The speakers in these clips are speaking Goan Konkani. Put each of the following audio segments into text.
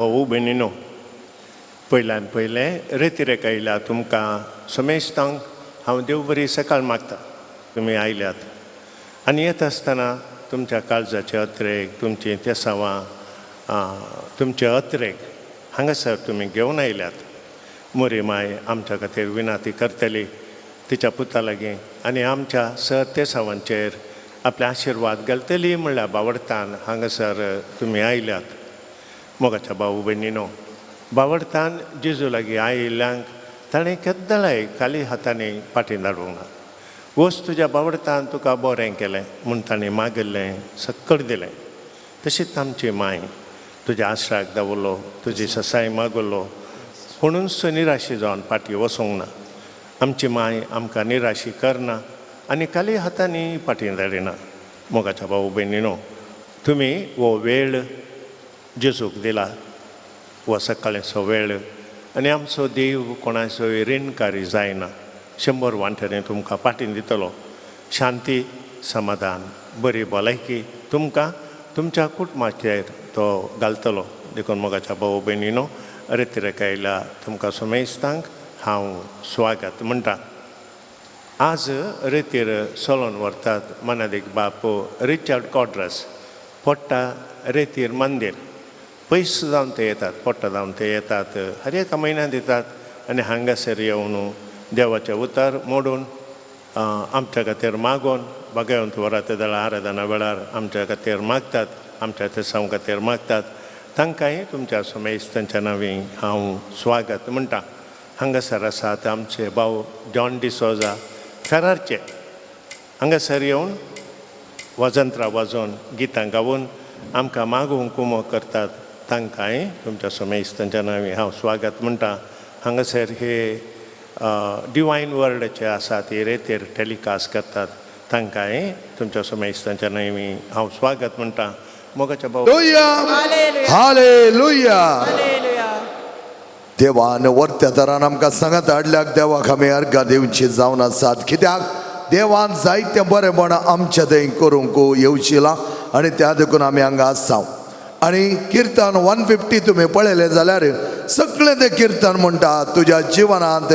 भाऊ भयणीनो, पयल्यान पयलें रेतिरेक आयल्या तुमकां समेस्तांक हांव देव बरी सकाळ मागता. तुमी आयल्यात आनी येता आसतना तुमच्या काळजाचे अत्रेक, तुमचीं तेसावां, तुमचे अत्रेक हांगासर तुमी घेवन आयल्यात. मोरी माय आमच्या खातीर विनाती करतली तिच्या पुता लागीं आनी आमच्या सर तेसावांचेर आपले आशिर्वाद घालतली म्हणल्यार बावडतान हांगासर तुमी आयल्यात. मोगाच्या भाऊ भयणीनो, बावडतान जेजू लागीं आयिल्ल्यांक ताणें केद्दलाय खाली हातांनी फाटीं धाडूंक ना. वच, तुज्या बावडतान तुका बरें केलें म्हूण ताणें मागिल्लें सक्कड दिलें. तशीच आमची माय तुज्या आश्राक दवरलो, तुजी ससाय मागलो म्हणून निराशी जावन फाटीं वचूंक ना. आमची माय आमकां निराशी करना आनी खाली हातांनी फाटीं धाडिना. मोगाच्या भाऊ भयणीनो, तुमी हो वेळ जेजूक दिला, हो सकाळचो वेळ आनी आमचो देव कोणाचोय रिणकारी जायना. 100 वांट्यांनी तुमकां फाटीं दितलो. शांती, समाधान, बरी भलायकी तुमकां तुमच्या कुटुंबाचेर तो घालतलो. देखून मोगाच्या भाऊ भयणीनो, रेतिरेक आयल्या तुमकां समेस्तांक हांव स्वागत म्हणटा. आज रेतीर चलोन व्हरतात मनादीक बाप रिचर्ड कॉड्रस, पोट्टा रेतीर मंदीर. पयस जावन ते येतात, पोट्टा जावन ते येतात, हर एका म्हयन्यांत येतात आनी हांगासर येवन देवाचें उतर मोडून, आमच्या खातीर मागोन बागायत वरात जाल्यार आराधना वेळार आमच्या खातीर मागतात, आमच्या तेसांव खातीर मागतात. तांकांय तुमच्या समेस्तांच्या नांवी हांव स्वागत म्हणटा. हांगासर आसात आमचे भाव जॉन डिसोजा फेरारचे. हांगासर येवन वाजंत्रां वाजोवन, गितां गावून आमकां मागूंक कुमो करतात. तांकांय तुमच्या समेस्तांच्या नांवी हांव स्वागत म्हणटा. हांगासर हे डिवायन वर्डाचे आसा ते रेतेर टेलिकास्ट करतात. तांकांय तुमच्या समेस्तांच्या नांवी हांव स्वागत म्हणटा. मोगाच्या भाव हालेलुया. देवान वर्त्या दरान आमकां सांगात हाडल्याक देवाक आमी अर्घां दिवची जावन आसात. कित्याक देवान जायतें बरेंपण आमच्या थंय करूंक येवचिलां आनी त्या देखून आमी हांगा आसा. आनी किर्तन 150 तुमी पळयलें जाल्यार सगळें तें किर्तन म्हणटा, तुज्या जिवनांत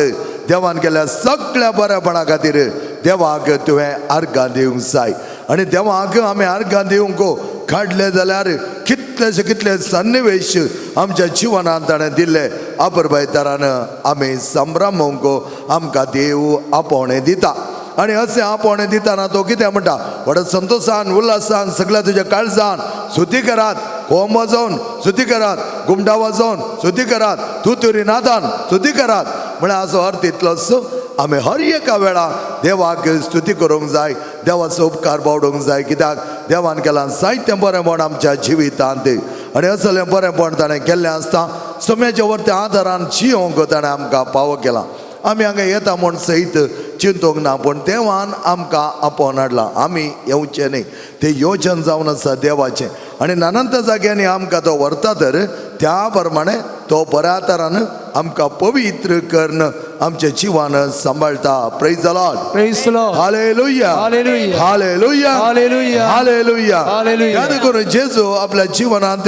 देवान केल्या सगळ्या बरेपणा खातीर देवाक तुवें अर्घां दिवंक जाय. आनी देवाक आमी अर्घां दिवंक काडले जाल्यार कितलेशे कितले सन्निवेश आमच्या जिवनांत ताणें दिल्ले अपुरबायतारान आमी संभ्रमूंक आमकां देव आपोवणें दिता. आनी अशें आपोवणें दिताना तो कितें म्हणटा, व्हड संतोशान उल्हासान सगळ्या तुज्या काळजान सुती करात, कोम वाजोवन सुती करात, गुमटा वाजोवन सुती करात, तुतुरी नादान सुती करात. म्हळ्यार हाचो अर्थ इतलोच, आमी हर एका वेळा देवाक स्तुती करूंक जाय, देवाचो उपकार बावडूंक जाय. कित्याक देवान केलां जायतें बरेंपण आमच्या जिवितांत आनी असलें बरेंपण ताणें केल्लें आसता सम्याच्या वरत्या आदारान जियोंक ताणें आमकां पावो केला. आमी हांगा येता म्हूण सयत चिंतूंक ना, पूण देवान आमकां आपोवन हाडला. आमी येवचें न्ही, तें योजन जावन आसा देवाचें. आनी नानांत जाग्यांनी आमकां तो व्हरता तर त्या प्रमाणे तो बऱ्या तरान आमकां पवित्र करून आमच्या जिवान सांबाळटा. Praise the Lord. Praise the Lord. Hallelujah. Hallelujah. Hallelujah. Hallelujah. Hallelujah. Hallelujah. ह्या देखून जेजू आपल्या जिवनांत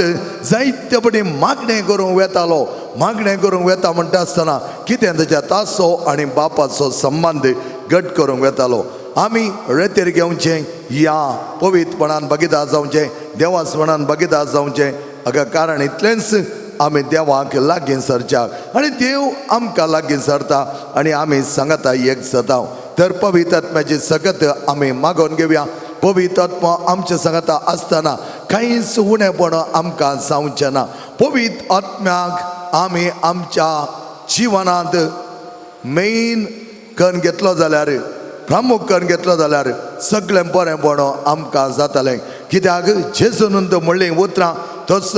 जायते पटी मागणें करूंक वेतालो. मागणें करूंक वेता म्हणटा आसतना कितें ताच्या तासो आनी बापाचो संबंद घट करूंक वेतालो. आमी रेतीर घेवचें, ह्या पवित्रपणान भागीदार जावचें, देवासपणान भागीदार जावचें. अगं कारण इतलेंच, आमी देवाक लागीं सरच्याक आनी देव आमकां लागीं सरता आनी आमी सांगता एक जाता. तर पवित्र आत्म्याची सकत आमी मागोवन घेवया. पवित्र आत्मा आमच्या सांगता आसतना कांयच उणेपण आमकां जावचें ना. पवित्र आत्म्याक आमी आमच्या जिवनांत मेन करून घेतलो जाल्यार, प्रमुख करून घेतलो जाल्यार सगळें बरेंपण आमकां जातलें. कित्याक जेजून म्हणलीं उतरां तोच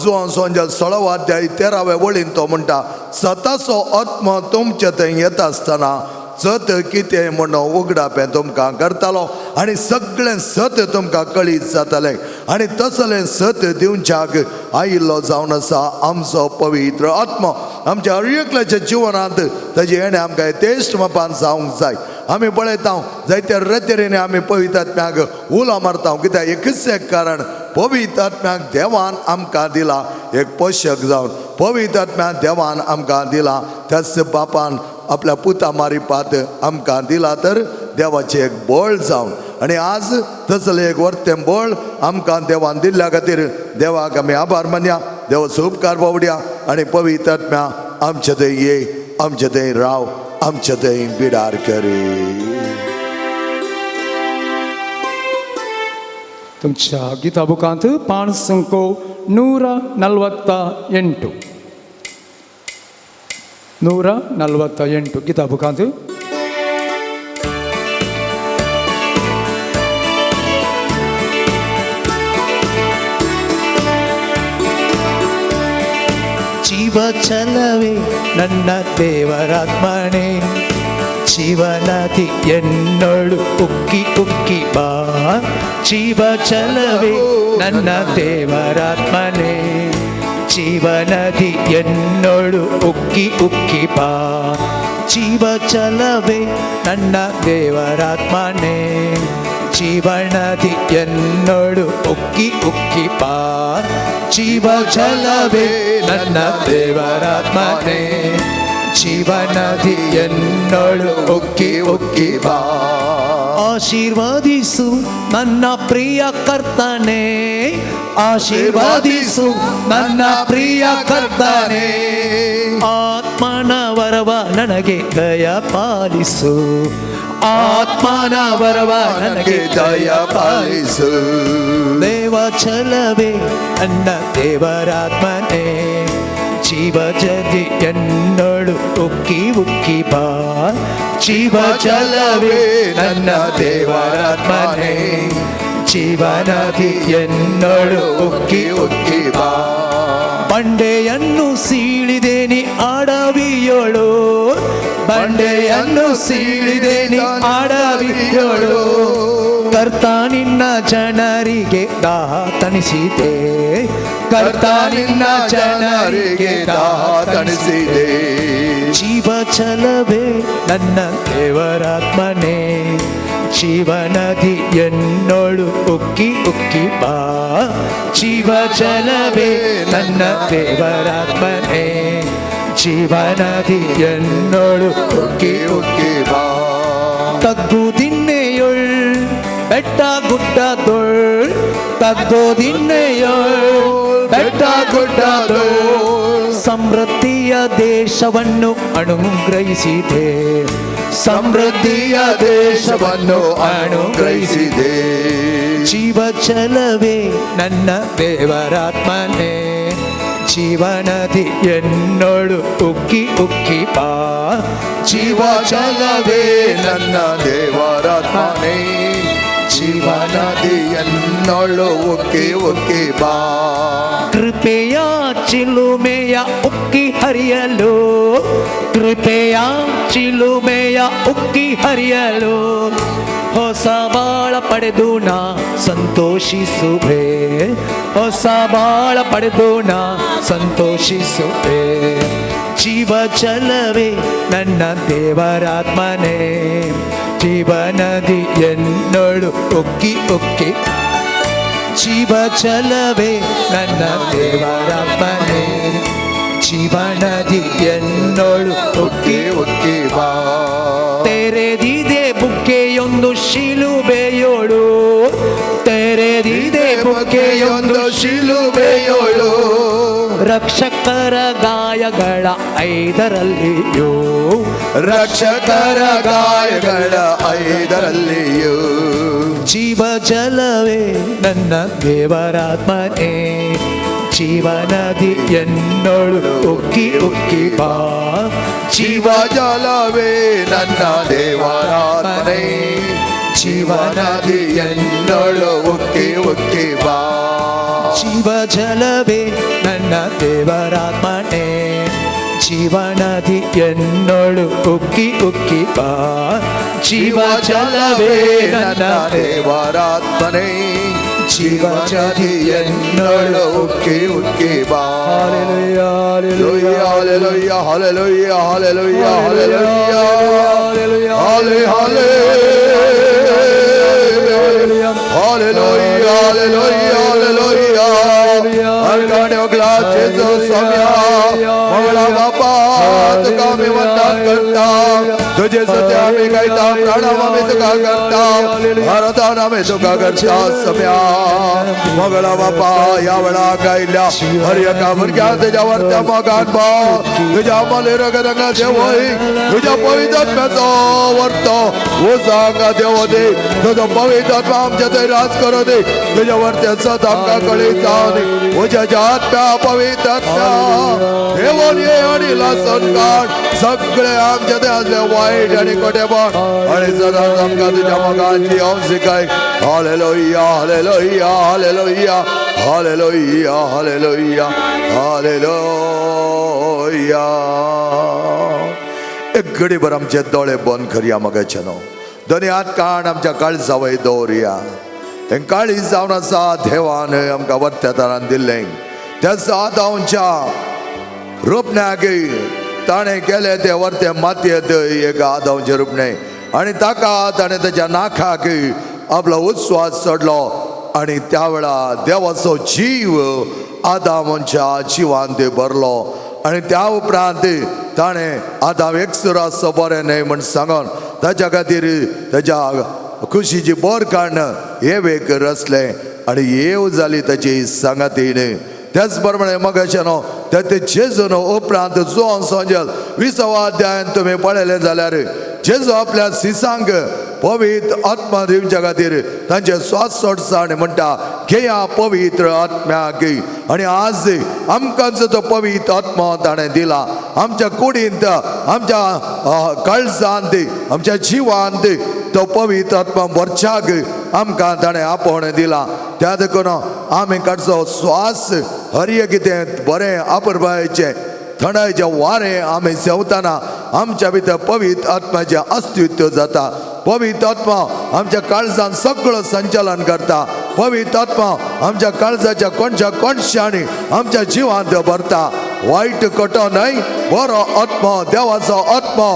जुवान सोंजा 16वो अध्याय 13व्या वळीन तो म्हणटा, सताचो आत्मा तुमचे थंय येता आसतना सत कितें म्हण उगडापें तुमकां करतालो आनी सगळें सत तुमकां कळीत जातलें. आनी तसलें सत दिवच्याक आयिल्लो जावन आसा आमचो पवित्र आत्मो. आमच्या हर एकल्याच्या जिवनांत ताजी येणें आमकां यथेश्ट मापान जावंक जाय. आमी पळयता जायत्या रतेरेनी आमी पवित्र आत्म्याक उलो मारता. कित्याक एकच एक कारण, पवित्र आत्म्याक देवान आमकां दिला एक पोशक जावन, पवित्र आत्म्याक देवान आमकां दिला त्याच बापान आपल्या पुता मारिपात आमकां दिला तर देवाचें एक बळ जावन. आनी आज तसलें एक वर्तें बळ आमकां देवान दिल्ल्या खातीर देवाक आमी आभार मानया, देवाचो उपकार बावड्या. आनी पवित्र आत्म्या आमचे थंय ये, आमचे थंय राव, आमचे थंय बिडार करी. तुमच्या गीता बुकांत 548, 148 गीता बुकांत. ಜೀವ ಛಲವೇ ನನ್ನ ದೇವರಾತ್ಮನೇ, ಜೀವನದಿ ಎನ್ನೊಳು ಉಕ್ಕಿ ಉಕ್ಕಿ ಬಾ. ಜೀವ ಛಲವೇ ನನ್ನ ದೇವರಾತ್ಮನೇ, ಜೀವನದಿ ಎನ್ನೊಳು ಉಕ್ಕಿ ಉಕ್ಕಿ ಬಾ. ಜೀವ ಛಲವೇ ನನ್ನ ದೇವರಾತ್ಮನೇ, ಜೀವನದಿ ಎನ್ನೊಳು ಉಕ್ಕಿ ಉಕ್ಕಿ ಬಾ. ಜೀವ ಛಲವೇ ನನ್ನ ದೇವರಾತ್ಮನೇ, ಜೀವನದಿ ಎನ್ನೊಳು ಉಕ್ಕಿ ಉಕ್ಕಿ ಬಾ. ಆಶೀರ್ವಾದಿಸು ನನ್ನ ಪ್ರಿಯ ಕರ್ತನೇ, ಆಶೀರ್ವಾದಿಸು ನನ್ನ ಪ್ರಿಯ ಕರ್ತನೇ, ಆತ್ಮನ ವರವ ನನಗೆ ದಯ ಪಾಲಿಸು, ಆತ್ಮನ ವರವ ನನಗೆ ದಯ ಪಾಲಿಸು. ದೇವ ಛಲವೇ ನನ್ನ ದೇವರಾತ್ಮನೇ, ಜೀವ ಜದಿ ಎನ್ನೊಳು ಉಕ್ಕಿ ಉಕ್ಕಿ ಬಾ. ಜೀವ ಛಲವೇ ನನ್ನ ದೇವರಾತ್ಮನೇ, ಜೀವನದಿ ಎನ್ನೊಳು ಉಕ್ಕಿ ಉಕ್ಕಿ ಬಾ. ಬಂಡೆಯನ್ನು ಸೀಳಿದೇನಿ ಅಡವಿಯೊಳು, ಬಂಡೆಯನ್ನು ಸೀಳಿದೇನಿ ಅಡವಿಯೊಳು, ಕರ್ತ ನಿನ್ನ ಜನರಿಗೆ ದಾಹ ತಣಿಸಿದೆ, ಕರ್ತ ನಿನ್ನ ಜನರಿಗೆ ದಾಹ ತಣಿಸಿದೆ. ಜೀವ ಛಲವೇ ನನ್ನ ದೇವರಾತ್ಮನೇ, ಜೀವನದಿ ಎನ್ನೊಳು ಉಕ್ಕಿ ಉಕ್ಕಿ ಬಾ. ಜೀವ ಛಲವೇ ನನ್ನ ದೇವರಾತ್ಮನೇ, ಜೀವನದಿ ಎನ್ನೊಳು ಉಕ್ಕಿ ಉಕ್ಕಿ ಬಾ. ತಗ್ಗುದಿನ್ನೆಯೊಳ್ ಬೆಟ್ಟ ಗುಡ್ಡದೊಳ್, ತಗ್ಗುದಿನ್ನೆಯೊಳ್ ಬೆಟ್ಟ ಗುಡ್ಡದೊಳ್, ಸಮೃದ್ಧಿಯ ದೇಶವನ್ನು ಅನುಗ್ರಹಿಸಿದೆ, ಸಮೃದ್ಧಿಯ ದೇಶವನ್ನು ಅನುಗ್ರಹಿಸಿದೆ. ಜೀವ ಛಲವೇ ನನ್ನ ದೇವರಾತ್ಮನೇ, ಜೀವನದಿ ಎನ್ನೊಳು ಉಕ್ಕಿ ಉಕ್ಕಿ ಬಾ. ಜೀವ ಛಲವೇ ನನ್ನ ದೇವರಾತ್ಮನೇ, ಜೀವನದಿ ಎನ್ನೊಳು ಉಕ್ಕಿ ಉಕ್ಕಿ ಬಾ. ಕೃಪೆಯ ಚಿಲುಮೆಯ ಉಕ್ಕಿ ಹರಿಯಲು, ಕೃಪೆಯ ಚಿಲುಮೆಯ ಉಕ್ಕಿ ಹರಿಯಲು, ಹೊಸ ಬಾಳ ಪಡೆದು ನಾ ಸಂತೋಷಿಸುವೆ, ಹೊಸ ಬಾಳ ಪಡೆದು ನಾ ಸಂತೋಷಿಸುವೆ. ಜೀವ ಛಲವೇ ನನ್ನ ದೇವರಾತ್ಮನೇ, ಜೀವನದಿ ಎನ್ನೊಳು ಉಕ್ಕಿ ಉಕ್ಕಿ. ಜೀವ ಛಲವೇ ನನ್ನ ದೇವರಾತ್ಮನೇ, ಜೀವನದಿ ಎನ್ನೊಳು ಉಕ್ಕಿ ಉಕ್ಕಿ ಬಾ. ತೆರೆದಿದೆ ಬುಕ್ಕೆಯೊಂದು ಶಿಲುಬೆಯೋಳು, ತೆರೆದಿದೆ ಬುಕ್ಕೆಯೊಂದು ಶಿಲುಬೆಯೋಳು, ರಕ್ಷಕರ ಗಾಯಗಳ ಐದರಲ್ಲಿಯೂ, ರಕ್ಷಕರ ಗಾಯಗಳ ಐದರಲ್ಲಿಯೂ. ಜೀವ ಜಲವೇ ನನ್ನ ದೇವರಾತ್ಮನೇ, ಜೀವನದಿ ಎನ್ನೊಳು ಉಕ್ಕಿ ಉಕ್ಕಿ ಬಾ. ಜೀವ ಜಲವೇ ನನ್ನ ದೇವರಾತ್ಮನೇ, ಜೀವನದಿ ಎನ್ನೊಳು ಉಕ್ಕಿ ಉಕ್ಕಿ ಬಾ. ಜೀವ ಜಲವೇ ನನ್ನ ದೇವರಾತ್ಮನೇ, ಜೀವನದಿ ಎನ್ನೊಳು ಉಕ್ಕಿ ಉಕ್ಕಿ ಬಾ. ಜೀವ ಜಲವೇ ನನ್ನ ದೇವರಾತ್ಮನೇ, ಜೀವನದಿ ಎನ್ನೊಳು ಉಕ್ಕಿ ಉಕ್ಕಿ ಬಾ. Hallelujah, hallelujah, hallelujah, hallelujah, hallelujah, hallelujah. Hallelujah, hallelujah, hallelujah. अर्काणे ओगला जेजू स्वाम्या मंगळा बापा तुका आमी वंदन करता. तुजे सत्य आमी गायता, प्राणाम आमी तुका करता, आराधन आमी तुका करता सम्या. मंगळा बापा ह्या वेळा गायल्या हर एका भुरग्याक तुज्या वरत्या मोगान भाव तुज्या मले रगत देवय तुज्या पवित्र आत्म्याचो वर्तो उजांगा देव दे. तुजो पवित्र आत्मा आमच्या थंय राज करूं दी. तुज्या वरत्या सत आमकां कळयता उज्याच्या आत्म्या पवित्र आत्म्या देवोन ये आनी लासून काड सगळे आमच्या थंय आसले वायट आनी खोटेपण आनी सदांच आमकां तुज्या मोगाची अंशिकाय. Hallelujah, hallelujah, hallelujah, hallelujah, hallelujah, hallelujah. एक घडीभर आमचे दोळे बंद करया मगाचे न्हू. दोनी हात काण आमच्या काळजा वयर दवरया. हें काळीज जावन आसा देवान आमकां वरत्या तरान दिल्लें. त्या आदांच्या रुपण्याक ताणें केलें तें वरतें मातयेंत एक आदांचें रुपणें आनी ताका ताणें ताच्या नाखाक आपलो उस्वास सोडलो आनी त्या वेळा देवाचो जीव आदामाच्या जिवान भरलो आनी त्या उपरांत ताणें आदाम एकसुर आसचो बरें न्हय म्हण सांगून ताच्या खातीर ताच्या खुशीची बोर काडून एवेक रचलें आनी येव जाली ताची सांगातीन. त्याच प्रमाणे मगाशें न्हू ते जेजून उपरांत जुवान सोंजेल 20व्या अध्यायान तुमी पळयलें जाल्यार जेजू आपल्या सिसांक पवित्र आत्मा दिवच्या खातीर तांचे स्वास सोडचा आनी म्हणटा घेया पवित्र आत्म्याक. आनी आज आमकां जो पवित्र आत्मा ताणें दिला आमच्या कुडींत, आमच्या काळजांत, आमच्या जिवांत तो पवित्र आत्मा भरच्याक आमकां ताणें आपोवणें दिला. त्या देखून आमी काडचो स्वास हर एक कितें बरें आपरबायचें थंडायचें वारें आमी सेवतना आमच्या भितर पवित्र आत्म्याचें अस्तित्व जाता. पवित्र आत्मा आमच्या काळजान सगळं संचालन करता. पवित्र आत्मा आमच्या काळजाच्या कोणच्या कोणशांनी आमच्या जिवांत भरता. वायट कटो न्हय, बरो आत्मा, देवाचो आत्मा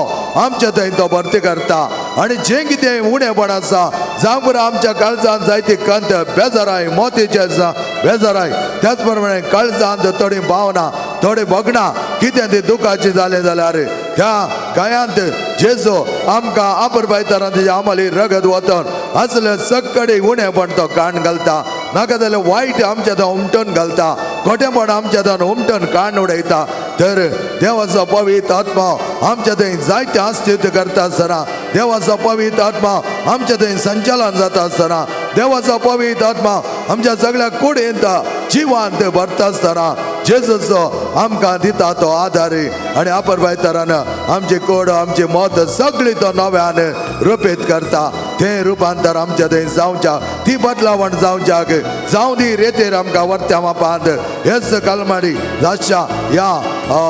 आमच्या थंय तो भरती करता. आनी जें कितें उणेपण आसा जावं आमच्या काळजान जायती कंत बेजाराय मोतीचे आसा बेजाराय, त्याच प्रमाणे काळजांत थोडी भावना थोडी भगणां कितें ती दुखाची जालें जाल्यार त्या गायांत जेजो आमकां आपरबायताना तेजे आमाली रगत वतन आसले सगळे उणेपण तो काण घालता. नाका जाल्यार वायट आमच्या थंय उमटून घालता, खोटेपण आमच्या थंय उमटून काण उडयता. तर देवाचो पवित्र आत्मा आमच्या थंय जायते अस्तित्व करता आसतना, देवाचो पवित्र आत्मा आमच्या थंय संचालन जाता आसतना, देवाचो पवित्र आत्मा आमच्या सगळ्या कुडींत जिवांत भरता आसतना जेजूचो आमकां दिता तो आदार आनी आपरबायतरान आमची कोड आमची मत सगळी तो नव्यान रुपेत करता. तें रुपांतर आमच्या थंय जावच्या, ती बदलावण जावच्याक जावं दी रेतेर आमकां वरत्या मापांत. हेच कलमाडी जाच्या ह्या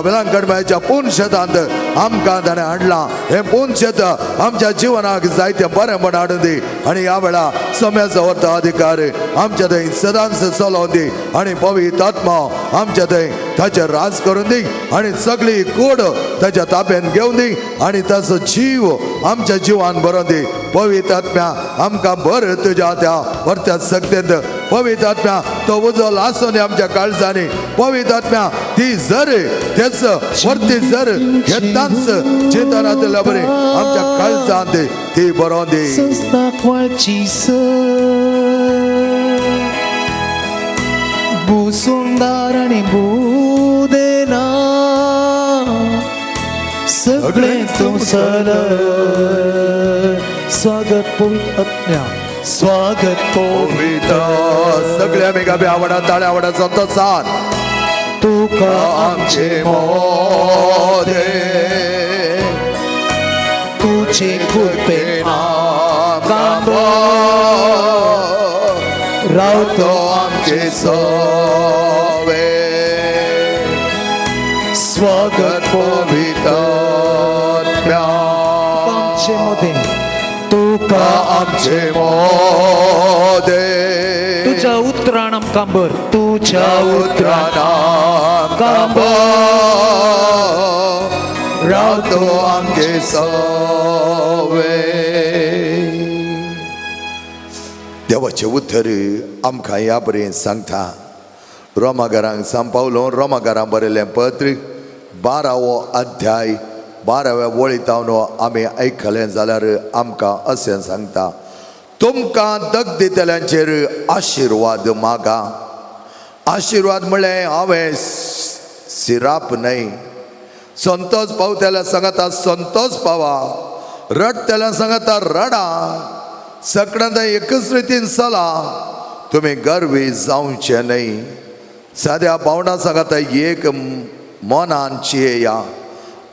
वेलांकणबायच्या पूर्ण शेतांत आमकां ताणें हाडलां. हें पूर्ण शेत आमच्या जिवनाक जायतें बरेंपण हाडून दी आनी ह्या वेळा सम्याचो वर्त अधिकार आमच्या थंय सदांच चलोवन दी आनी पवित्र आत्मा आमच्या थंय ताचेर राज करून दी आनी सगळी कोड ताच्या ताब्यान घेवन दी आनी ताचो जीव आमच्या जिवान भरोवन दी. पवित्र आत्म्या आमकां भर तुज्या त्या वरत्या सक्तेंत. पवित्र आत्म्या तो उजो लासून आमच्या काळजांनी. पवित्र आत्म्या ती जर तेच वरती जर घेतांच चेतनांतल्या बरी आमच्या काळजांत ती बरोवन दी. भूसुंदार आनी भूदेना सगळें तुमसर स्वागत पवित्र आत्म्या, स्वागत पवित्र. सगळे आमी गाबे आवडा ताळे आवडाचो तो साथ तुका आमचे मोदे तुझे कृपेन आमकां रावतो आमचे सवे स्वागत पवित्र आत्म्या आमचे मदें तुका आमचे मोदे तुझ्या उतरान आमकां भर, तुझ्या उतरान आमकां भर रावतो आमचे सवे. देवाचें उतर आमकां ह्या बरें सांगता. रोमाघरांक सांपावलो रोमाघरां बरयलें पत्र 12वो अध्याय 12व्या वळीतावन आमी आयकलें जाल्यार आमकां अशें सांगता, तुमकां दग दितल्यांचेर आशिर्वाद मागा. आशिर्वाद म्हणलें हांवें सिराप न्हय. संतोष पावतल्या सांगता संतोष पावा, रडटल्या सांगता रडा, सगळ्यांत एकच रितीन चला, तुमी गर्वी जावचे न्हय. साद्या भावना सांगता एक मनान चियेया,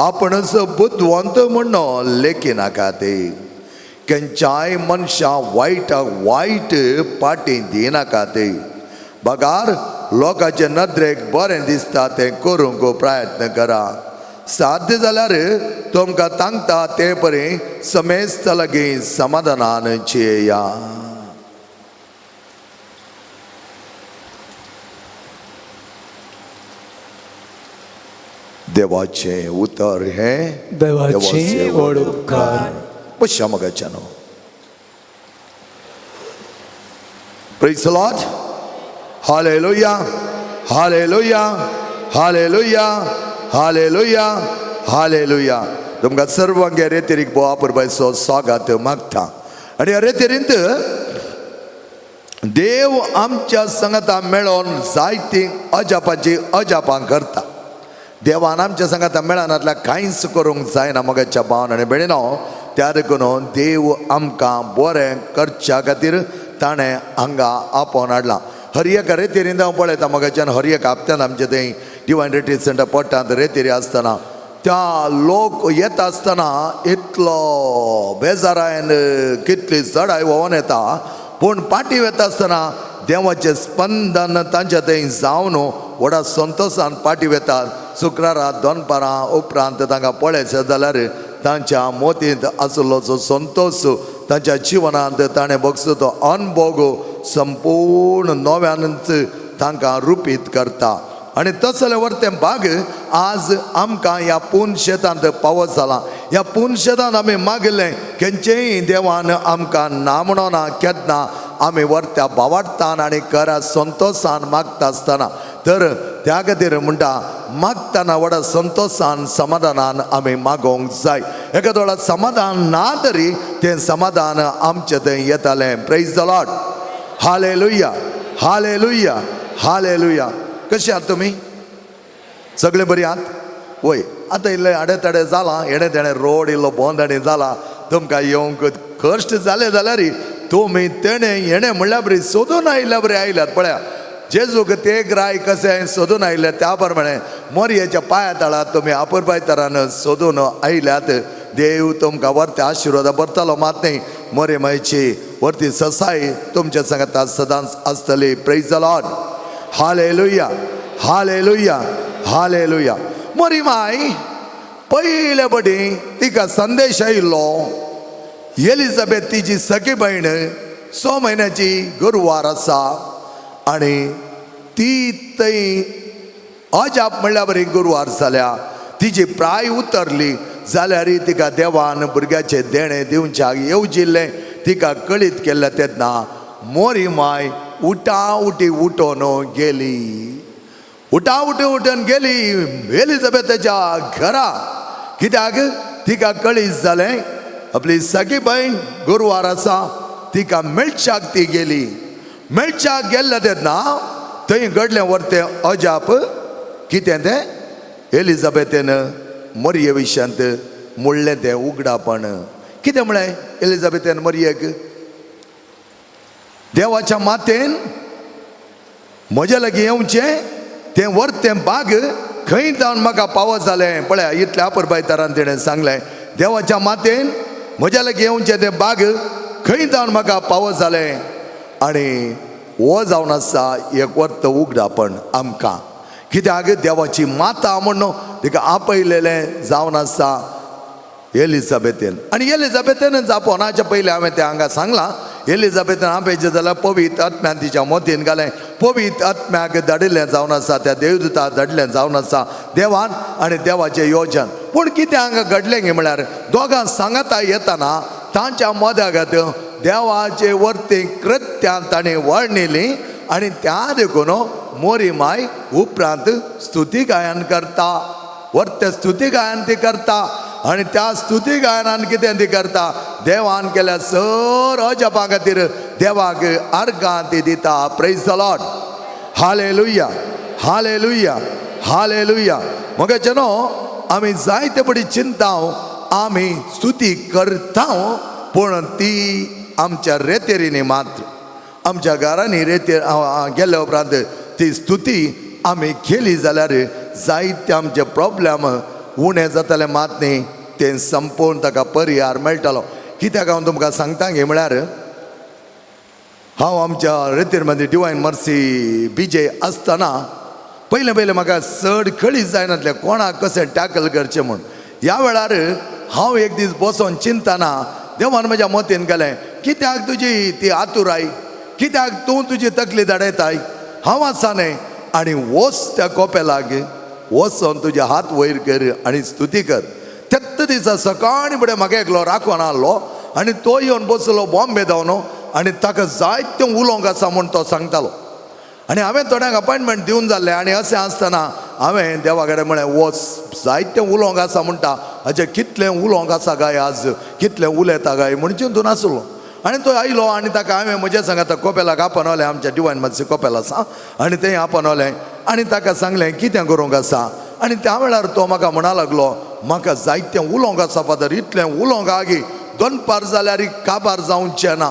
आपणच बुदवंत म्हणून लेखी नाका. ते खंयच्याय मनशां वायटाक वायट पाटी दिनाका. ते बगार लोकांचे नदरेक बरें दिसता तें करूंक प्रयत्न करा. साध्य जाल्यार तुमकां तांकता ते परी समेस्त लागीं समाधानान चियेया. देवाचें उतर हें देवाचे व्हड उपकार. पश्या मगाच्यानो. Praise the Lord. Hallelujah. Hallelujah. Hallelujah. Hallelujah. Hallelujah. तुमकां सर्वांक ह्या रेतेरीक भोव पुरबायचो स्वागत मागता. आनी ह्या रेतेरींत देव आमच्या संगता मेळोन जायतीं अजापांची अजापां करता. देवान आमच्या संगता मेळनातल्या कांयच करूंक जायना मगाच्या भावन आनी भयणीनो. त्या देखून देव आमकां बरें करच्या खातीर ताणें हांगा आपोवन हाडलां. हर एका रेतेरीन हांव पळयता मगाच्यान हर एक हप्त्यान आमचे थंय डिवायन रिट्रीट सेंटर पोटांत रेतेरी आसतना त्या लोक येता आसतना इतलो बेजारायन कितली चडाय व्होवन येता, पूण पाटी वता आसतना देवाचें स्पंदन तांच्या थंय जावन व्हडा संतोशान पाटी वेतात. शुक्रारा दनपारां उपरांत तांकां पळयचें जाल्यार तांच्या मोतींत आशिल्लो जो संतोश तांच्या जिवनांत ताणें बगसो तो अनभोग संपूर्ण नव्यानच तांकां रुपीत करता. आनी तसले वरतें भाग आज आमकां ह्या पून शेतांत पावत जाला. ह्या पून शेतांत आमी मागिल्लें खंयचेय देवान आमकां ना म्हणोना केन्ना आमी वरत्या बावाडतान आनी करा संतोशान मागता आसतना. तर त्या खातीर म्हणटा मागतना व्हडा संतोशान समाधानान आमी मागोवंक जाय. एका वेळार समाधान ना तरी तें समाधान आमचें थंय येतालें. Praise the Lord. Hallelujah. Hallelujah. Hallelujah. कशें आहात तुमी? सगळे बरी आहात? वय आतां इल्लें आडेतडे जालां, येणें तेणें रोड इल्लो बंद आनी जाला, तुमकां येवंक कश्ट जाले जाल्यार तुमी तेणें हेणें म्हणल्या बरी सोदून आयिल्ल्या बरी आयल्यात. पळया जेजूक ते ग्राय कशें सोदून आयिल्ले त्या प्रमाणे मोरयेच्या पांया तळात तुमी अपुरबाय तरान सोदून आयल्यात. देव तुमकां वरते आशिर्वाद भरतलो मात न्हय, मोरे मायची वरती ससाय तुमच्या सांगता सदांच आसतली. Praise the Lord. Hallelujah. Hallelujah. Hallelujah. मोरी माय पयले पटी तिका संदेश आयिल्लो, एलिझाबेथ तिची सखी भयण 6 म्हयन्याची गुरवार आसा आनी ती थंय अजाप म्हणल्या बरी गुरवार जाल्या. तिची प्राय उतरली जाल्यार तिका देवान भुरग्याचें देणें दिवच्याक येवजिल्लें तिका कळीत केल्लें. तेन्ना मोरी माय उटाउटी उठोन गेली. उटाउटी उठून गेली एलिझाबेथाच्या घरा. कित्याक तिका कळीत जालें आपली सगी भयण गुरवार आसा, तिका मेळच्याक ती गेली. मेळच्याक गेल्ले तेन्ना थंय घडलें वरतें अजाप. कितें तें? एलिझाबेथेन मोरये विशयांत म्हणलें तें उगडापण. कितें म्हणलें एलिझाबेथेन मोरयेक? देवाच्या मातेन म्हज्या लागीं येवचें तें वरतें बाग खंय जावन म्हाका पावत जालें. पळया इतल्या अपुरबायतारान तिणें सांगलें, देवाच्या मातेन म्हज्या लागीं येवचें तें बाग खंय जावन म्हाका पावत जालें. आनी हो जावन आसा एक वर्त उगडापण आमकां. कित्याक देवाची माता म्हणून तिका आपयलेलें जावन आसा एलिझाबेथेन. आनी एलिझाबेथेनच आपोवनाच्या पयलीं हांवें तें हांगा सांगलां, एलिझाबेथेन आपयचें जाल्यार पवित्र आत्म्यान तिच्या मोतीन घालें. पवित्र आत्म्याक धाडिल्लें जावन आसा, त्या देवदूताक धाडिल्लें जावन आसा देवान आनी देवाचें योजन. पूण कितें हांगा घडलें गे म्हळ्यार दोगां सांगाता येतना तांच्या मदागत देवाचे वर्ती कृत्यां ताणें वर्णिली आनी त्या देखून मोरी माय उपरांत स्तुती गायन करता, वर्ते स्तुती गायन ती करता आनी त्या स्तुती गायनान कितें ती करता, देवान केल्या सर अजपा खातीर देवाक अर्गां ती दिता. Praise the Lord, hallelujah, hallelujah, hallelujah. मगे न्हू आमी जायते पडी चिंता, आमी स्तुती करता, पूण ती आमच्या रेतेरीनी मात्र, आमच्या घरांनी रेते गेल्या उपरांत ती स्तुती आमी केली जाल्यार जायते आमचे प्रॉब्लम उणें जाताले मात न्ही, तें संपोवन ताका परिहार मेळटालो. कित्याक हांव तुमकां सांगता गे म्हळ्यार हांव आमच्या रेतीर मदीं डिवायन मर्सी बिजे आसतना पयलें पयलें म्हाका चड कळीत जायनासलें कोणाक कशें टॅकल करचें म्हूण. ह्या वेळार हांव एक दीस बसोन चिंतना देवान म्हज्या मतीन गेलें, कित्याक तुजी ती आतुराय, कित्याक तूं तुजी तकली धाडयताय, हांव आसा न्ही, आनी वच त्या कोपेलाक वचोन तुजे हात वयर कर आनी स्तुती कर. तेत्त दिसा सकाळीं फुडें म्हाका एकलो राखोन आहलो आनी तो येवन बसलो बॉम्बे धांवन आनी ताका जायतें उलोवंक आसा म्हूण तो सांगतालो. आनी हांवें थोड्यांक अपॉयंटमेंट दिवन जाल्लें आनी अशें आसतना हांवें देवा कडेन म्हळें, वच जायतें उलोवंक आसा म्हणटा, हाचें कितलें उलोवंक आसा काय आज, कितलें उलयता काय म्हूण चिंतून आसलो. आनी तो आयलो आनी ताका हांवें म्हज्या सांगाता कोपेलाक आपणवलें, आमच्या डिवायन मातशें कोपेल आसा आनी तें आपणवलें आनी ताका सांगलें कितें करूंक आसा. आनी त्या वेळार तो म्हाका म्हणा लागलो, म्हाका जायतें उलोवंक आसा फादर, इतलें उलोवंक आगी दनपार जाल्यार काबार जावचें ना.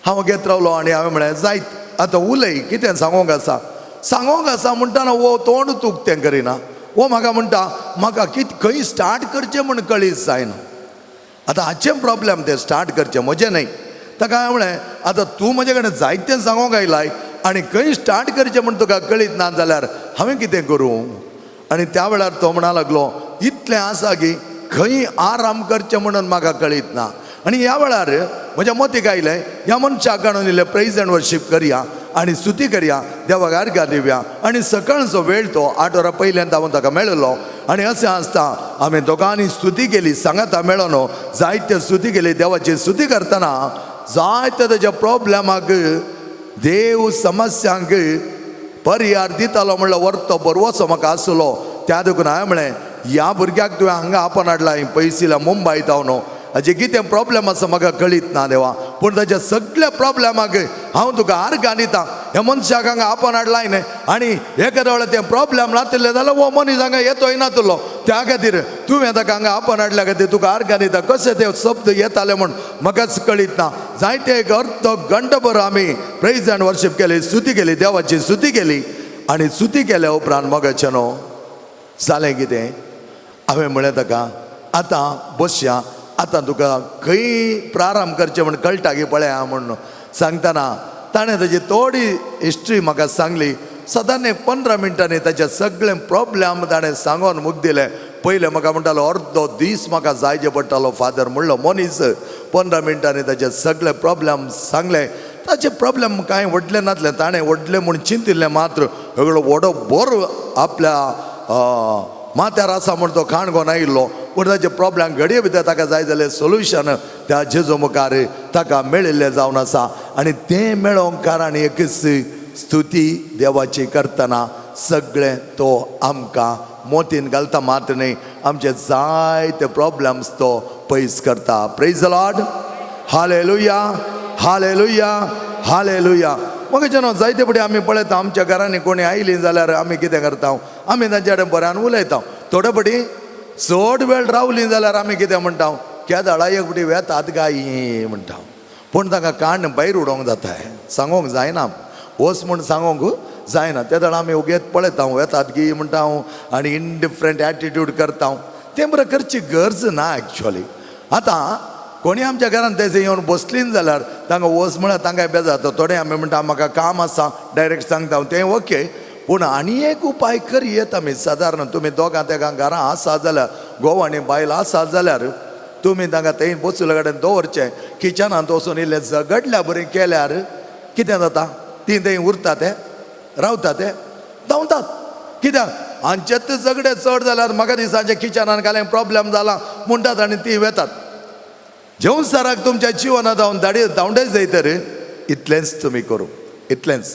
हांव घेत रावलो आनी हांवें म्हळें जायत आतां उलय, कितें सांगूंक आसा, सांगूंक आसा म्हणटाना वो तोंड उक्तें करिना, वो म्हाका म्हणटा म्हाका कित खंय स्टार्ट करचें म्हूण कळीत जायना. आतां हाचें प्रॉब्लम तें स्टार्ट करचें म्हजें न्हय. ताका हांवें म्हळें आतां तूं म्हजे कडेन जायतें सांगूंक आयलाय आनी खंय स्टार्ट करचें म्हूण तुका कळीत ना जाल्यार हांवें कितें करूं. आनी त्या वेळार तो म्हणा लागलो, इतलें आसा की खंय आराम करचें म्हणून म्हाका कळीत ना. आनी ह्या वेळार म्हज्या मतीक आयलें, ह्या मनशाक काडून इल्लें प्रेज एंड वर्शीप करया आनी स्तुती करया, देवाक अर्घां दिवया. आनी सकाळचो वेळ तो 8 वरां पयल्यान हांव ताका मेळिल्लो आनी अशें आसता आमी दोगांनी स्तुती केली, सांगाता मेळोन जायते स्तुती केली. देवाची स्तुती करतना जायते ताच्या प्रॉब्लमाक देव समस्यांक परिहार दितालो म्हणल्यार वर्तो बरवसो म्हाका आसलो. त्या देखून हांवें म्हळें, ह्या भुरग्याक तुवें हांगा आपण हाडला पयसिल्या मुंबय धांवन, हाजे कितें प्रॉब्लम आसा म्हाका कळीत ना देवा, पूण ताच्या सगळ्या प्रॉब्लमाक हांव तुका अर्घां दिता. ह्या मनशाक हांगा आपण हाडलाय न्ही आनी एखाद्या वेळार तें प्रॉब्लम नातिल्लें जाल्यार हो मनीस हांगा येतोय नातलो, त्या खातीर तुवें ताका हांगा आपण हाडल्या खातीर तुका अर्घां दिता. कशें ते शब्द येताले म्हूण म्हाकाच कळीत ना. जायते एक अर्थ घंटभर आमी प्रेज एंड वर्शीप केली, स्तुती केली, देवाची स्तुती केली. आनी स्तुती केल्या उपरांत मगाचें न्हू जालें कितें, हांवें म्हळें ताका आतां बसया, आतां तुका खंय प्रारंभ करचें म्हूण कळटा की पळया म्हूण सांगतना ताणें ताजी थोडी हिस्ट्री म्हाका सांगली. सदांच एक 15 मिनटांनी ताचे सगळे प्रॉब्लम ताणें सांगून मुख दिलें. पयलें म्हाका म्हणटालो अर्दो दीस म्हाका जायचे पडटालो फादर म्हणलो मनीस 15 मिनटांनी ताचे सगळे प्रॉब्लम सांगले. ताचे प्रॉब्लम कांय व्हडले नासले, ताणें व्हडले म्हूण चिंतिल्लें मात्र सगळो व्हडो बरो आपल्या माथ्यार आसा म्हूण तो काणकोण आयिल्लो, पूण ताचे प्रॉब्लम घडये भितर ताका जाय जाल्यार सोल्युशन त्या जेजू मुखार ताका मेळिल्लें जावन आसा. आनी तें मेळोंक कारण एकच स्तुती देवाची करतना सगळें तो आमकां मोतीन घालता मात्र न्ही, आमचे जायते प्रॉब्लम्स तो पयस करता. Praise the Lord, hallelujah, hallelujah, hallelujah. मगे जेन्ना जायते फुडें आमी पळयता आमच्या घरांनी कोणी आयलीं जाल्यार आमी कितें करता, आमी तांच्या कडेन बऱ्यान उलयता. थोडे फावटी चड वेळ रावलीं जाल्यार आमी कितें म्हणटा, केदाळा एक फावटी वेतात काय म्हणटा, पूण तांकां काण भायर उडोवंक जाता, सांगूंक जायना, वच म्हूण सांगूंक जायना. ते वेळार आमी उगेत पळयता वेतात की म्हणटा हांव आनी इनडिफरंट एटिट्यूड करता, तें बरें करची गरज ना एक्चुअली. आतां कोणी आमच्या घरान तेजे येवन बसलीन जाल्यार तांकां वच म्हळ्यार तांकां बेजार जाता. थोडे आमी म्हणटा म्हाका काम आसा डायरेक्ट सांगता तें ओके, पूण आनी एक उपाय करयेत आमी. सादारण तुमी दोगां तेगां घरां आसा जाल्यार, घोव आनी बायल आसा जाल्यार तुमी तांकां थंय बसुल्या कडेन दवरचें, किचनांत वचून इल्लें झगडल्या बरें केल्यार कितें जाता, तीं थंय उरता, ते रावता, ते धांवतात. कित्याक हांचेच झगडे चड जाल्यार म्हाका दिसा हांच्या किचनान कांय प्रॉब्लम जाला म्हणटात आनी तीं वेतात. जेवसाराक तुमच्या जिवनात हांव धाडी धांवडेच जाय तर इतलेंच तुमी करूं, इतलेंच.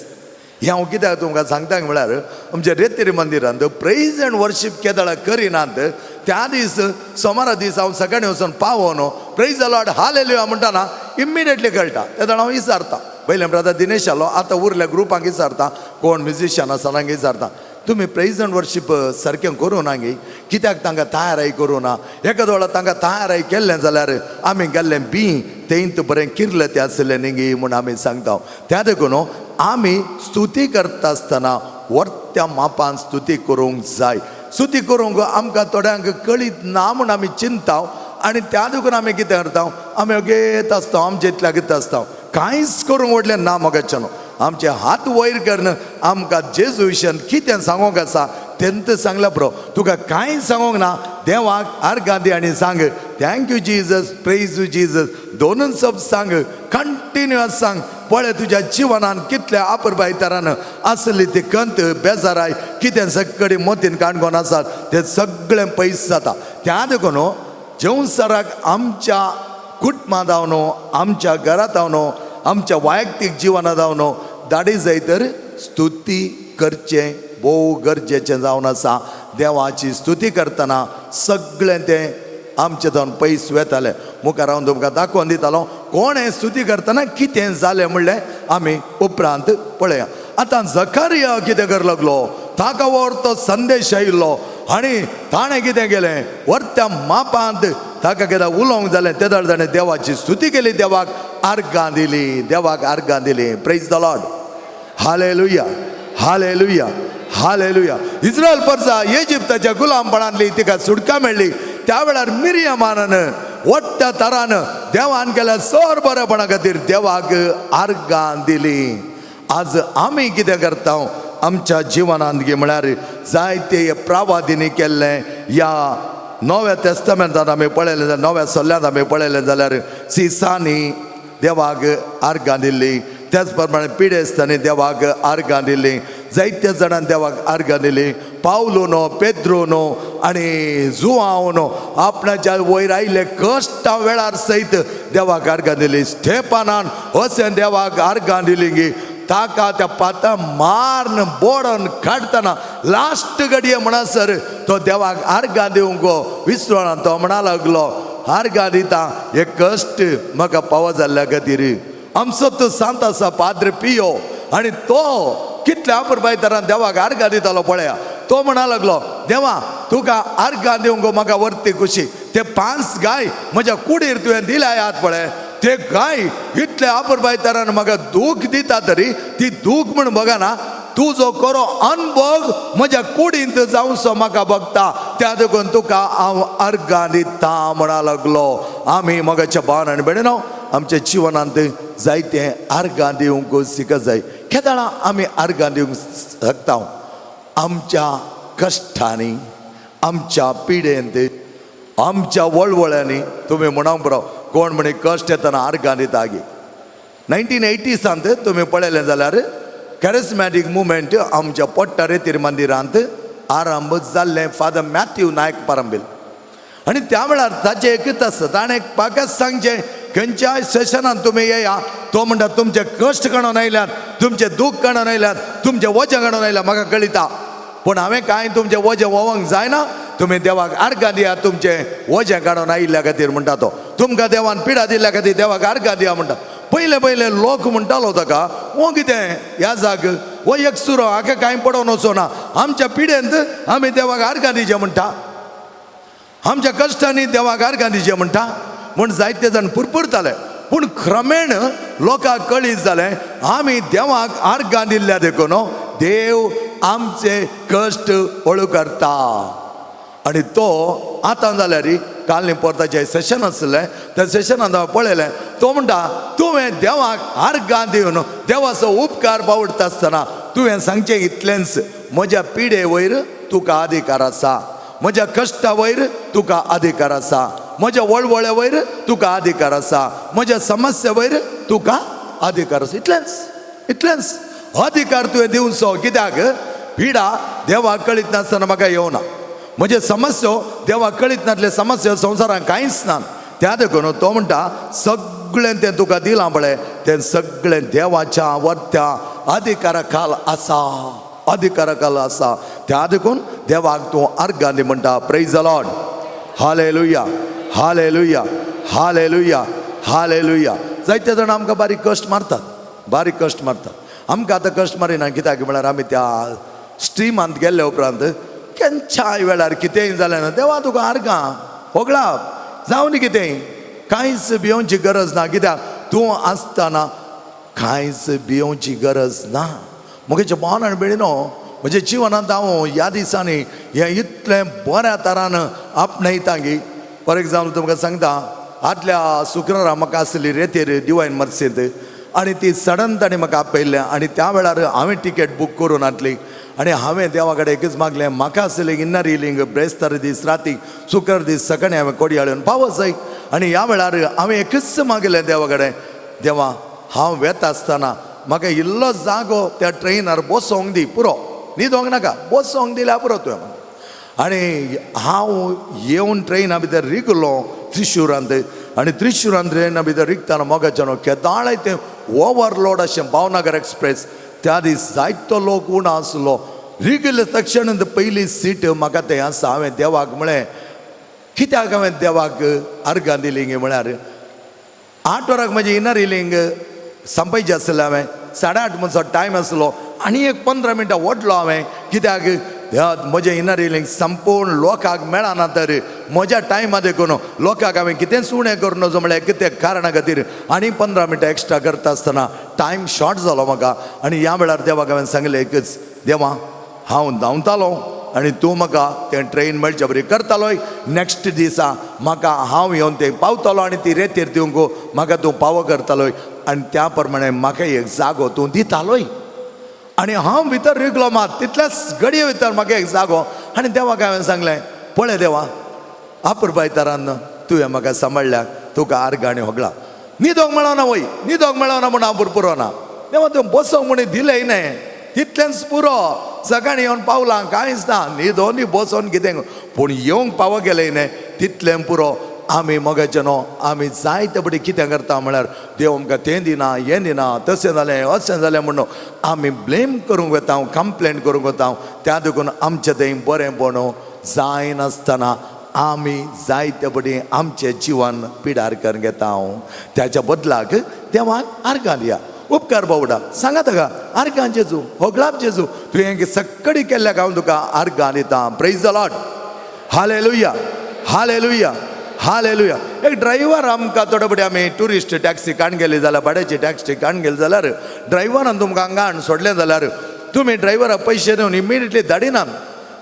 हें हांव कित्याक तुमकां सांगता म्हळ्यार आमच्या रेतीर मंदिरांत प्रेज अँड वर्शीप केदळा करिनात त्या दीस सोमारा दीस हांव सकाळीं वचून पावोन प्रेज the Lord hallelujah म्हणटाना इमिडिएटली कळटा. तेदळा हांव विचारता, पयलें ब्रदर दिनेश आलो, आतां उरल्या ग्रुपांक विचारता, कोण म्युजिशियन आसा तांकां विचारता, तुमी प्रेज अँड वर्शीप सारकें करूं ना गे, कित्याक तांकां तयाराय करूं ना? एका वेळार तांकां तयाराय केल्लें जाल्यार आमी गेल्लें बी तेंत बरें किरलें तें आसलें न्ही गे म्हूण आमी सांगता. त्या देखून आमी स्तुती करता आसतना वर्त्या मापान स्तुती करूंक जाय. स्तुती करूंक आमकां थोड्यांक कळीत ना म्हूण आमी चिंता आनी त्या देखून आमी कितें करता, आमी घेत आसता, आमचे इतल्या घेत आसता, कांयच करूंक व्हडलें ना. मगाच्यान आमचे हात वयर करून आमकां जेजू विशयान कितें सांगूंक आसा तेंत सांगलां पुरो, तुका कांय सांगूंक ना. देवाक आर्गां दी आनी सांग thank you Jesus, praise you Jesus, दोनूच शब्द सांग, कंटिन्युअस सांग. पळय तुज्या जिवनान कितल्या आपुरबायतारान आसली ती कंत बेजाराय कितें सगळी मोतीन काणकोण आसात ते सगळें पयस जाता. त्या देखून जेवसाराक आमच्या कुटुंबांत जावन, आमच्या घरांत जावन, आमच्या वैयक्तीक जिवनांत जावन दाडी जाय तर स्तुती करचें भोव गरजेचें जावन आसा. देवाची स्तुती करतना सगळें तें आमचें जावन पयस वेतालें. मुखार हांव तुमकां दाखोवन दितालो कोण हें स्तुती करतना कितें जालें म्हणलें आमी उपरांत पळया. आतां जकारिया कितें कर लागलो, ताका वर तो संदेश आयिल्लो आनी ताणें कितें केलें, वर्त्या मापांत ताका कितें उलोवंक जालें तेदळ ताणें देवाची स्तुती केली, देवाक आर्गां दिली, देवाक आर्गां दिली. Praise the Lord, hallelujah, hallelujah, hallelujah. Israel परसा इजिप्ताच्या गुलामपणांतली तिका सुटका मेळ्ळी. त्या वेळार मिरियमानान वट्ट्या तरान देवान केल्या सर बरेपणा खातीर देवाक आर्गां दिली. आज आमी कितें करता आमच्या जिवनांत गे म्हळ्यार जायते प्रावादींनी केल्लें ह्या नव्या तेस्तामेंतांत आमी पळयलें जाल्यार, नव्या सल्ल्यांत आमी पळयलें जाल्यार सिसांनी देवाक आर्गां दिल्ली, त्याच प्रमाणे पिडेस्तांनी देवाक आर्गां दिल्ली, जायत्या जाणांनी देवाक आर्गां दिली. पावलूनो, पेद्रोनो आनी जुआवनो आपणाच्या वयर आयिल्ले कश्टा वेळार सयत देवाक आर्गां दिली. स्टेपानान अशें देवाक आर्गां दिली की ताका त्या पाता माਰਨ बोडोन काडटना लास्ट घडये म्हणसर तो देवाक आर्गां दिवंक विसरोना. तो म्हणा लागलो, आर्गां दिता हे कश्ट म्हाका पावो जाल्ल्या खातीर. आमचो तो सांत आसा पाद्र पियो आनी तो कितल्या अपुरबायतरान देवाक आर्गां दितालो पळया. तो म्हणा लागलो, देवा तुका आर्गां दिवंक म्हाका वर्ती खुशी, ते 5 गाय म्हज्या कुडीर तुवें दिल्या याद पळय, ते गाय इतले अपुरबायतरान म्हाका दूख दिता तरी ती दूख म्हूण बघना, तुजो करो अनभोग म्हज्या कुडींत जावचो म्हाका बघता, त्या देखून तुका हांव आर्गां दिता म्हणा लागलो. आमी मगाच्या भावान आनी भयणीनो आमच्या जिवनांत जायते आर्गां दिवंक शिकत जाय. केदळा आमी आर्गां दिवंक शकता? आमच्या कश्टांनी, आमच्या पिडेंत, आमच्या वळवळ्यांनी. तुमी म्हणूंक पुरो कोण म्हणी कश्ट येतना आर्गां दिता गे. 1980सांत तुमी पळयलें जाल्यार कॅरिस्मॅटीक मुवमेंट आमच्या पोट्टा रेतीर मंदिरांत आरंभ जाल्लें फादर मॅथ्यू नायक पारंबील. आनी त्या वेळार ताचें एकच आसता, ताणें म्हाका सांगचें खंयच्याय सेशनान तुमी येया, तो म्हणटा तुमचे कश्ट काडून आयल्यात, तुमचें दूख काडून आयल्यात, तुमचें वजें काडून आयल्यात, म्हाका कळिता, पूण हांवें कांय तुमचें वजें व्होवंक जायना, तुमी देवाक आर्गां दिया तुमचें वजें काडून आयिल्ल्या खातीर म्हणटा तो. तुमकां देवान पिडा दिल्ल्या खातीर देवाक आर्गां दिया म्हणटा. पयले पयले लोक म्हणटालो ताका, वो कितें ह्या जाग वो एक सुरो हाका कांय पडोवन वचना, आमच्या पिडेंत आमी देवाक आर्गां दिवचें म्हणटा, आमच्या कश्टांनी देवाक आर्गां दिवचें म्हणटा म्हूण जायते जाण पुरपुरताले. पूण क्रमेण लोकांक कळीत जालें आमी देवाक आर्गां दिल्ल्या देखून देव आमचे कश्ट हळू करता. आनी तो आतां जाल्यार काल न्ही परताचें सेशन आसलें, त्या सेशनान हांवें पळयलें, तो म्हणटा तुवें देवाक आर्गां दिवन देवाचो उपकार पावडटा आसतना तुवें सांगचें इतलेंच, म्हज्या पिडे वयर तुका अधिकार आसा, म्हज्या कश्टा वयर तुका अधिकार आसा, म्हज्या वळवळ्या वयर तुका अधिकार आसा, म्हज्या समस्या वयर तुका अधिकार आसा. इतलेंच, इतलेंच अधिकार तुवें दिवचो. कित्याक पिडा देवाक कळीत नासतना म्हाका येवना, म्हजे समस्यो देवाक कळीत नासले समस्या संवसारांत कांयच ना. त्या देखून तो म्हणटा सगळें तें तुका दिलां पळय तें सगळें देवाच्या वरत्या अधिकारा खाल आसा, अधिकारा खाल आसा. त्या देखून देवाक तूं अर्गां दी म्हणटा. Praise the Lord. Hallelujah, hallelujah, hallelujah, hallelujah. जायते जाण आमकां बारीक कश्ट मारतात, बारीक कश्ट मारतात. आमकां आतां कश्ट मारिना, कित्याक म्हळ्यार आमी त्या स्ट्रिमांत गेल्ले उपरांत केन्नाय वेळार कितेंय जालें ना देवा तुका आर्गां होगळाप जावं न्ही कितेंय, कांयच भियोवची गरज ना, कित्याक तूं आसतना कांयच भियोवची गरज ना. म्हगे भावन आनी भयणीनो, म्हज्या जिवनांत हांव ह्या दिसांनी हें इतलें बऱ्या तरान आपणायता की फॉर एग्जाम्पल तुमकां सांगता, आदल्या शुक्रारा म्हाका आसली रेतेर डिवायन मर्सींत आनी ती सडन ताणें म्हाका आपयल्लें आनी त्या वेळार हांवें तिकेट बूक करून हाडली आनी हांवें देवा कडेन एकच मागलें, म्हाका आसलें इन्नर हिलींग ब्रेस्तार दीस राती शुक्रार दीस सकाळीं हांवें कोडयाळ येवन पावस जाय आनी ह्या वेळार हांवें एकच मागलें देवा कडेन, देवा हांव वेता आसतना म्हाका इल्लो जागो त्या ट्रेनार बसोंक दी पुरो, न्हिदोंक नाका, बसोंक दिल्यार पुरो तुवें म्हाका. आनी हांव येवन ट्रेना भितर रिगलो त्रिशुरांत आनी त्रिशुरांत ट्रेना भितर रिगतना मोगाच्यानो केदाळाय तें ओवरलोड अशें भावनगर एक्सप्रेस त्या दीस जायतो लोक उणो आसलो. रिगले तक्षण पयली सीट म्हाका तें आसा. हांवें देवाक म्हळें, कित्याक हांवें देवाक अर्गां दिली गे म्हळ्यार 8 वरांक म्हजें इनर हिलींग संपयचें आसलें. हांवें 8:30 म्हणसो टायम आसलो आनी एक 15 मिनटां ओडलो हांवें, कित्याक म्हजें इनर हिलींग संपूर्ण लोकांक मेळना तर म्हज्या टायमा देखून लोकांक हांवें कितेंच उणें करूं नजो म्हळ्यार कितें कारणा खातीर आनी 15 मिनटां एक्स्ट्रा करता आसतना टायम शॉर्ट जालो म्हाका. आनी ह्या वेळार देवाक हांवें सांगलें एकच, देवा हांव धांवतालो आनी तूं म्हाका तें ट्रेन मेळचे बरी करतालोय, नॅक्स्ट दिसा म्हाका हांव येवन तें पावतालो आनी ती रेतीर दिवंक म्हाका तूं पावो करतालोय आनी त्या प्रमाणे म्हाका एक जागो तूं दितालोय. आनी हांव भितर रिगलो मात तितल्याच घडये भितर म्हाका एक जागो आनी देवाक हांवें सांगलें, पळय देवा आपुरबायतारान तुवें म्हाका सांबाळ्ळ्या, तुका आर्गां आनी होगळा. न्हिदोंक मेळना वय, न्हिदोंक मेळना म्हूण हांव पुरपुरो ना, देवा तूं बसोंक म्हूण दिलें न्हय तितलेंच पुरो. सकाळीं येवन पावलां कांयच ना, न्हिदोन न्ही बसोन कितें, पूण येवंक पावो गेलें न्हय तितलें पुरो. आमी मोगाचे न्हू आमी जायते पटी कितें करता म्हळ्यार देव आमकां तें दिना हें दिना तशें जालें अशें जालें म्हणून आमी ब्लेम करूंक वता, कंप्लेन करूंक वता. त्या देखून आमचें थंय बरेंपण जायनासतना आमी जायते पटी आमचें जिवन पिडार करून घेता. त्याच्या बदलाक देवाक आर्गां दिया. उपकार बावडा सांगा ताका आर्गां जेजू, होगळाप जेजू, तुवें सक्कडी केल्ल्याक हांव तुका आर्गां दिता. Praise the Lord. Hallelujah, hallelujah, hallelujah. एक ड्रायव्हर आमकां थोडे पटी आमी ट्युरिस्ट टॅक्सी काण गेली जाल्यार भाड्याची टॅक्सी काण गेली जाल्यार ड्रायव्हरान तुमकां हांगा हाडून सोडलें जाल्यार तुमी ड्रायव्हराक पयशे दिवन इमिडिएटली धाडिनात,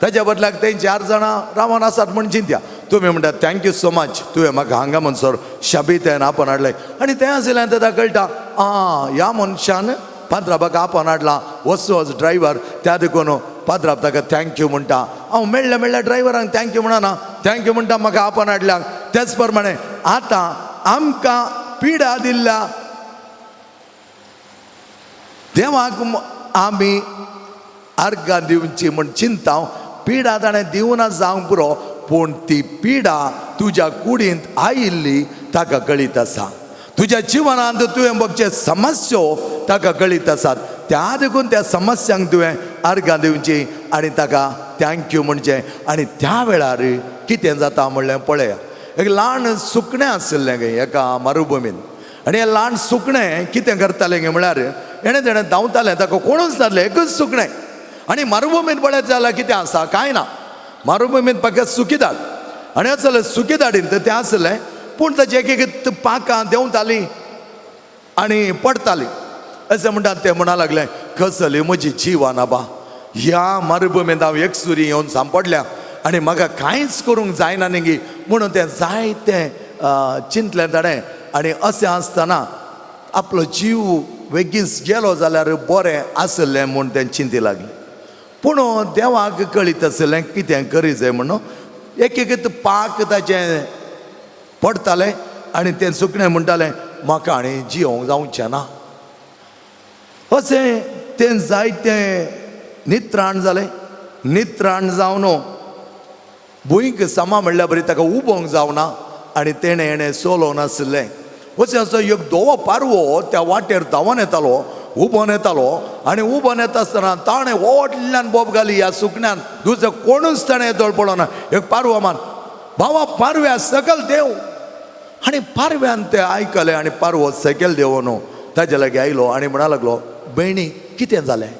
ताच्या बदलाक थंय 4 जाणां रावन आसात म्हूण चिंत्या. तुमी म्हणटा thank you so much, तुवें म्हाका हांगा म्हणसर शाबीतेन आपोवन हाडलें. आनी तें आशिल्ल्यान ताका कळटा आं ह्या मनशान पाद्राबाक आपोवन हाडला, वचो ड्रायव्हर, त्या देखून पाद्राब ताका thank you म्हणटा. हांव मेळ्ळें मेळ्ळ्या ड्रायव्हरांक thank you म्हणना, thank you म्हणटा म्हाका आपोवन हाडल्या. तेच प्रमाणे आतां आमकां पिडा दिल्ल्या देवाक आमी आर्गां दिवची म्हूण चिंता. पिडा ताणें दिवना जावंक पुरो, पूण ती पिडा तुज्या कुडींत आयिल्ली ताका कळीत आसा, तुज्या जिवनांत तुवें बगचे समस्यो ताका कळीत आसात. त्या देखून त्या समस्यांक तुवें आर्गां दिवची आनी ताका thank you म्हणचें. आनी त्या वेळार कितें जाता म्हणलें पळया, एक ल्हान सुकणें आशिल्लें गे एका मरुभुमीन आनी हें ल्हान सुकणें कितें करतालें गे म्हळ्यार हेणें तेणें धांवतालें, ताका कोणूच नासलें, एकूच सुकणें. आनी मरुभुमीन पळयत जाल्यार कितें आसा, कांय ना. मरुभुमीन फकत सुकी दाड आनी आसलें सुकी दाडीन तर तें आसलें, पूण ताची एक एक पांखां देंवतालीं आनी पडटालीं. अशें म्हणटात तें म्हणा लागलें, कसली म्हजी जिवान आबा, ह्या मरुभुमींत हांव एकसुरी येवन सांपडल्या आनी म्हाका कांयच करूंक जायना न्ही म्हणून तें जायतें चिंतलें ताणें. आनी अशें आसतना आपलो जीव वेगींच गेलो जाल्यार बरें आसलें म्हूण तें चिंती लागलें. पूण देवाक कळीत आसलें कितें करी जाय म्हणून. एक एक पाक ताचें पडटालें आनी तें सुकणें म्हणटालें म्हाका आनी जियोंक जावचें ना. अशें तें जायतें नित्राण जालें. नित्राण जावन भुंयक समा म्हणल्यार बरी ताका उबोंक जावना. आनी तेणें हेणें चलोवन आशिल्लें. अशें आसतना एक धवो पारवो त्या वाटेर धांवन येतालो, उबोन येतालो आनी उबोन येता आसतना ताणें व्हडल्यान बोब घाली ह्या सुकण्यान, दुसरो कोणूच ताणें येदोळ पळोवना. एक पारवो मान भावा पारव्या सकल देव. आनी पारव्यान तें आयकलें आनी पारवो सकयल देंवोन ताजे लागीं आयलो आनी म्हणा लागलो, भयणी कितें जालें?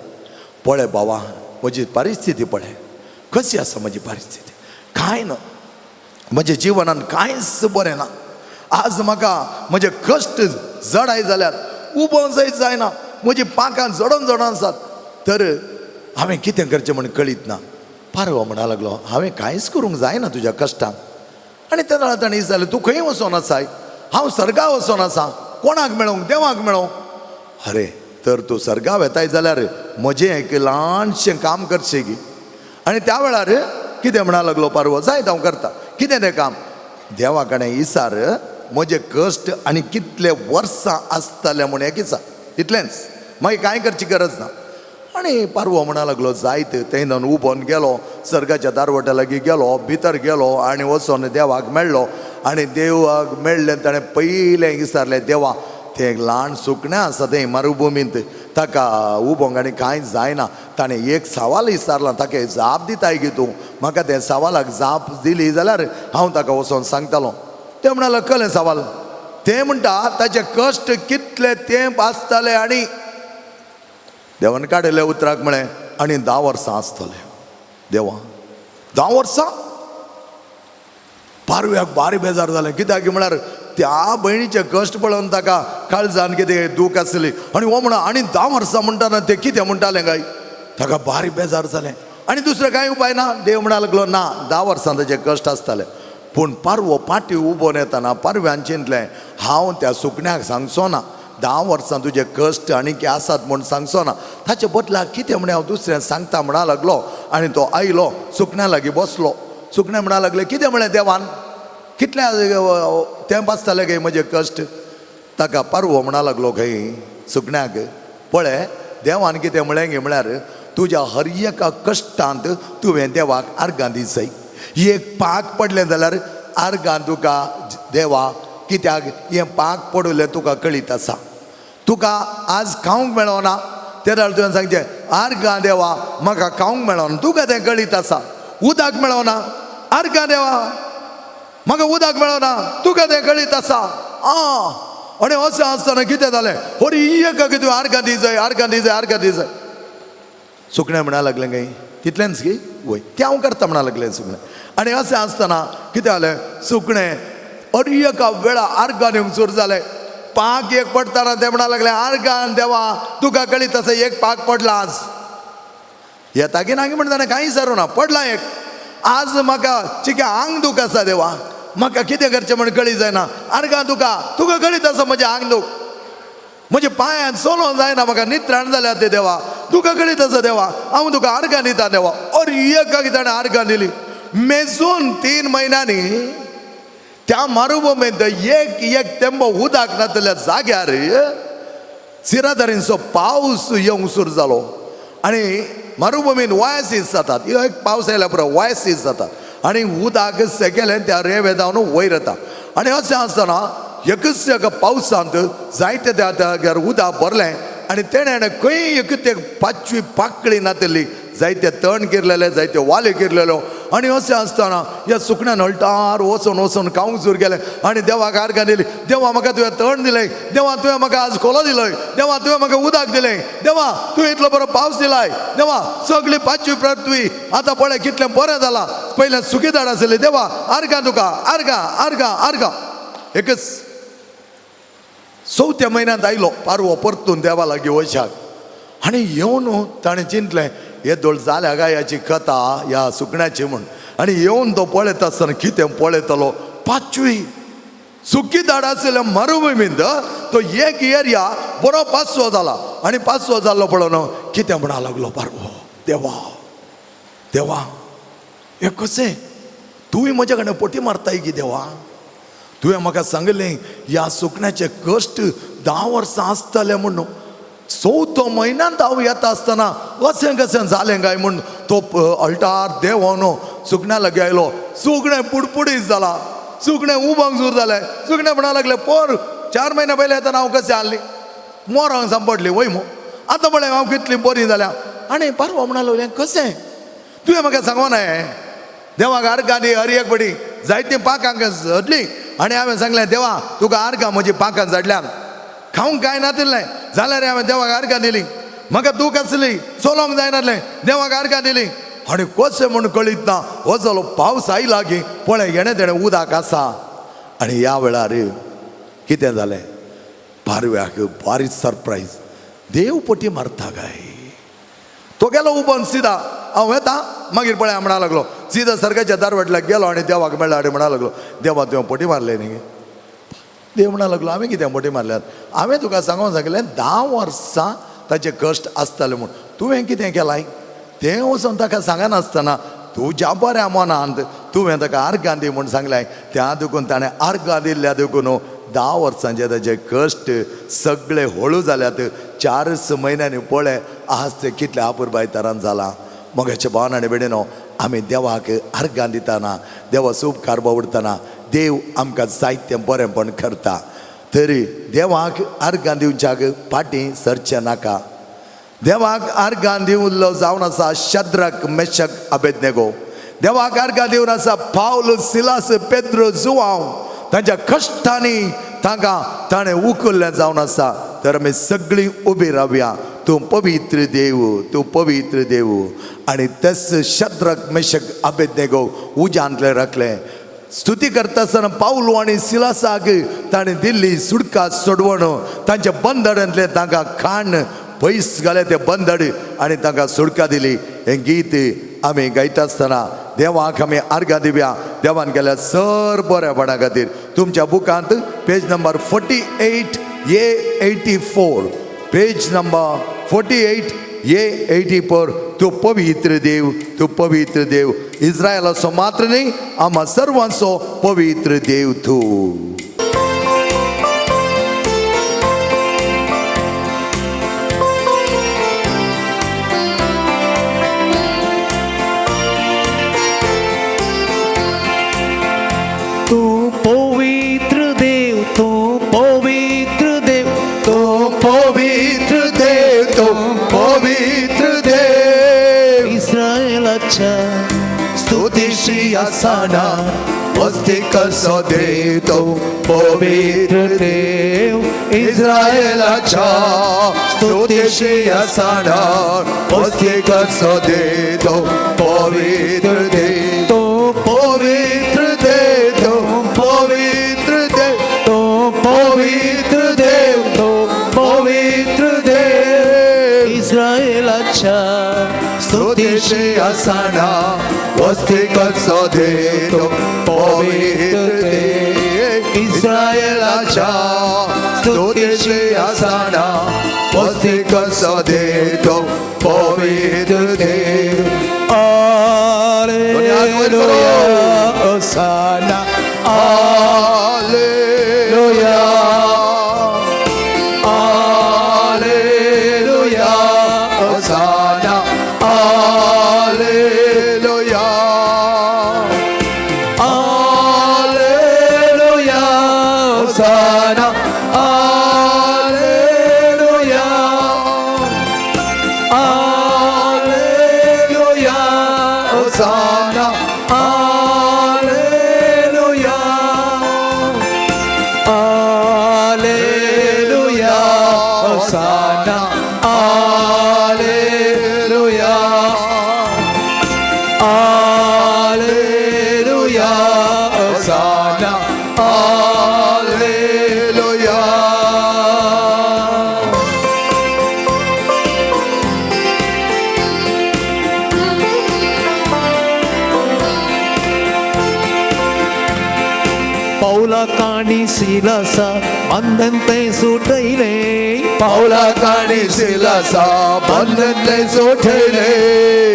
पळय बाबा म्हजी परिस्थिती पळय कशी आसा, म्हजी परिस्थिती कांय ना, म्हज्या जिवनान कांयच बरें ना. आज म्हाका म्हजे कश्ट जडाय जाल्यात, उबो जायत जायना, म्हजी पांखां जडोन जडोन आसात, तर हांवें कितें करचें म्हूण कळीत ना. पारवो म्हणा लागलो, हांवें कांयच करूंक जायना तुज्या कश्टांक. आनी तेन्ना ताणें विचारलें, तूं खंय वचोन आसाय? हांव सर्गा वचोन आसा. कोणाक मेळोंक? देवाक मेळोंक. अरे तर तूं सर्गा वेताय जाल्यार म्हजें एक ल्हानशें काम करचें गी. आनी त्या वेळार कितें म्हणा लागलो पारवो, जायत हांव करता. कितें तें काम? देवा कडेन इसार म्हजे कश्ट आनी कितले वर्सां आसतले म्हूण एक इसार, इतलेंच, मागीर कांय करची गरज ना. आनी पारवो म्हणा लागलो जायत. थंय उबोन गेलो, सर्गाच्या दारवट्या लागीं गेलो, भितर गेलो आनी वचोन देवाक मेळ्ळो. आनी देवाक मेळ्ळें ताणें पयलें विचारलें, देवा तें एक ल्हान सुकणें आसा तें मरुभुमींत, ताका उबोंक आनी कांय जायना. ताणें एक सवाल विचारलां, ताका जाप दिताय गी तूं? म्हाका तें सवालाक जाप दिली जाल्यार हांव ताका वचोन सांगतालो. तें म्हणालो, कलें सवाल? तें म्हणटा ताचे कश्ट कितले तेंप आसताले. आनी देवान काडिल्ल्या उतराक म्हळें, आनी 10 वर्सां आसतले. देवा 10 वर्सां? पारव्याक भारी बेजार जालें. कित्याक म्हळ्यार त्या भयणीचे कश्ट पळोवन ताका काळजान कितें दूख आसली. आनी हो म्हणा आनी 10 वर्सां म्हणटाना तें कितें म्हणटालें काय? ताका भारी बेजार जालें आनी दुसरो कांय उपाय ना. देव म्हणा लागलो, ना 10 वर्सां ताचे कश्ट आसताले. पूण पारवो पाटी उबोन येताना पारव्यान चिंतलें, हांव त्या सुकण्याक सांगचो ना 10 वर्सां तुजे कश्ट आनी कितें आसात म्हूण सांगचो ना, ताचे बदलाक कितें म्हण हांव दुसऱ्यान सांगता म्हणा लागलो. आनी तो आयलो, सुकण्या लागीं बसलो. सुकणें म्हणा लागलें, कितें म्हळें देवान? कितले तें आसताले काय म्हजे कश्ट? ताका पारवो म्हणा लागलो खंय सुकण्याक, पळय देवान कितें म्हळें गे म्हळ्यार तुज्या हर एका कश्टांत तुवें देवाक आर्गां दिसय. एक पाक पडलें जाल्यार आर्गां तुका देवा, कित्याक हें पाक पडलें तुका कळीत आसा, तुका आज खावंक मेळना ते जाल्यार तुवें सांगचें आर्गां देवा म्हाका खावंक मेळना, तुका तें कळीत आसा. उदक मेळना, आर्गां देवा म्हाका उदक मेळना, तुका तें कळीत आसा. आं, आनी अशें आसतना कितें जालें, हरी एक तुवें आर्गां दी जाय, आर्गां दी जाय, आर्गां दी जाय. सुकणें म्हणा लागलें काय तितलेंच की वय तें हांव करता म्हणा लागलें सुकणें. आनी अशें आसतना कितें जालें, सुकणें अरी एका वेळा आर्गां दिवंक सुरू जालें. पाक एक पडटना तें म्हणा लागलें, आर्गां देवा तुका कळीत आसा एक पाक पडला आज, येता की ना म्हणटा ताणें कांय विचारूं ना, पडला एक, आज म्हाका चिके आंग दूख आसा देवा, म्हाका कितें करचें म्हण कळी जायना, आर्गां तुका, तुका कळीत आसा म्हजें आंग दूख, म्हज्या पांयांत चलोवंक जायना, म्हाका नित्राण जाल्या ते देवा, तुका कळीत आसा देवा, हांव तुका आर्गां दिता देवा. अरे एका ताणें आर्गां दिली. मेजून 3 म्हयन्यांनी त्या मरुभुमींत एक एक तेंबो उदक नातल्या जाग्यार सिरादरींचो पावस येवंक सुरू जालो. आनी मरुभुमींत वॉयसीस जातात, एक पावस आयल्या पुरो वॉयसीस जातात आनी उदक सेकेलें त्या रेंवे जावन वयर येता. आनी अशें आसतना एकच एका पावसांत जायते त्या जाग्यार उदक भरलें आनी तेणें खंय एक ते पाचवी पाकळी नातली, जायते तण किरलेले, जायते वाले किरलेलो. आनी अशें आसतना ह्या सुकण्यान हळटार वचोन वचोन खावंक सुरू केलें आनी देवाक आर्गां दिली, देवा म्हाका तुवें तण दिलें, देवा तुवें म्हाका आज खोलो दिलय, देवा तुवें म्हाका उदक दिलें, देवा तुवें इतलो बरो पावस दिलाय, देवा सगळी पाचवी पृथ्वी आतां पळय कितलें बरें जालां, पयलें सुकी झाड आसलें, देवा आर्गां तुका, आर्गां आर्गां आर्गां. एकच 4थ्या म्हयन्यांत आयलो पारवो परतून देवा लागीं वशाक. आनी येवन ताणें चिंतलें येदोळ जाल्या काय ह्याची कथा ह्या सुकण्याची म्हूण. आनी येवन तो पळयता आसतना कितें पळयतलो, पाचवी सुकी झाड आशिल्ल्या मरुभुमींत तो एक एरिया बरो पाचवो जाला. आनी पाचवो जाल्लो पळोवन कितें म्हणा लागलो पारवो, देवा देवा हें कशें तुवें म्हज्या कडेन पटी मारताय की देवा, तुवें म्हाका सांगलें ह्या सुकण्याचे कश्ट 10 वर्सां आसतले म्हूण, 4थो म्हयन्यांत हांव येता आसतना अशें कशें जालें काय म्हूण तो अल्टार देंवोन सुकण्या लागीं आयलो. सुकणें पुडपुडीत जाला. सुकणें उबंग सूर जालें. सुकणें म्हणा लागलें, पोर 4 म्हयन्या पयलें येतना हांव कशें आहली, मोरांक सांपडली वय मू, आतां पळय हांव कितली बरी जाल्या. आनी पारवो म्हणा लागलें, कशें तुवें म्हाका सांगोना हें? देवाक आर्गां दी हर एक पटी जायतीं पाखांक झडलीं आनी हांवें सांगलें, देवा तुका आर्गां म्हजी पाखां झडल्यान, खावंक कांय नातिल्लें जाल्यार हांवें देवाक आर्गां दिली, म्हाका दूख आसली चलोवंक जायनासलें, देवाक आर्गां दिली. आनी कशें म्हूण कळीत ना, हो जालो पावस आयला की पळय हेणें तेणें उदक आसा. आनी ह्या वेळार कितें जालें, पारव्याक बारीक सरप्रायज, देव पटी मारता काय. तो गेलो उबोन सिदा, हांव येता मागीर पळय म्हणा लागलो. सिदा सर्गाच्या दारवटल्याक गेलो आनी देवाक मेळ्ळो आनी म्हणा लागलो, देवा तुवें पटी मारले न्ही? देव म्हणा लागलो, हांवें कितें पटी मारल्यात? हांवें तुका सांगूंक सांगलें 10 वर्सां ताचे कश्ट आसताले म्हूण, तुवें कितें केलाय? तें वचून ताका सांगनासतना तुज्या बऱ्या मनांत तुवें ताका आर्गां दी म्हूण सांगलें, त्या देखून ताणें आर्गां दिल्ल्या देखून 10 वर्सांचे ताचे कश्ट सगळे हळू जाल्यात. 4 म्हयन्यांनी पळय आज ते कितले अपुरबाय तरान जालां. मोगाचे भावन आनी भयणीनो, आमी देवाक आर्गां दितना, देवाचो उपकार बावडतना देव आमकां जायतें बरेंपण करता. तरी देवाक आर्गां दिवच्याक फाटीं सरचें नाका. देवाक आर्गां दिवलो जावन आसा शद्रक मेशक अबेदनेगो, देवाक आर्गां दिवन आसा पावल सिलास पेद्रो जुवांव, तांच्या कश्टांनी तांकां ताणें उखल्लें जावन आसा. तर आमी सगळीं उबी रावया, तूं पवित्र देव, तूं पवित्र देव. आनी तेच शद्रक मेशक अबेदनेगो उज्यांतलें राखलें. स्तुती करता आसतना पावलो आनी सिलासाक ताणें दिल्ली सुटका सोडवण, तांच्या बंदडांतलें तांकां खाण पयस घालें तें बंदड आनी तांकां सुटका दिली. हें गीत आमी गायता आसतना देवाक आमी आर्गां दिवया, देवान केल्या सर बऱ्यापणा खातीर. तुमच्या बुकांत पेज number 48 A 84, page number 48 A 84, तूं पवित्र देव, तूं पवित्र देव, इस्रायलाचो मात्र न्ही आम्हा सर्वांचो पवित्र देव तूं. तूं पवित्र देव, तूं पवित्र देव, तूं पवित्र देव, तूं पवित्र देव, इस्रायलाच्या स्तुतीशी आसना वस्ती कसो देव, तूं पवित्र देव, इस्रायलाच्या स्तुतीशी आसना वस्ती कसो देव, तूं पवित्र देव, तूं पवित्र देव, तूं पवित्र देव, तूं पवित्र देव, तूं पवित्र देव, इस्रायलाच्या स्तुतीशी आसना वस्ती कसो देव, तूं पवित्र देव, इस्रायलाच्या स्तुतीशी आसना वस्ती कसो देव, तूं पवित्र देव. Alleluia, Hosanna, Alleluia, Alleluia, Hosanna, Alleluia, Alleluia, Hosanna, Alleluia, Alleluia, Hosanna, Alleluia, Alleluia, Hosanna, Alleluia, Alleluia, Hosanna, Alleluia. पावला काणी सिलासा बंधन ते सुटयले, पावला काणी सिलासा बंधन ते सुटयले,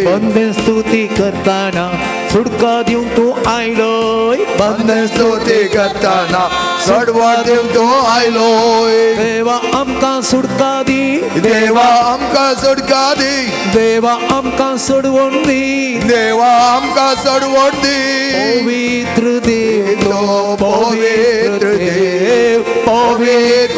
बंधन स्तुती करताना सुटका दिवंक तूं आयलोय, बंधन स्तुती करताना सडवा दिवंक तूं आयलोय. देवा आमकां सुटका दी, देवा आमकां सुटका दी, देवा आमकां सोडवण दी, देवा आमकां सोडवण दी, पवित्र देव, तो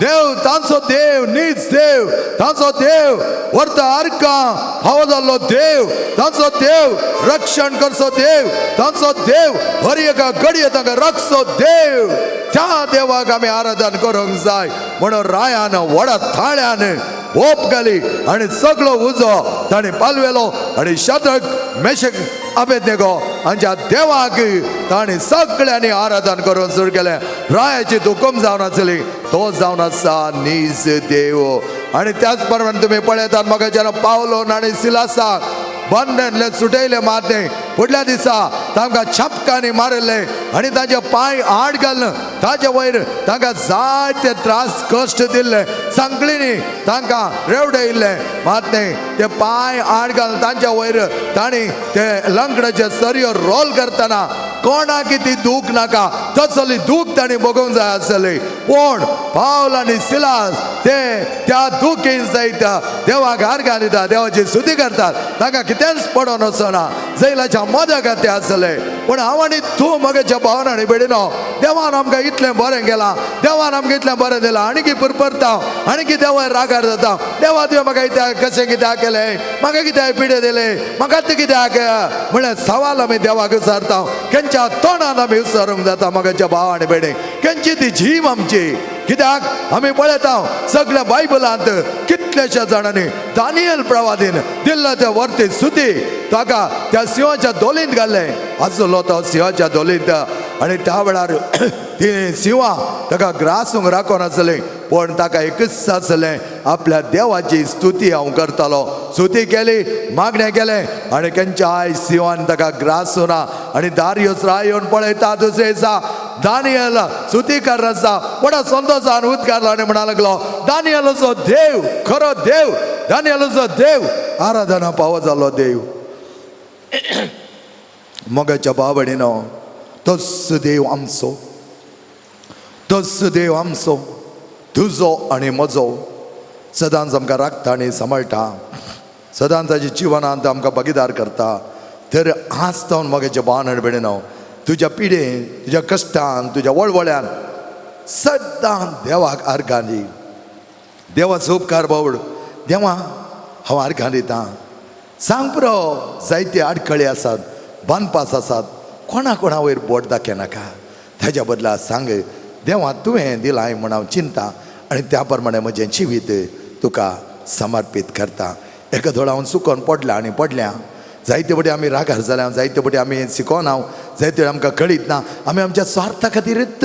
देव तांचो देव नीच देव तांचो देव व्हरता आर्कां फावो जाल्लो देव तांचो देव रक्षण करचो देव तांचो देव हर एका घडये तांकां राखचो देव त्या देवाक आमी आराधन करूंक जाय म्हणून रायान व्हडा थाळ्यान बोप घाली आनी सगळो उजो ताणें पालवेलो आनी शतक मेशक अबेदनेगो हांच्या देवाक ताणें सगळ्यांनी आराधन करून सुरू केलें. रायाची हुकूम जावन आसली तो जावन आसा नीज देव. आनी त्याच प्रमाणे तुमी पळयतात म्हाका जेन्ना पावलो आनी सिलासाक बंधनले सुटयले मात फुडल्या दिसा तांकां छापकांनी मारिल्ले आनी तांचे पांय आड घालून ताजे वयर तांकां जायते त्रास कश्ट दिल्ले सांकळींनी तांकां रेवडयल्ले मात न्ही ते पांय आड घालून तांच्या वयर तांणी ते लंकडाचे सरयो रोल करतना कोणाक ती दूख नाका तसली दूख तांणी भोगूंक जाय आसली. पूण पावल आनी सिलास ते त्या दुखीन सयत देवाक आर्गां दिता देवाची स्तुती करतात तांकां कितेंच पडोन वचना जैलाच्या मदक ते आसले. पूण हांव आनी तूं म्हगेच्या भावान आनी भयणीनो देवान आमकां इतलें बरें केलां देवान आमकां इतलें बरें दिलां आनी की पुरपरता आनी की देवा रागार जाता देवा तुवें म्हाका कित्याक कशें कित्याक केलें म्हाका कित्याक पिडे दिले म्हाका तें कित्याक म्हळ्यार सवाल आमी देवाक विचारता केंच्या तोंडान आमी विचारूंक जाता म्हगेच्या भाव आनी भयणी केंची ती जीव आमची. कित्याक आमी पळयता सगळ्या बायबलांत कितल्याश्या जाणांनी दानियल प्रवादीन दिल्लो ते वरती सुती ताका त्या सिंहाच्या दोलींत घाल्लें आसलो तो सिंहाच्या दोलींत आनी त्या वेळार ती सिंहां ताका ग्रासूंक राखून आसलें पूण ताका एकूच आसलें आपल्या देवाची स्तुती हांव करतालो. स्तुती केली मागणें केलें आनी केंच्या I सिंहान ताका ग्रासूना आनी दारियोस राय येवन पळयता दुसरे दिसा दानियल स्तुती कर आसा व्हडा संतोशान उदकारलो आनी म्हणा लागलो दानियलाचो देव खरो देव दानियलाचो देव आराधना पावो जालो देव. मोगाच्या भाव भयणीनो तोच देव आमचो तोच देव आमचो तुजो आनी म्हजो सदांच आमकां राखता आनी सांबाळटा सदांच ताच्या जिवनांत आमकां भागीदार करता. तर आज जावन म्हगेच्या भावान आनी भयणीनो तुज्या पिडेन तुज्या कश्टान तुज्या वळवळ्यान सदां देवाक आर्गां दी देवाचो उपकार बावड देवा हांव आर्गां दितां सांग पुरो जायते आडखळी आसात बांदपास आसात कोणा कोणा वयर बोट दाखयनाका ताज्या बदला सांग देवा तुवें दिलां म्हूण हांव चिंता आनी त्या प्रमाणे म्हजें जिवीत तुका समर्पीत करता. एका धोडा हांव चुकोन पडल्या आनी पडल्या जायते फावटी आमी रागार जाल्या जायते फावटी आमी शिकोना जायते आमकां कळीत ना आमी आमच्या स्वार्था खातीरच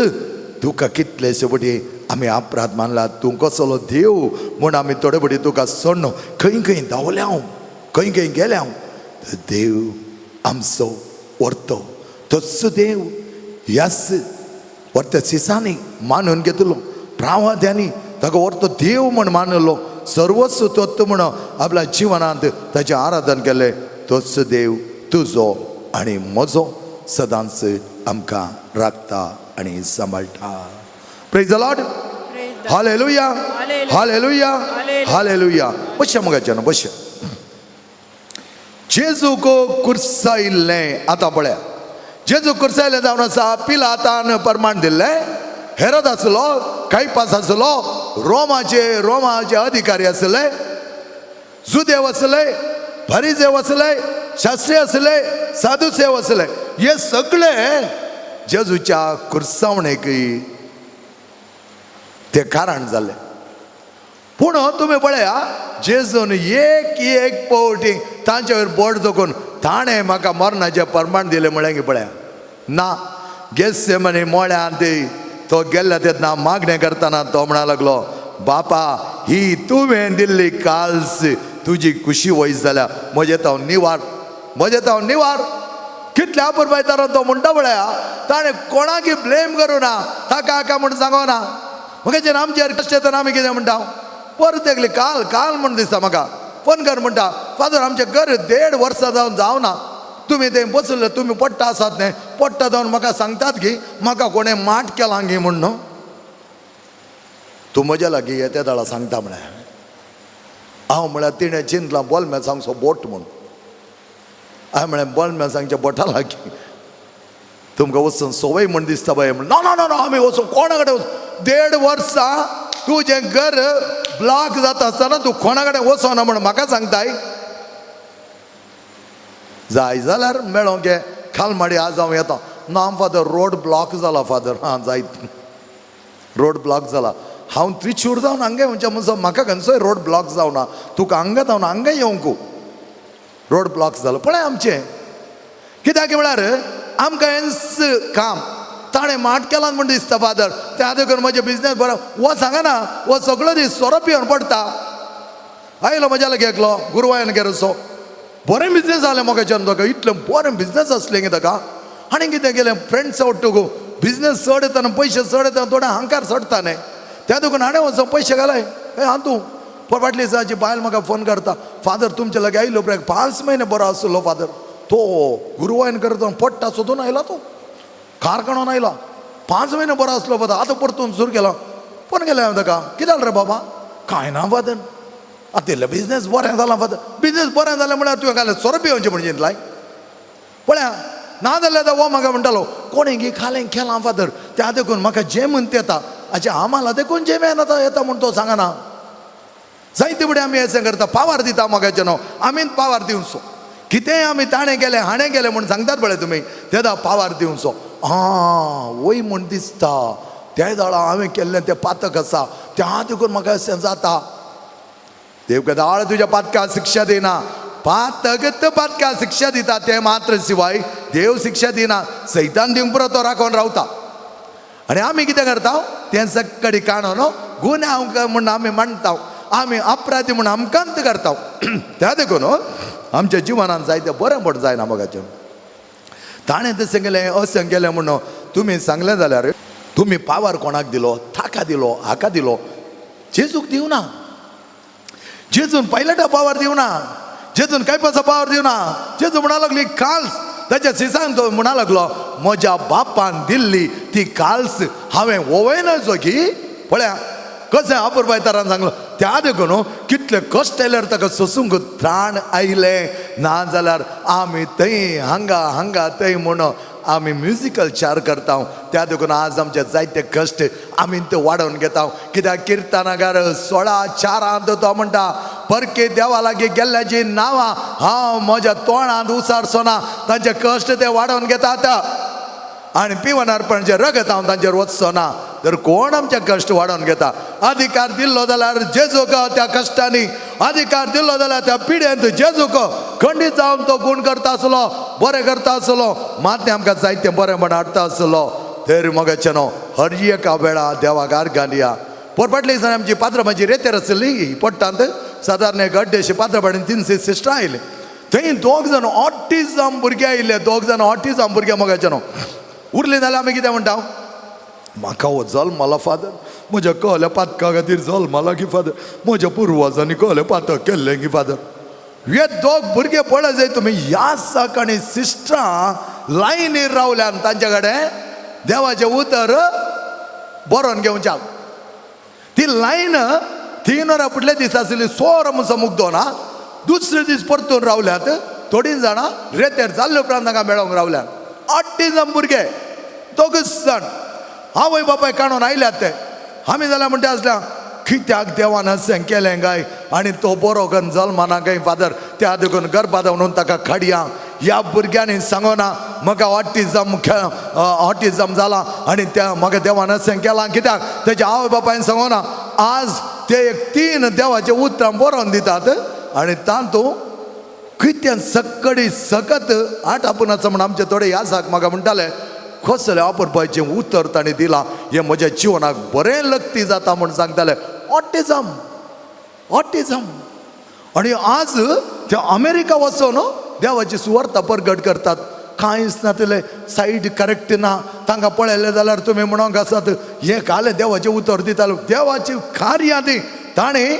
तुका कितलेशे फावटी आमी अपराध मानला तूं कसलो देव म्हूण आमी थोडे फावटी तुका सोडनो खंय खंय धांवल्या हांव खंय खंय गेल्या हांव. देव आमचो व्हरतो तोच देव ह्याच व्हरत्या सिसांनी मानून घेतलो प्रावाद्यांनी ताका व्हरतो देव म्हूण मानलो सर्वस्व तत्व म्हण आपल्या जिवनांत ताचें आराधन केलें. तोच देव तुजो आनी म्हजो सदांच आमकां राखता आनी सांबाळटा. Praise the Lord. Hallelujah hallelujah hallelujah. बशया मगाच्यान बशया. जेजूक कुर्सायिल्लें आतां पळया जेजू कुर्सायिल्लें जावन आसा पिलातान प्रमाण दिल्लें हेरोद आसलो कायपास आसलो रोमाचे अधिकारी आसले जुदेव आसले फरिजेव आसले शास्त्री आसले साधुसेव आसले हे सगळे जेजूच्या कुर्सावणेक ते कारण जाले. पूण तुमी पळया जेजून एक एक पावटी तांचे वयर बोट जोखून ताणें म्हाका मरणाचें प्रमाण दिलें म्हळें की पळया ना. गेस्सेमनी मळ्यांत तो गेल्ल्या तेन्ना मागणें करतना तो म्हणा लागलो बापा ही तुवें दिल्ली काल्स तुजी खुशी वयस जाल्या म्हजें तो निवार म्हजें तो निवार. कितल्या अपुरबायतारो तो म्हणटा पळया ताणें कोणाकी ब्लेम करूं ना ताका हाका म्हूण सांगना. म्हाका जेन्ना आमचेर कश्ट येतना आमी कितें म्हणटा परत एकली काल काल म्हूण दिसता म्हाका फोन कर म्हणटा फादर आमचें घर 1.5 वर्सां जावन जावना तुमी तें बसले तुमी पडटा आसात न्ही पडटा जावन म्हाका सांगतात की म्हाका कोणें माट केलां गी म्हूण न्हू तूं म्हज्या लागीं येते दाळा सांगता म्हळ्यार हांव म्हळ्यार तिणें चिंतलां बोलम्या सांगचो बोट म्हूण हांवें म्हळें बोलम्या सांगच्या बोटा लागीं तुमकां वचून संवय म्हूण दिसता बाय म्हण. ना ना ना आमी वचून कोणा कडेन 1.5 वर्सां तुजें घर ब्लॉक जाता आसतना तूं कोणा कडेन वचना म्हण म्हाका सांगताय. जाय जाल्यार मेळोंक गे खालमाडी आज हांव येता. ना फादर, रोड ब्लॉक जाला फादर. हां जायत, रोड ब्लॉक जाला. हांव त्रिचूर जावन हांगा येवच्या म्हणसर म्हाका खंयचोय रोड ब्लॉक जावना, तुका हांगा जावन हांगा येवंक रोड ब्लॉक जालो. पळय आमचें कित्याक म्हळ्यार आमकां हेंच काम ताणें माट केला म्हण दिसता फादर. त्या देखून म्हजें बिजनेस बरो. वो सांगना, वो सगळो दीस सोरो पिवन पडटा. आयलो म्हज्या लागीं एकलो गुरवायन गेलो, बरें बिजनेस जालें म्हाका ताका, इतलें बरें बिजनेस आसलें की ताका. आनी कितें केलें, फ्रेंड्स आवट बिजनेस चड येता, पयशे चड येता, थोडे हांकार चडटा न्ही, त्या देखून हाणें वचोन पयशे घालाय. हे हां तूं फाटल्या दिसाची बायल म्हाका फोन करता, फादर तुमच्या लागीं आयलो उपरांत 5 म्हयने बरो आसलो फादर. तो गुरवायन करता पडटा सोदून आयला, तो कारखानोन आयला, 5 म्हयने बरो आसलो फादर. आतां परतून सुरू केलो. फोन केलें हांवें ताका, कितें जालें रे बाबा? कांय ना फादर, आतां इल्लें बिजनेस बरें जालां फादर. बिजनेस बरें जालें म्हळ्यार तुवें घालें सोरो पिवचें म्हण चिंतलाय पळया. ना जाल्यार आतां हो म्हाका म्हणटालो कोणें गी खालें केलां फादर, त्या देखून म्हाका जें म्हणटा येता. आचे आम्हाला देखून जें येना येता म्हण तो सांगना. जायते फुडें आमी अशें करता, पावार दिता म्हाका न्हू, आमीच पावार दिवचो. कितेंय आमी ताणें केलें हाणें केलें म्हूण सांगतात पळय तुमी, तेदा पावार दिवचो. आं वय म्हूण दिसता त्या वेळा हांवें केल्लें तें पातक आसा, त्या देखून म्हाका अशें जाता. देव कदाळ तुज्या पातका शिक्षा दिना, पातकत पातका शिक्षा दिता ते मात्र शिवाय देव शिक्षा दिना. सैतान दिवंक पुरो तो राखोन रावता. आनी आमी कितें करता, तें सक्कडी काणो न्हू गुन्यांव म्हूण आमी मांडटा, आमी अपराधी म्हूण आमकांत करता. त्या देखून आमच्या जिवनान जायते बरें पड जायना मोगाचें. ताणें तशें केलें अशें केलें म्हूण तुमी सांगलें जाल्यार तुमी पावर कोणाक दिलो, ताका दिलो, हाका दिलो, जेजूक दिवना. जेजून पायलटा पावर दिवना, जेजून कायपाचो पावर दिवना. जेजू म्हणा लागली काल्स, ताच्या सिसान तो म्हणा लागलो म्हज्या बापान दिल्ली ती काल्स हांवें ओवयना की. पळया कशें अपुरबायतारान सांगलो. त्या देखून कितले कश्ट आयल्यार ताका सोसूंक त्राण आयलें. ना जाल्यार आमी थंय हांगा हांगा थंय म्हूण आमी म्युजिकल चार करता. त्या देखून आज आमचे जायते कश्ट आमी ते वाडोवन घेता. कित्याक किर्तनागार 16:4 तो म्हणटा, परके देवा लागीं गेल्ल्याची नांवां हांव म्हज्या तोंडांत उसारचो ना. तांचे कश्ट ते वाडोवन घेतात आनी पिवन अर्पणचें रगत हांव तांचेर वचचो ना. तर कोण आमचे कश्ट वाडोवन घेता? अधिकार दिल्लो जाल्यार जेजूक त्या कश्टांनी, अधिकार दिल्लो जाल्यार त्या पिड्यांत जेजूक खंडीत जावन तो गुण करता आसलो, बरें करता आसलो, मात आमकां जायतें बरें म्हण हाडटा आसलो. तर मगाचें न्हू हर एका वेळा देवाक आर्गां दिया. पोरपाटले दिसांनी आमची पात्राबाची रेतेर आसली पट्टांत, सादारण एक 250 पात्राबाडीन 300 सिस्टरां आयले. थंय 2 जाण ऑटिजम भुरगे आयिल्ले, 2 जाण ऑटिजम भुरगे मगाचें न्हू उरले जाल्यार आमी कितें म्हणटा, म्हाका हो जल्मला फादर, म्हज्या कहल्या पातका खातीर जल्मला की फादर, म्हज्या पुर्वजांनी कहलें पातक केल्लें की फादर. हे 2 भुरगे पळय जाय तुमी, यासक आनी सिस्टरां लायनीर रावल्यान तांचे कडेन देवाचें उतर बरोवन घेवच्याक. ती लायन 3 वरां फुडल्या दीस आसली, 100 वरां म्हणसर मुगदो ना. दुसरे दीस परतून रावल्यात थोडीं जाणां रेतेर जाल्ले उपरांत तांकां मेळोंक रावल्यात. ऑटिजम भुरगे 2 जाण आवय बापाय काणून आयल्यात ते. आमी जाल्यार म्हणटा आसल्या कित्याक देवान अशें केलें काय, आनी तो बरो करून जल्मना काय फादर, त्या देखून गर्भात म्हणून ताका खाडया. ह्या भुरग्यांनी सांगना म्हाका ऑटिजम ऑटिजम जाला आनी त्या म्हाका देवान अशें केलां कित्याक, तेच्या आवय बापायन सांगना. आज ते एक 3 देवाचें उतरां बरोवन दितात आनी तातूंत कितें सक्कडी सकत आठ आपूण आसा म्हण आमचे थोडे यासाक म्हाका म्हणटाले, कसलें अपुरबायचें उतर ताणें दिलां, हें म्हज्या जिवनाक बरें लक्ती जाता म्हूण सांगताले. Autism, autism. आनी आज ते अमेरिका वचोन देवाची सुवार्ता परगट करतात. कांयच नातलें, सायड करेक्ट ना. तांकां पळयलें जाल्यार तुमी म्हणोंक आसात हें कालें देवाचें उतर दितालें. देवाची कार्यां ती ताणें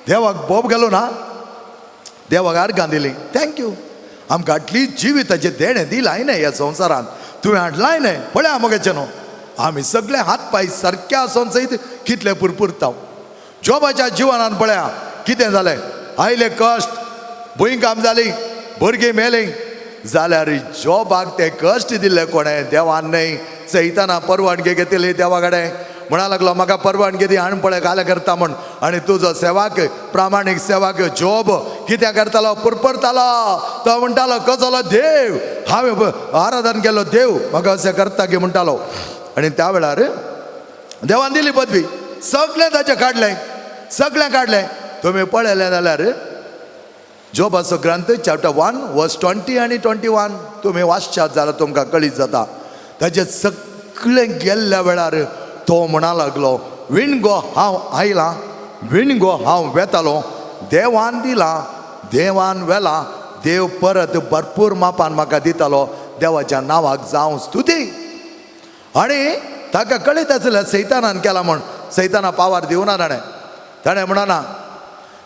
देवाक बोब घालो ना, देवाक आर्गां दिली. Thank you, आमकां हाडली जिविताचें देणें दिलां न्हय ह्या संवसारांत, तुवें हाडलाय न्हय. पळया मगेचें न्हू आमी सगळे हात पांय सारके आसोन सयत कितले पुरपुरता. जोबाच्या जिवनान पळया कितें जालें, आयले कश्ट, भुंयकाम जाली, भुरगीं मेलीं, जाल्यार जोबाक ते कश्ट दिल्ले कोणें? देवान न्हय. सैताना परवानगी घेतली देवा कडेन. म्हणा लागलो म्हाका परवानगी दी हाण पळय घाले करता म्हण. आनी तुजो सेवाक प्रामाणीक सेवाक जोब कित्याक करतालो पुरपरतालो. तो म्हणटालो कसलो देव हांवें आराधन केलो देव म्हाका अशें करता की म्हणटालो. आनी त्या वेळार देवान दिली पदवी, सगळें ताचें काडलें, सगळें काडलें. तुमी पळयलें जाल्यार जोबाचो ग्रंथ चॅप्टर 1 वर्स 20 आनी 21 तुमी वाचशात जाल्यार तुमकां कळीत जाता. ताचें सगळें गेल्ल्या वेळार तो म्हणा लागलो विणगो हांव आयलां, विणगो हांव वेतालो, देवान दिला देवान वेला, देव परत भरपूर मापान म्हाका दितालो, देवाच्या नांवाक जावं स्तुती. आनी ताका कळीत आसलें सैतानान केला म्हण. सैताना पावार दिवना ताणें, ताणें म्हणना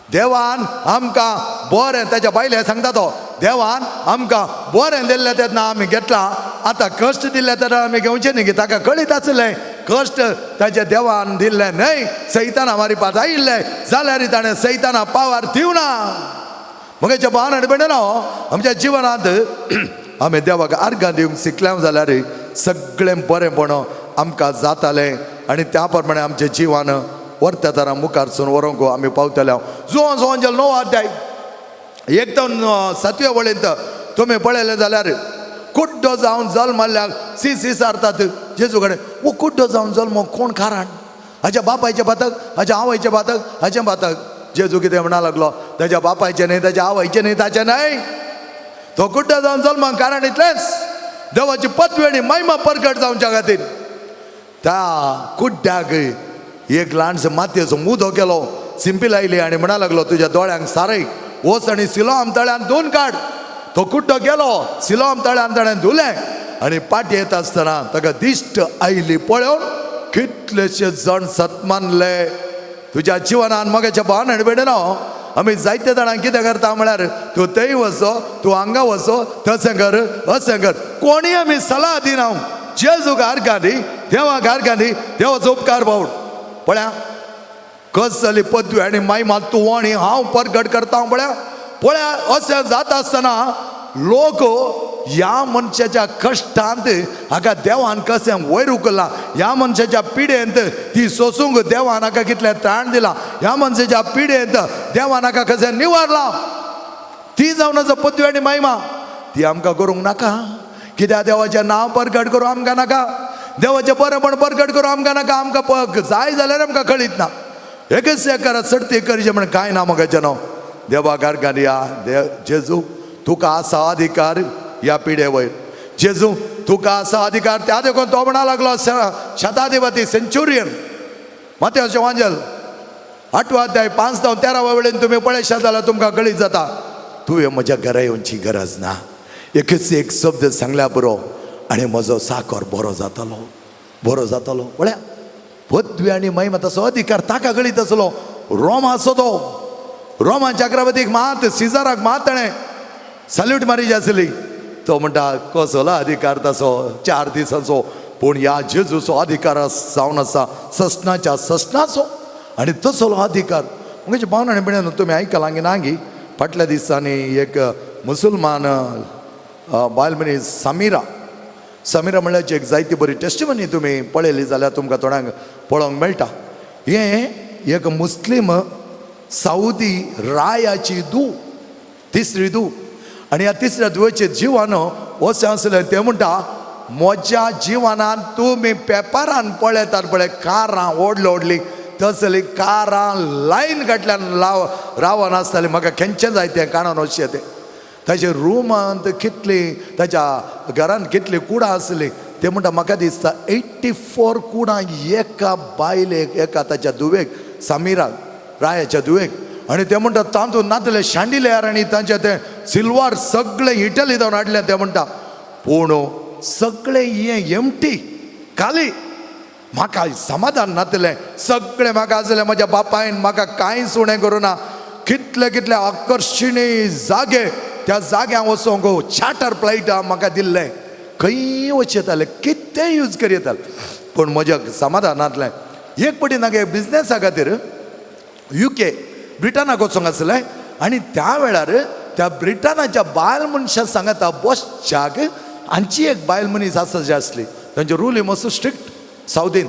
देवान आमकां बरें, ताच्या बायले सांगता तो, देवान आमकां बरें दिल्लें तेन्ना आमी घेतलां, आतां कश्ट दिल्लें तेन्ना आमी घेवचें न्ही. ताका कळीत आसलें कश्ट ताच्या देवान दिल्लें न्हय, सैताना मारिपात आयिल्लें, जाल्यार ताणें सैताना पावार दिवना. मगेच्या भावान आनी भयणीनो, आमच्या जिवनांत आमी देवाक आर्गां दिवंक शिकल्या जाल्यार सगळें बरेंपण आमकां जातालें आनी त्या प्रमाणे आमचें जिवन व्हरता तरा मुखारसून व्हरूंक आमी पावतले. जुवां जुवांचे 9 अध्याय 1 ते 7व्या वळींत तुमी पळयलें जाल्यार कुड्डो जावन जल्मल्ल्याक सी सी सारतात जेजू कडेन. वो कुड्डो जावन जल्म कोण कारण? हाज्या बापायचें पातक, हाज्या आवयचें पातक, हाजें पातक. जेजू कितें म्हणा लागलो, ताज्या बापायचें न्हय, ताज्या आवयचें न्हय, ताचें न्हय, तो कुड्डो जावन जल्म कारण इतलेंच देवाची पदवी आनी महिमा परगट जावच्या खातीर. त्या कुड्ड्याक एक ल्हानसो मातयेचो मुदो केलो, सिंपी लायली आनी म्हणा लागलो तुज्या दोळ्यांक सारय, वच आनी सिलोआम तळ्यान धुवन काड. तो कुड्डो गेलो, सिलोआम तळ्यान ताणें धुलें आनी पाटी येता आसतना ताका दिश्ट आयली पळोवन कितलेशे जाण सतमानले. तुज्या जिवनान मगेच्या भावान आनी भयणीनो, आमी जायते जाणांक कितें करता म्हळ्यार तूं थंय वचो, तूं हांगा वचो, तशें कर अशें कर, कोणीय आमी सलाह दिना. जेजूक आर्गां दी, देवाक आर्गां दी, देवाचो उपकार पावड. पळया कसली पदवी आनी महिमा तूं आनी हांव परगट करता. पळया पळया अशें जाता आसतना लोक ह्या मनशाच्या कश्टांत हाका देवान कशें वयर उखल्ला, ह्या मनशाच्या पिडेंत ती सोसूंक देवान हाका कितलें त्राण दिला, ह्या मनशाच्या पिडेंत देवान हाका कशें निवारला, ती जावन आसा पदवी आनी महिमा. ती आमकां करूंक नाका. कित्याक देवाचें नांव परगट करूं आमकां नाका, देवाचें बरेंपण परगट करूं आमकां नाका. आमकां जाय जाल्यार आमकां कळीत ना. एकच करा चडती करचें म्हण कांय ना मगेचें न्हू. देवा आर्गां दिया, देव जेजू तुका आसा अधिकार ह्या पिडे वयर, जेजू तुका आसा अधिकार. त्या देखून तो म्हणा लागलो शताधिपती सेंच्युरियन, मातेवचें वांजल 8वो अध्याय 5 ते 13 वेळेन तुमी पळयशात जाल्यार तुमकां कळीत जाता. तुवें म्हज्या घरा येवची गरज ना, एकच एक शब्द सांगल्या पुरो आनी म्हजो साकर बरो जातलो, बरो जातलो. पळया पदवी आनी महिमा तसो अधिकार ताका कळीत आसलो. रोमाचो तो, रोमा चक्रवर्तीक मात सिजाराक मात ताणें सल्यूट मारीची आसली. तो म्हणटा कसलो अधिकार तसो 4 दिसांचो, पूण ह्या जेजूचो अधिकार जावन आसा ससनाच्या ससनाचो. आनी तसलो अधिकार म्हणजे भावना आनी भयणीनो, तुमी आयकलां की ना की फाटल्या दिसांनी एक मुसलमान बायल मनीस समीरा, समीरा म्हणल्यार एक जायती बरी टेस्टिमनी तुमी पळयली जाल्यार तुमकां थोड्यांक पळोवंक मेळटा. हें एक मुस्लीम साउदी रायाची धूव, तिसरी धूव. आनी ह्या तिसऱ्या धुवेचे जिवन अशें आसलें, तें म्हणटा म्हज्या जिवनान तुमी पेपरान पळयतात पळय कारां व्हडली व्हडली, तसली कारां लायन फाटल्यान रावन आसताली, म्हाका खेंचें जाय तें काणून वचचें तें. ताच्या रुमांत कितली, ताच्या घरांत कितली कुडां आसली, ते म्हणटा म्हाका दिसता 84 कुडां एका बायलेक, एका ताच्या धुवेक, समीराक, रायाच्या धुवेक. आनी ते म्हणटा तातूंत नातले शांडिल्यार आनी तांचे ते सिल्वार सगळें इटली जावन हाडलें. ते म्हणटा पूण सगळें हें एमटी खाली, म्हाका समाधान नातलें, सगळें म्हाका आसलें. म्हज्या बापायन म्हाका कांयच उणें करूं ना. कितले कितले आकर्शिणी जागे, त्या जाग्यां वचोंक चार्टर फ्लायट म्हाका दिल्लें, खंय वचयताले, कितेंय यूज करयताले, पूण म्हज्या समाधान नातलें. एक पटी नाका बिजनेसा खातीर UK ब्रिटनाक वचोंक आसलें आनी त्या वेळार त्या ब्रिटनाच्या बायल मनशां सांगता बसच्याक हांची एक बायल मनीस आसा जी आसली, तांचे रूल मातसो स्ट्रिक्ट सावदीन.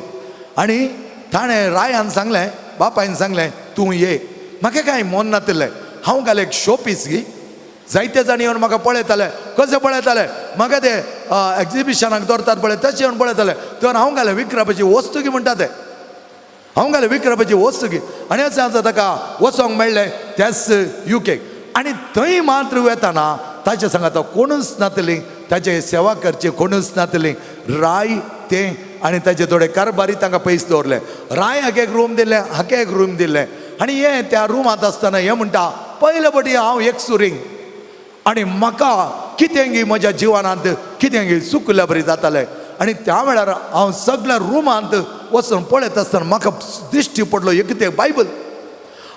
आनी ताणें रायान सांगलें, बापायन सांगलें तूं ये. म्हाका कांय मन नातिल्लें, हांव घालें एक शो पीस गी. जायते जाण येवन म्हाका पळयताले, कशें पळयताले म्हाका ते एग्जिबिशनाक दवरतात पळय तशें येवन पळयताले. तर हांव घालें विक्रपाची वस्तू की म्हणटा ते, हांव घालें विक्रपाची वस्तू की. आनी अशें आसा ताका वचोंक मेळ्ळें त्याच युकेक. आनी थंय मात्र वेताना ताच्या सांगाता कोणूच नातली, ताचे सेवा करची कोणूच नातली. राय ते आनी ताचे थोडे कारभारी तांकां पयस दवरले. राय हाका एक रूम दिलें, हाका एक रूम दिलें. आनी हे त्या रुमांत आसतना हे म्हणटा, पयले पटी हांव एक सुरींग आनी म्हाका कितें गी म्हज्या जिवनांत कितें गी चुकल्या बरी जातालें. आनी त्या वेळार हांव सगळ्या रुमांत वचून पळयत आसतना म्हाका दिश्टी पडलो एक तें बायबल.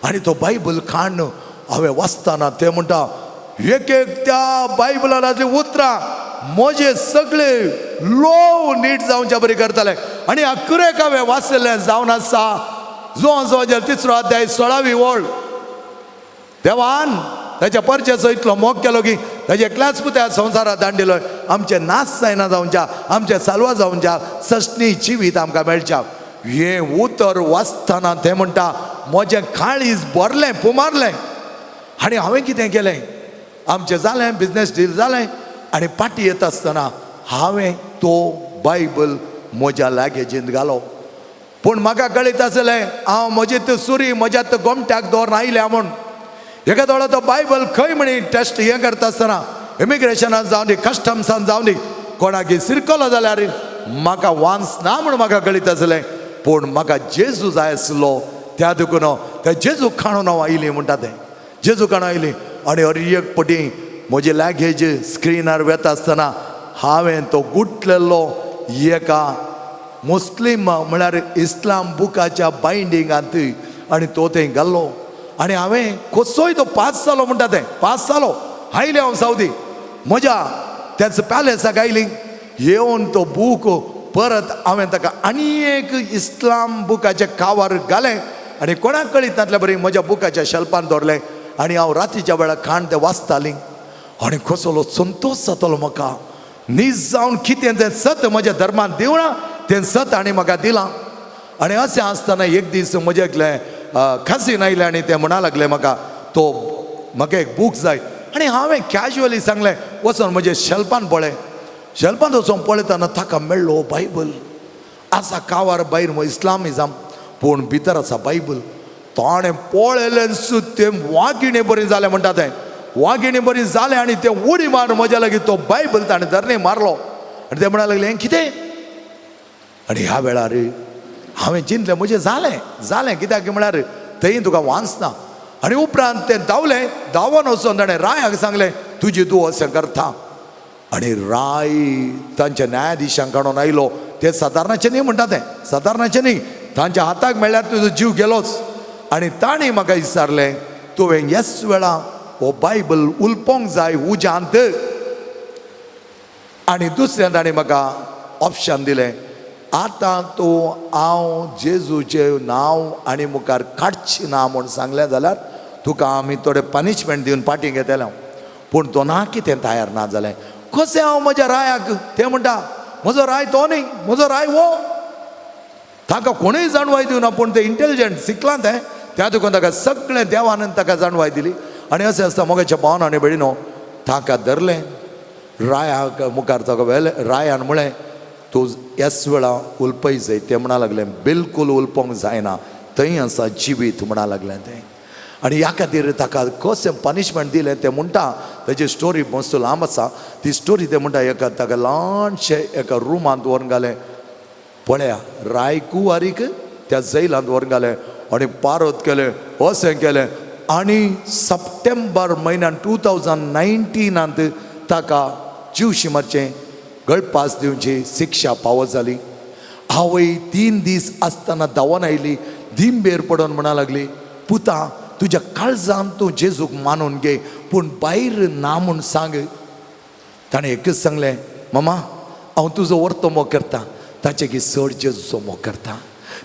आनी तो बायबल काडून हांवें वाचतना ते म्हणटा एक एक त्या बायबलांतलीं उतरां म्हजे सगळे लोव नीट जावच्या बरी करताले. आनी अकरेक हांवें वाचिल्लें जावन आसा जो जो 3 अध्याय 16वी ओळ. देवान ताच्या परचेचो इतलो मोग केलो की ताजे एकल्याच पुत्या संवसारात दांडिलो, आमचे नाश जायना जावच्या, आमचे साल्वा जावच्या, सस्नी जिवीत आमकां मेळच्या. हें उतर वाचतना तें म्हणटा म्हजें काळीज भरलें, पुमारलें. आनी हांवें कितें केलें, आमचें जालें बिजनेस डील जालें आनी पाटी येता आसतना हांवें तो बायबल म्हज्या लागेजींत घालो. पूण म्हाका कळीत आसलें हांव म्हजी ती सुरी म्हज्या तो गोमट्याक दवरून आयल्या म्हूण. एका दोळो तो बायबल खंय म्हणी टेस्ट हें करता आसतना इमिग्रेशनान जावं दी, कस्टम्सान जावं दी, कोणाक सिरकलो जाल्यार म्हाका वांस ना म्हूण म्हाका कळीत आसलें. पूण म्हाका जेजू जाय आसलो, त्या देखून त्या जेजू खाणून हांव आयली म्हणटा तें, जेजू खाणून आयली. आनी हर एक पटी म्हजी लगेज स्क्रिनार वेता आसतना हांवें तो गुटलेलो एका मुस्लीम म्हळ्यार इस्लाम बुकाच्या बायंडिंगांत आनी तो थंय घाल्लो. आनी हांवें कसोय तो पास जालो म्हणटा तें, पास जालो. आयलें हांव सावदी म्हज्या त्याच पॅलेसाक आयली, येवन तो बूक परत हांवें ताका आनी एक इस्लाम बुकाचें कावार घालें आनी कोणाक कळीत नासल्या बरी म्हज्या बुकाच्या शेल्पान दवरलें. आनी हांव रातीच्या वेळार खाण तें वाचतालीं आनी कसलो संतोश जातालो म्हाका. नीज जावन कितें तें सत म्हज्या धर्मान दिवना तें सत आनी म्हाका दिलां. आनी अशें आसतना एक दीस म्हजें एकलें खासीन आयलें आनी तें म्हणा लागलें म्हाका, तो म्हाका एक बूक जाय. आनी हांवें कॅज्युअली सांगलें वचोन म्हजें शेल्पान पळय. शेल्पान वचोन पळयतना ताका मेळ्ळो बायबल आसा कावार भायर इस्लामिजम, पूण भितर आसा बायबल. ताणें पळयलें तें वागिणे बरी जालें म्हणटा तें, वागिणे बरी जालें. आनी तें उडी मार म्हज्या लागीं तो बायबल ताणें धरणे मारलो आनी तें म्हणा लागलें हें कितें. आनी ह्या वेळार हांवें चिंतलें म्हजें जालें जालें, कित्याक म्हळ्यार थंय तुका वांचना. आनी उपरांत तें धांवलें, धांवन वचून ताणें रायाक सांगलें तुजी तूं अशें करता. आनी राय तांच्या न्यायाधिशांक काडून आयलो. ते सादारणाचे न्ही म्हणटा तें, सादारणाचे न्ही, तांच्या हाताक मेळ्ळ्यार तुजो जीव गेलोच. आनी तांणी म्हाका विचारलें तुवें येस वेळा हो बायबल उलपोंक जाय उज्यांत. आनी दुसऱ्यान ताणें म्हाका ऑप्शन दिलें, आतां तूं हांव जेजूचें नांव आनी मुखार काडची ना म्हूण सांगलें जाल्यार तुका आमी थोडें पनिशमेंट दिवन पाटी घेतले. पूण तो ना कितें तयार ना जालें. कशें हांव म्हज्या रायाक, तें म्हणटा म्हजो राय तो न्ही, म्हजो राय हो. ताका कोणूय जाणवाय दिवना, पूण तें इंटेलिजंट शिकलां तें, त्या देखून ताका सगळें देवान ताका जाणवाय दिली. आनी अशें आसता मोगाच्या भावन आनी भयणीनो, ताका धरलें रायाक मुखार ताका व्हेलें. रायान म्हळें तूं ह्याच वेळा उलपय जाय. तें म्हणा लागलें बिलकूल उलपोंक जायना, थंय आसा जिवीत म्हणा लागलें तें. आनी ह्या खातीर ताका कशें पनिशमेंट दिलें तें म्हणटा, ताजी स्टोरी मस्त लांब आसा ती स्टोरी. तें म्हणटा एका ताका ल्हानशें एका रुमांत व्हरून घालें, पळया रायकुवारीक त्या जैलांत व्हरून घालें आनी पारत केलें अशें केलें. आनी सप्टेंबर म्हयन्यान 2019 ताका जिवशी मारचें गळपास दिवची शिक्षा पावत जाली. आवय 3 दीस आसतना धांवन आयली, दिंबेर पडून म्हणा लागली पुता तुज्या काळजान तूं जेजूक मानून घे, पूण भायर ना म्हूण सांग. ताणें एकच सांगलें ममा हांव तुजो वर्तो मोग करता, ताचे की चड जेजूचो मोग करता,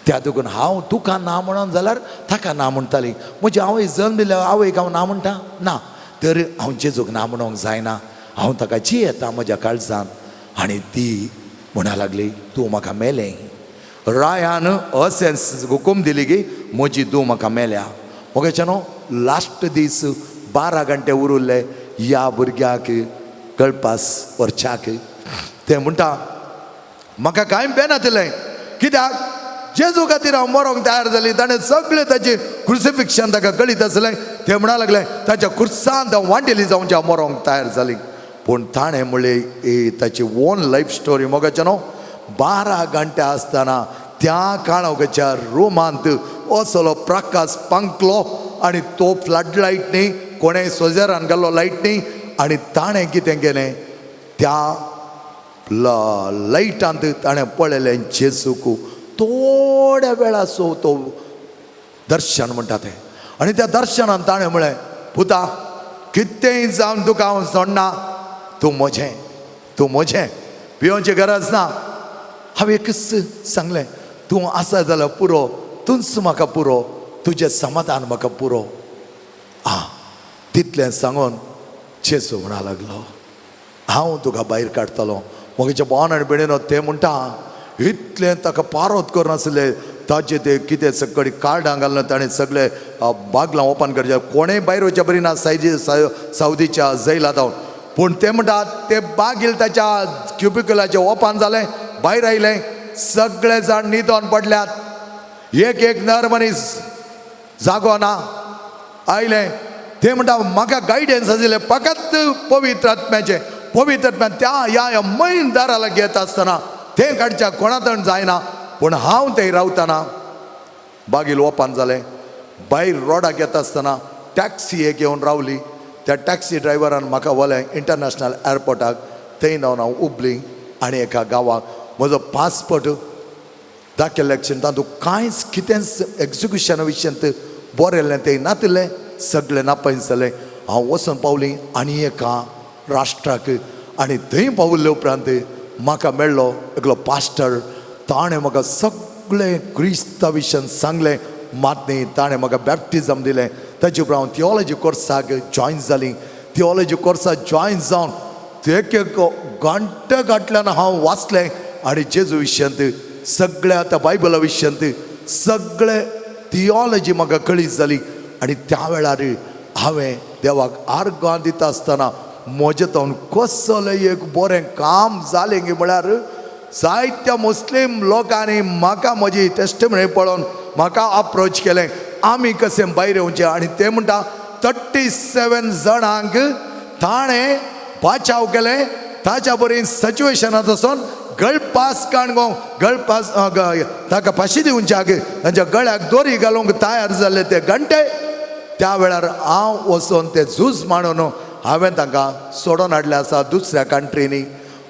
त्या देखून हांव तुका ना म्हणून जाल्यार ताका ना म्हणटाली. म्हजी आवय जल्म दिल्या आवयक हांव ना म्हणटा ना, तर हांव जेजूक ना म्हणूंक जायना, हांव ताका जियेता म्हज्या काळजान. आनी ती म्हणा लागली तूं म्हाका मेलें. रायान अशें हुकूम दिली की म्हजी धूव म्हाका मेल्या. मोगेच्यानो लास्ट दीस 12 घंटे उरुल्ले ह्या भुरग्याक गळपास व्हरच्याक. ते म्हणटा म्हाका कांय बेनातिल्लें, कित्याक जेजू खातीर हांव मरोंक तयार जाली. ताणें सगळें ताचें क्रुसिफिक्शन ताका कळीत आसलें. ते म्हणा लागले ताच्या खुर्सांत हांव वांटेली जावचें, हांव मरोंक तयार जाली. पूण ताणें म्हणलें ही ताची ओन लायफ स्टोरी. मोगाच्यानो 12 घंटे आसतना त्या काळोखाच्या रुमांत असलो प्रकाश पांकलो आनी तो फ्लड लायट न्ही, कोणें सोजेरान घाल्लो लायट न्ही. आनी ताणें कितें केलें, त्या लायटांत ताणें पळयलें जेजूक थोड्या वेळाचो तो दर्शन म्हणटा तें. आनी त्या दर्शनान ताणें म्हळें, पुता कितेंय जावन तुका हांव सोडना, तूं म्हजें, तूं म्हजें, भियोवची गरज ना. हांवें एकच सांगलें, तूं आसा जाल्यार पुरो, तूंच म्हाका पुरो, तुजें समाधान म्हाका पुरो. आं, तितलें सांगून जेजू म्हणा लागलो हांव तुका भायर काडटलो. म्हगेच्या भावान आनी भयणीनो ते म्हणटा इतलें ताका पारोत करून आसले ताचे ते कितें सगळीं कार्डां घालून ताणें सगळे बागलां ओपन करचें, कोणें भायर वयच्या बरी ना सायजी सावदीच्या जैला जावन. पूण ते म्हणटात ते बागील ताच्या क्युबिकलाचें ओपन जालें, भायर आयलें, सगळे जाण न्हिदोन पडल्यात, एक एक नर मनीस जागो ना आयलें. ते म्हणटा म्हाका गायडन्स आशिल्लें फकत पवित्र आत्म्याचें. पवित्र आत्म्यान त्या ह्या ह्या मैन दारा लागीं येता आसतना तें काडच्या कोणातण जायना, पूण हांव थंय रावतना बागील ओपन जालें. भायर रोडाक येता आसतना टॅक्सी एक येवन रावली. त्या टॅक्सी ड्रायव्हरान म्हाका व्हलें इंटरनॅशनल एअरपोर्टाक. थंय जावन हांव उबली आनी एका गांवाक म्हजो पासपोर्ट दाखयल्ल्या क्षण तातूंत कांयच कितेंच एक्जिक्युशना विशयांत बरयल्लें तें नातिल्लें, सगळें नापायस जालें. हांव वचून पावली आनी एका राष्ट्राक. आनी थंय पाविल्ले उपरांत म्हाका मेळ्ळो एकलो पास्टर. ताणें म्हाका सगळें क्रिस्ता विशयान सांगलें, मात न्ही ताणें म्हाका बॅप्टिजम दिलें. ताचे उपरांत हांव थियोलॉजी कोर्साक जॉयन जाली. थियोलॉजी कोर्साक जॉयन जावन एक एक घंटे घातल्यान हांव वाचलें आनी जेजू विशयांत सगळ्या आतां बायबला विशयांत सगळे थियोलॉजी म्हाका कळीत जाली. आनी त्या वेळार हांवें देवाक आर्गां दिता आसतना म्हजें तावन कसलें एक बरें काम जालें गी म्हळ्यार जायत्या मुस्लीम लोकांनी म्हाका म्हजी टेस्टिमनी पळोवन म्हाका अप्रोच केलें, आमी कशें भायर येवचें. आनी ते म्हणटा 37 जाणांक ताणें बाचाव केलें. ताच्या बरी सिच्युएशनांत वचून गळपास काणगो गळपास ताका फाशी दिवच्याक तांच्या गळ्याक दोरी घालूंक तयार जाल्ले ते घंटे. त्या वेळार हांव वचून ते झूज मांडून हांवें तांकां सोडोवन हाडलें आसा दुसऱ्या कंट्रींनी.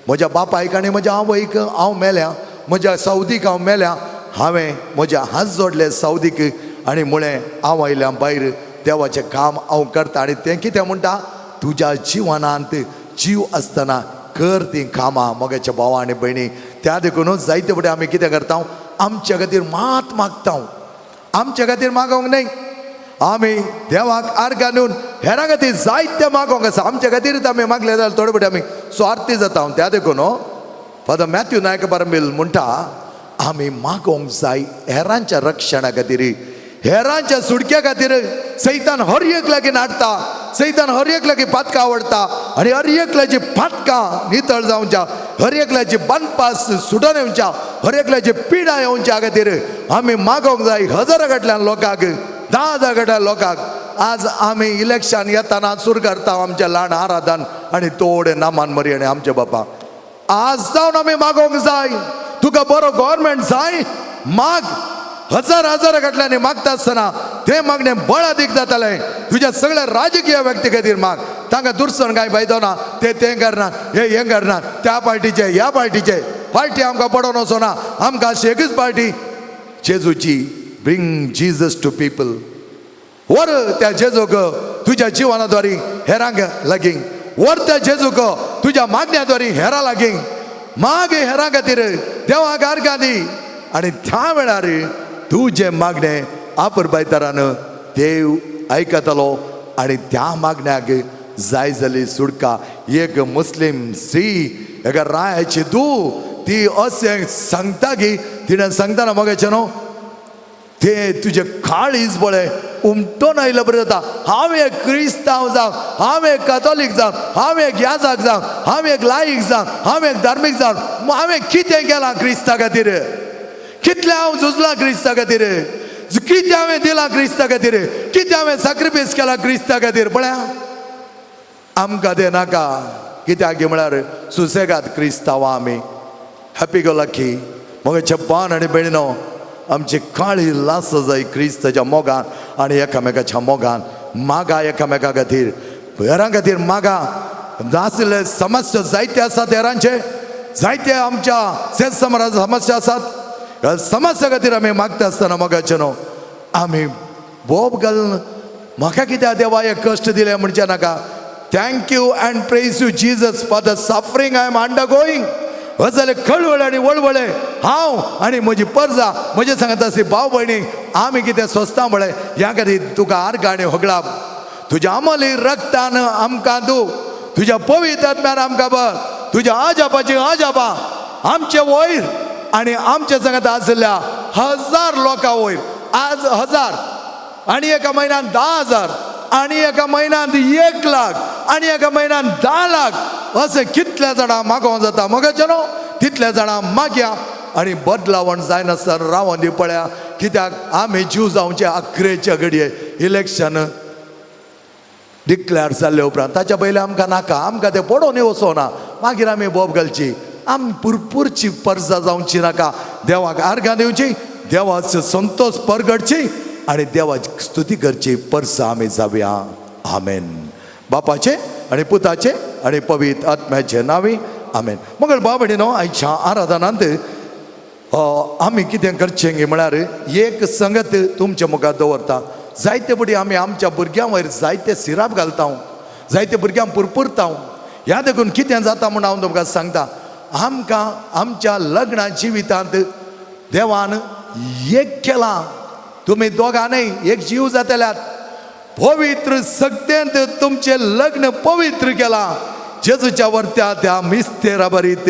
म्हज्या बापायक आनी म्हज्या आवयक हांव मेल्या, म्हज्या सावदीक हांव मेल्या. हांवें म्हज्या हात जोडले सावदीक आनी म्हळें हांव आयल्या भायर, देवाचें काम हांव करता. आनी तें कितें म्हणटा, तुज्या जिवनांत जीव आसतना कर तीं कामां मोगाच्या भावा आनी भयणी. त्या देखूनच जायते फुडें आमी कितें करता, आमच्या खातीर मात मागता, आमच्या खातीर मागोंक न्हय. आमी देवाक आर्गां दिवन हेरां खातीर जायते मागोंक आसा. आमच्या खातीरच आमी मागले जाल्यार थोडे फावटी आमी स्वार्थी जाता. त्या देखून फादर मॅथ्यू नायक परंबील म्हणटा आमी मागोंक जाय हेरांच्या रक्षणा खातीर, हेरांच्या सुटके खातीर. सैतान हर एक लागीं नाडटा, सैतान हर एक लागीं पातकां आवडटा आनी हर एकल्याची पातकां नितळ जावच्या, हर एकल्याची बांदपास सुटून येवच्या, हर एकल्याची पिडा येवच्या खातीर आमी मागोंक जाय. हजारा कडल्यान लोकांक, 10,000 कडल्यान लोकांक. आज आमी इलेक्शन येताना सुरू करता आमच्या ल्हान आराधन आनी थोडे नामान मरी आनी आमचे बापा. आज जावन आमी मागोंक जाय, तुका बरो गव्हर्मेंट जाय माग. हजार हजार कडल्यान मागता आसतना तें मागणें बळादीक जातालें. तुज्या सगळ्या राजकीय व्यक्ती खातीर माग, तांकां दुरसण कांय फायदो ना, ते तें करना, हे हें करना, त्या पार्टीचे ह्या पार्टीचे. पार्टी आमकां पडोन वचना, आमकां अशी एकूच पार्टी जेजूची. Bring Jesus to people. वर त्या जेजूक तुज्या जिवनाद्वारी हेरांक लागीं, वर त्या जेजूक तुज्या मागण्या द्वारी हेरां लागीं माग, हेरां खातीर देवाक आर्गां दी. आनी त्या वेळार तुजें मागणें आपुरबायतरान देव आयकतलो आनी त्या मागण्याक जाय जाली सुटका. एक मुस्लीम स्त्री एका रायाची धूव ती अशें सांगता की तिणें सांगतना मोगाचें न्हू ते तुजे काळीज पळय उमटोन आयिल्ले बरें जाता. हांव एक क्रिस्तांव जावं, हांव एक कातोलीक जावं, हांव एक याजक जावं, हांव एक लायक जावं, हांव एक धार्मीक जावं, हांवें कितें केलां क्रिस्ता खातीर? कितलें हांव झुजलां क्रिस्ता खातीर? कितें हांवें दिलां क्रिस्ता खातीर? कितें हांवें सॅक्रिफायस केलां क्रिस्ता खातीर? पळया आमकां तें नाका. कित्याक म्हळ्यार सुसेगाद क्रिस्तांवां आमी, हॅपी गो लकी. मगे पान आनी भयणीनो, आमची काळी लास जाय क्रिस्ताच्या मोगान आनी एकामेकाच्या मोगान. मागा एकामेका खातीर, हेरां खातीर मागा. नासले समस्या जायते आसात, हेरांचे जायते आमच्या शेत समाजा समस्या आसात. ह्या समस्या खातीर आमी मागता आसतना मोगाचें न्हू आमी बोब घालून म्हाका कित्याक देवा हे कश्ट दिले म्हणचे नाका. Thank you and praise you Jesus for the suffering I am undergoing. जाल्यार कळवळे आनी वळवळे हांव आनी म्हजी परजा म्हजे सांगता आसली भाव भयणी आमी कितें सोंसता पळय, ह्या खातीर तुका आर्गां आनी होगळाप. तुज्या अमली रक्तान आमकां तूं, तुज्या पवित्र आत्म्यान आमकां बर, तुज्या आजापाची आजापा आमचे वयर आनी आमचे सांगता आशिल्ल्या हजार लोकां वयर. आज 1000 आनी एका म्हयन्यान 10,000 आनी एका म्हयन्यांत 1 लाख आनी एका म्हयन्यान 10 लाख अशें कितल्या जाणां मागोवंक जाता मोगाचें न्हू तितल्या जाणां मागया आनी बदलावण जायनासतना रावन दी पळया. कित्याक आमी जीव जावचे अकरेच्या घडये इलेक्शन डिक्लेअर जाल्ले उपरांत ताच्या पयलीं आमकां नाका, आमकां तें पडोवन वचोना. मागीर आमी बोब घालची, आमी पुरपुरची परजा जावची नाका. देवाक आर्गां दिवची, देवाचो संतोष परगटची आनी देवाची स्तुती करची परसा आमी जावया. आमेन. बापाचे आनी पुताचे आनी पवित्र आत्म्याचे नांवी आमेन. मगळ बाब न्हू आयच्या आराधनांत आमी कितें करचें गे म्हळ्यार एक संगत तुमच्या मुखार दवरता. जायते फुडें आमी आमच्या भुरग्यां वयर जायते सिराप घालता, जायते भुरग्यांक पुरपुरता. ह्या देखून कितें जाता म्हूण हांव तुमकां सांगता. आमकां आमच्या लग्ना जिवितांत देवान एक केलां, तुमी दोगां न्हय एक जीव जातल्यात. पवित्र सगळ्यांत तुमचें लग्न पवित्र केलां जेजूच्या वरत्या त्या मिस्तेरा बरीत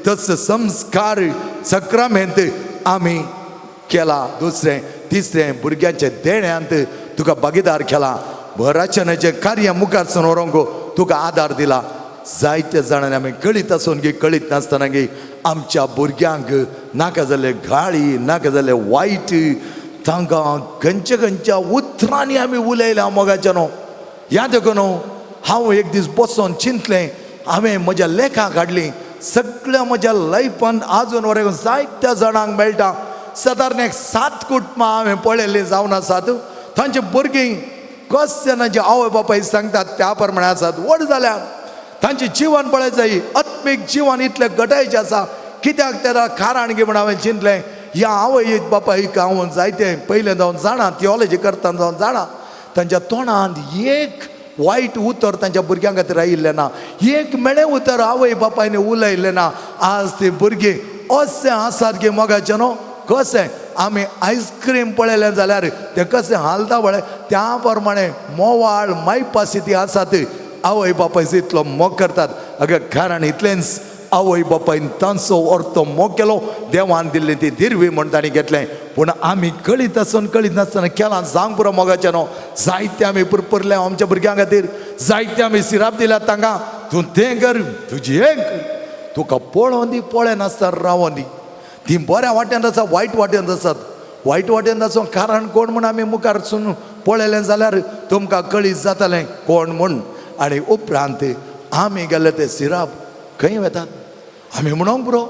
तस संस्कार सक्रामेंत आमी केला. दुसरें तिसरें भुरग्यांच्या देण्यांत तुका भागीदार केला. रचनेचें कार्य मुखार सून व्हरूंक तुका आदार दिला. जायते जाणांनी आमी कळीत आसून गी कळीत नासतना गी आमच्या भुरग्यांक नाका जाल्ले गाळी, नाका जाल्ले वायट, तांकां खंयच्या खंयच्या उतरांनी आमी उलयल्या मोगाच्या न्हू. ह्या देखून हांव एक दीस बसोन चिंतलें, हांवें म्हज्या लेखां काडलीं सगळ्या म्हज्या लायफान आजून वरेन जायत्या जाणांक मेळटा. सादारण एक 7 कुटुंबां हांवें पळयल्लीं जावन आसात. तांचे भुरगीं कशें तांचे आवय बापाय सांगतात त्या प्रमाणे आसात. व्हड जाल्या तांचें जिवन पळय जाय, आत्मीक जिवन इतलें घटायचें आसा. कित्याक तेका कारण गी म्हण हांवें चिंतलें, ह्या आवय बापायक हांव जायते पयलें जावन जाणा, थियोलॉजी करतना जावन जाणा, तांच्या तोंडांत एक वायट उतर तांच्या भुरग्यां खातीर आयिल्लें ना, एक मेळें उतर आवय बापायन उलयलें ना. आज ती भुरगीं अशें आसात की मोगाचें न्हू कशें आमी आयस्क्रीम पळयलें जाल्यार तें कशें हालता पळय त्या प्रमाणे मोवाळ मायपासी ती आसात. आवय बापायचो इतलो मोग करतात. अगं कारण इतलेंच आवय बापायन तांचो अर्थ मोग केलो, देवान दिल्ली ती दिरवी म्हण तांणी घेतलें. पूण आमी कळीत आसून कळीत नासतना केलां जावंक पुरो मोगाचें न्हू. जायते आमी पुरपुरले आमच्या भुरग्यां खातीर, जायते आमी सिराप दिल्यात तांकां, तूं तें कर, तुजी एक तुका पळोवन दी, पळय नासतना रावोन दी. ती बऱ्या वाट्यांत आसा, वायट वाट्यांत आसात. वायट वाट्यांत आसूं कारण कोण म्हूण आमी मुखार सून पळयलें जाल्यार तुमकां कळीत जातलें कोण म्हूण. आनी उपरांत आमी गेले ते सिराप खंय वेतात आमी म्हणोंक पुरो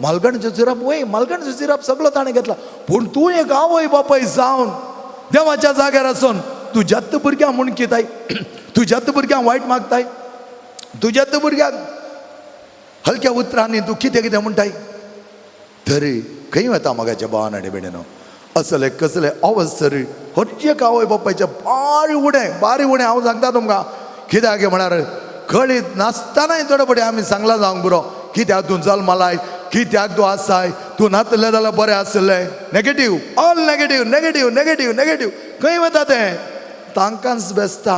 मालगणचो सिराप, वय मालगणचो सिराप सगळो ताणें घेतला. पूण तूं एक आवय बापाय जावन देवाच्या जाग्यार आसून तुज्यात भुरग्यांक म्हूण किताय, तुज्यात भुरग्यांक वायट मागताय, तुज्यात भुरग्यांक हलक्या उतरांनी तूं कितें कितें म्हणटाय. तरी खंय वता म्हाकाच्या भावान आनी भयणीनो, असले कसले अवसर हर एक आवय बापायच्या बारी उणें, बारी उणें. हांव सांगता तुमकां कित्याक म्हळ्यार कळीत नासतनाय थोडे फुडें आमी सांगलां जावंक पुरो, कित्याक तूं जल्मलाय, कित्याक तूं आसाय, तूं नातलें जाल्यार बरें आसलें. Negative, all negative, negative, negative, negative. खंय वता तें तांकांच बेसता.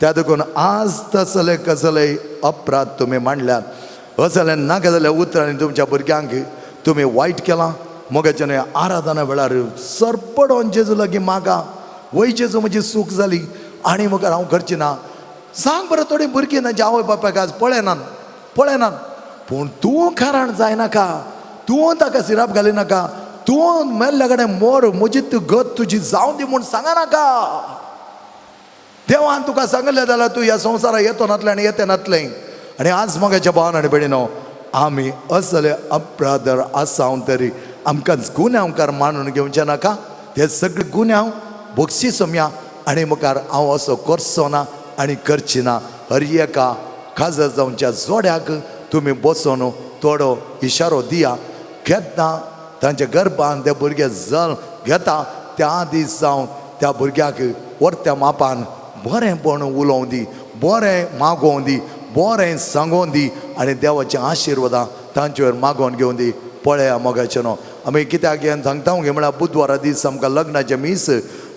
त्या देखून आज तसले कसले अपराध तुमी मांडल्यात. असलें नाका जाल्यार उतरांनी तुमच्या भुरग्यांक तुमी वायट केलां. मोगाच्यान आराधना वेळार सरपडोन जेजू लागीं मागा, वय जेजू म्हजी चूक जाली आनी मुखार हांव करची ना. सांग बरें, थोडीं भुरगीं तांच्या आवय बापायक आज पळयनात पळयनात, पूण तूं कारण जायनाका, तूं ताका सिराप घालिनाका, तूं मेल्ल्या कडेन मोर म्हजी तूं गत तुजी जावं दी म्हूण सांगनाका. देवान तुका सांगलें जाल्यार तूं ह्या संवसाराक येतो नातलें आनी येते नातलें. आनी आज मोगाच्या भावान आनी भयणीनो, आमी असले अपराधर आसाव तरी आमकां गुन्यांवकार मानून घेवचें नाका. ते सगळे गुन्यांव बक्षीस सोमया आनी मुखार हांव असो करचो ना आनी करची ना. हर एका खाजर जावच्या जोड्याक तुमी बसोन थोडो इशारो दिया. घेतना तांच्या गर्भान ते भुरगे जल घेता त्या दीस जावन त्या भुरग्याक वरत्या मापान बरेंपण उलोवं दी, बरें मागोवं दी, बरें सांगोवन दी आनी देवाच्या आशिर्वादां तांचेर मागोवन घेवन दी. पळया मोगाचें न्हू, आमी कित्याक हें सांगता गे म्हळ्यार बुधवारा दीस आमकां लग्नाचें मीस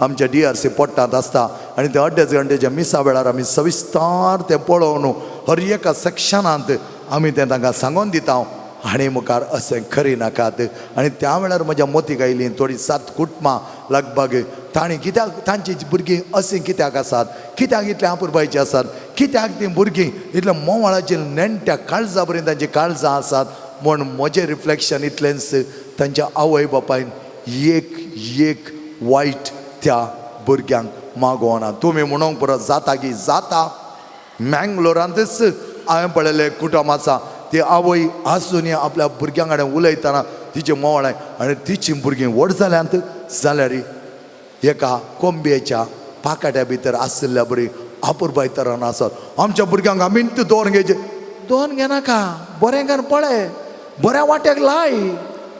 आमच्या DRC पोट्टांत आसता आनी त्या अड्डेच घंटेच्या मिसा वेळार आमी सविस्तार तें पळोवन हर एका सेक्शनांत आमी तें तांकां सांगोन दिता आनी मुखार अशें खरी नाकात. आनी त्या वेळार म्हज्या मोतीक आयलीं थोडीं 7 कुटुंबां लगभग, तांणी कित्याक तांची भुरगीं अशीं कित्याक आसात, कित्याक इतलें आपुरबायचीं आसात, कित्याक तीं भुरगीं इतल्या मोवाळाचीं नेणट्या काळजा बरीं तांचीं काळजां आसात म्हूण म्हजें रिफ्लेक्शन इतलेंच तांच्या आवय बापायन एक एक वायट त्या भुरग्यांक मागोवना. तुमी म्हणूंक पुरो जाता की जाता. मँगलोरांतच हांवें पळयलें कुटुंब आसा, ती आवय आसून आपल्या भुरग्यां कडेन उलयतना तिचें मोवाळ आनी तिचीं भुरगीं व्हड जाल्यांत जाल्यार एका कोंबयेच्या पाकाट्या भितर आशिल्ल्या बरी आपुरबाय तरान आसत. आमच्या भुरग्यांक आमी दोन घेवचें, दोन घेनाका, बरें कर पळय, बऱ्या वाट्याक लाय,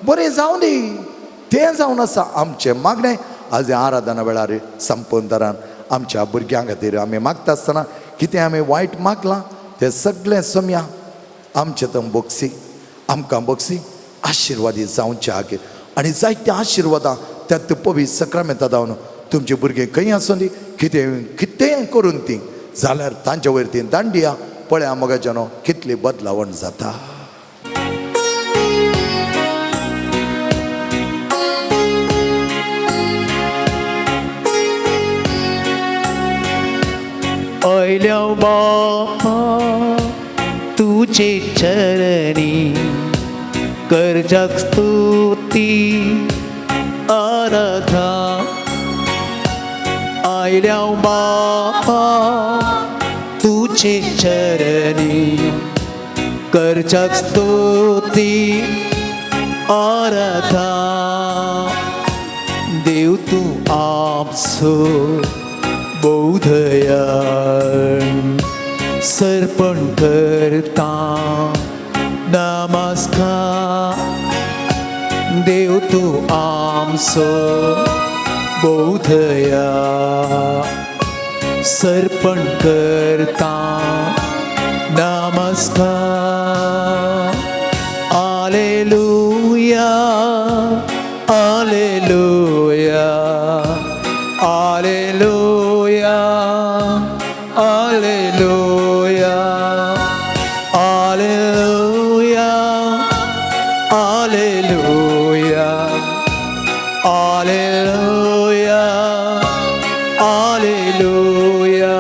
बरें जावं दी. तें जावन आसा आमचें मागणें. आज आराधना वेळार संपूर्ण तरान आमच्या भुरग्यां खातीर आमी मागता आसतना कितें आमी वायट मागलां तें सगळें सोमया आमचें तम बक्षी, आमकां बक्षी आशिर्वादी जावच्या आनी जायत्या आशिर्वादां त्यात पवित्र सक्रामेंता जावन तुमची भुरगीं खंय आसूं दी, कितें कितेंय करून ती जाल्यार तांचे वयर ती दांडिया पळया मोगाच्यानो कितली बदलावण जाता. आयल्या बापा तुझे चरणी करजाक स्तुती आराधा. आयल्या बापा तुझे चरणी करजाक स्तुती आराधा. देव तूं आमचो बोधयान सर्पण करता नमस्कार. देव तूं आमचो बोधया सर्पण करता नमस्कार. आलेलुया आलेलुया आलेलुया आलेलुया आलेलुया आलेलुया आलेलुया आलेलुया.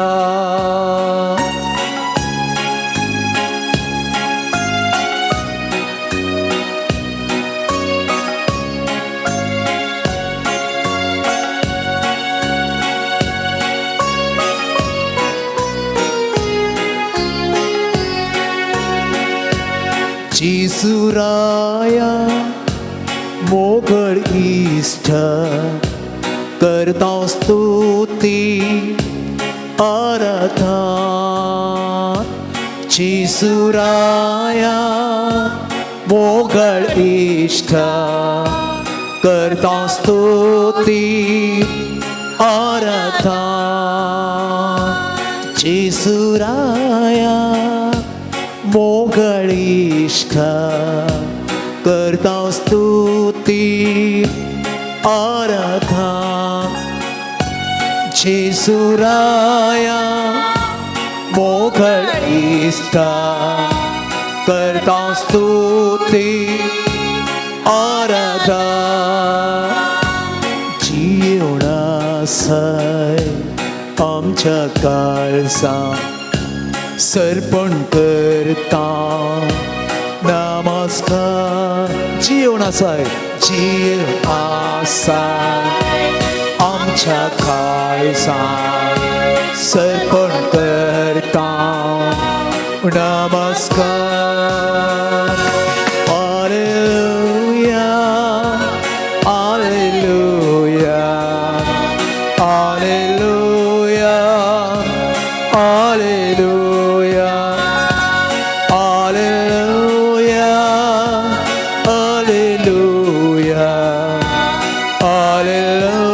जेसुराया मोगळ इश्ट करता स्तुती आराधना. जेसुराया मोगळ इश्ट करता स्तुती आराधना. जेसुराया मोगळ इश्ट करता स्तुती आराधना. जेसुराया मोगळ इश्ट करता स्तुती आराधा जीवन आसाय आमच्या काळजा सर्पण करता नमस्कार जीवन आसाय जीव आसाय आमच्या काळजा सर्पण करता नमस्कार. Hallelujah, hallelujah, hallelujah, hallelujah, hallelujah, hallelujah, hallelujah,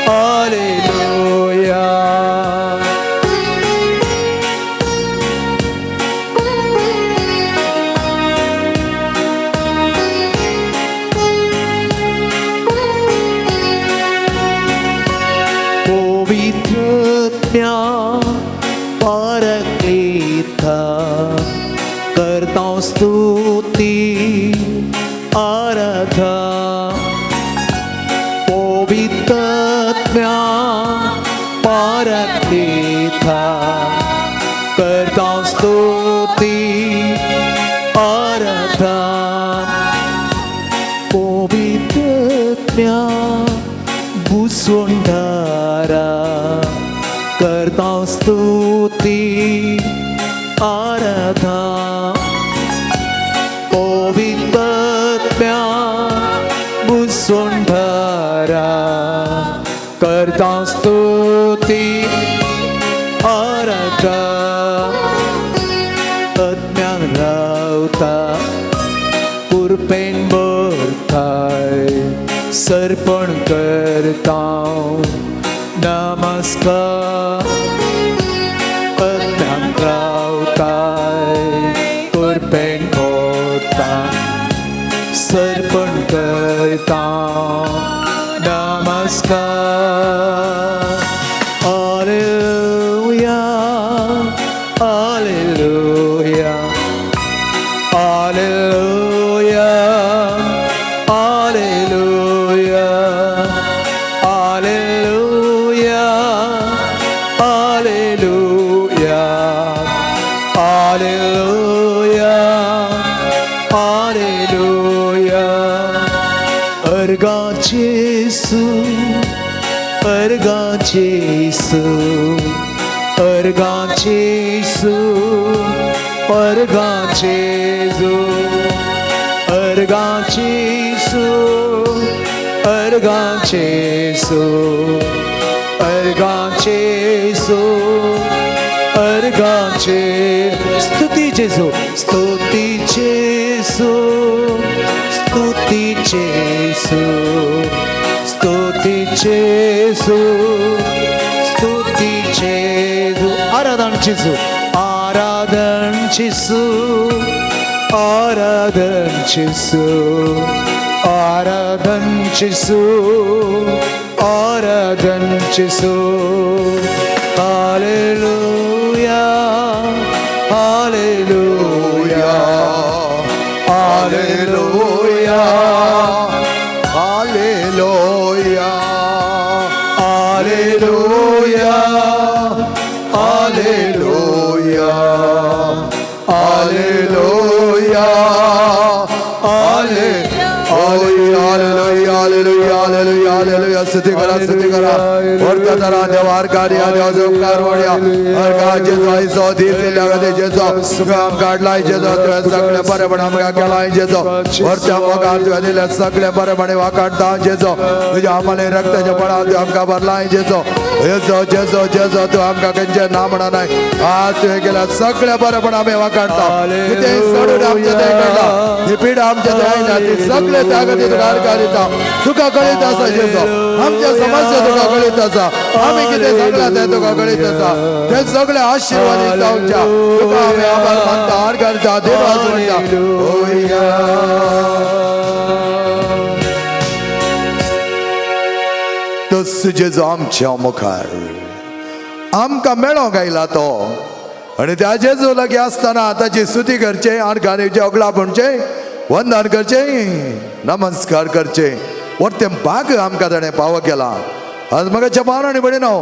hallelujah. पवित्रत्म्या पारक्लीता करता स्तुती आराधा पवित्रत्म्या पारक्लीता करता स्तुती आराधा पवित्रत्म्या भुसवंडारा करता स्तुती आराधा पवित्रत्म्या भुसवंडारा करता स्तुती आराधा अज्ञान रावता कृपेन भरताय सर्पण करता नमस्कार अज्ञान रावताय कृपेन भरता सर्पण करता नमस्कार. Hallelujah, hallelujah, hallelujah, hallelujah, hallelujah, hallelujah, hallelujah, hallelujah. अर्गा जेसू, अर्गा जेसू, अर्गा जेसू, अर्गा जेजू, अर्गा जेसू, अर्गा जेसू, अर्गा जेसू, अर्गा जे स्तुती जेजू, स्तुती जेसू, स्तुती जेसू, स्तुती जेसू, स्तुती जेजू. आराधन जेजू, आराधन जेसू, आराधन जेसू, आराधन जेसू, आराधन जेसू. Hallelujah, hallelujah, hallelujah, hallelujah, hallelujah, hallelujah, hallelujah, hallelujah, hallelujah, hallelujah, hallelujah. स्तुती करा, स्तुती करा. वरत्या तरा देवार कार्य देवाचो उपकार वाडया. अर्गा जेजो आयचो दीस दिल्ल्या खातीर जेजो तुवें आमकां हाडलाय जेजो, तुवें सगळें बरेपण आमकां केलां जेजो. वरत्या मोगान तुवें दिल्लें सगळें बरेपण वाकाडटा जेजो. तुज्या आम्हाला रक्ताच्या बळान तुवें आमकां भरलाय जेजो. जेजो जेजो जेजो तूं आमकां खंयचें ना म्हणनाय. आज तुवें केल्या सगळें बरेपण आमी वाकाडटा. कितें सोडून आमचें थंय घडलां, ही पिडा आमच्या थंय आयल्या, ती सगळें त्या खातीर तुका अर्गां दिता. तुका कळीत आसा जेजो, आमच्या समस्या तुका कळीत आसा, आमी कितें सांगलां तें तुका कळीत आसा. ते सगळे आशिर्वादीत जावच्या तुका आमी आभार मानता, अर्गां दिता, देवास म्हणटा. तस जेजो आमच्या मुखार आमकां मेळोंक आयला तो, आनी त्या जेजू लागीं आसतना ताची स्तुती करचे, आर्गां दिवचें, अगळा म्हणचें, वंदन करचें, नमस्कार करचें. वरतें भाग आमकां ताणें पावो केला. आज म्हाका भाव आनी भयणीनो,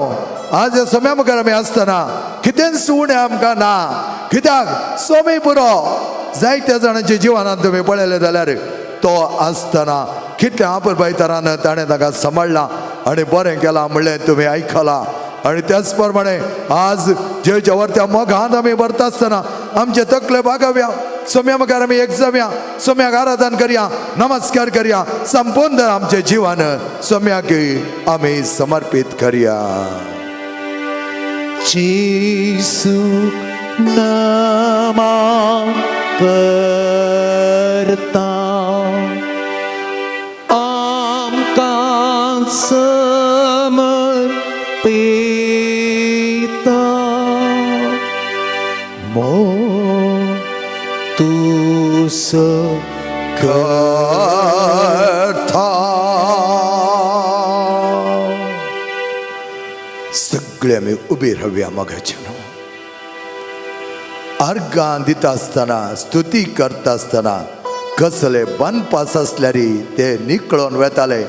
आज ह्या सम्या मुखार आमी आसतना कितेंच उणें आमकां ना. कित्याक सोमी पुरो जायत्या जाणांच्या जिवनांत तुमी पळयलें जाल्यार तो आसतना कितल्या आपुरबायतरान ताणें ताका सांबाळ्ळा आनी बरें केलां म्हणलें तुमी आयकलां. आनी त्याच प्रमाणे आज जेच्या वरत्या मोगांत आमी भरता आसतना आमचे तकले बागाव्या, सोम्या मुखार आमी एक जावया, सोम्याक आराधन करया, नमस्कार करया, संपूर्ण आमचें जिवन सोम्याक आमी समर्पीत करया. जेसू नमा करता, आमकां समर्पिता, मोग तुजो करता. सगळे आमी उबी रावया. मोगाचे न्हू, अर्गां दिता आसतना, स्तुती करता आसतना कसले बनपास आसल्यार ते निकळोन वेताले.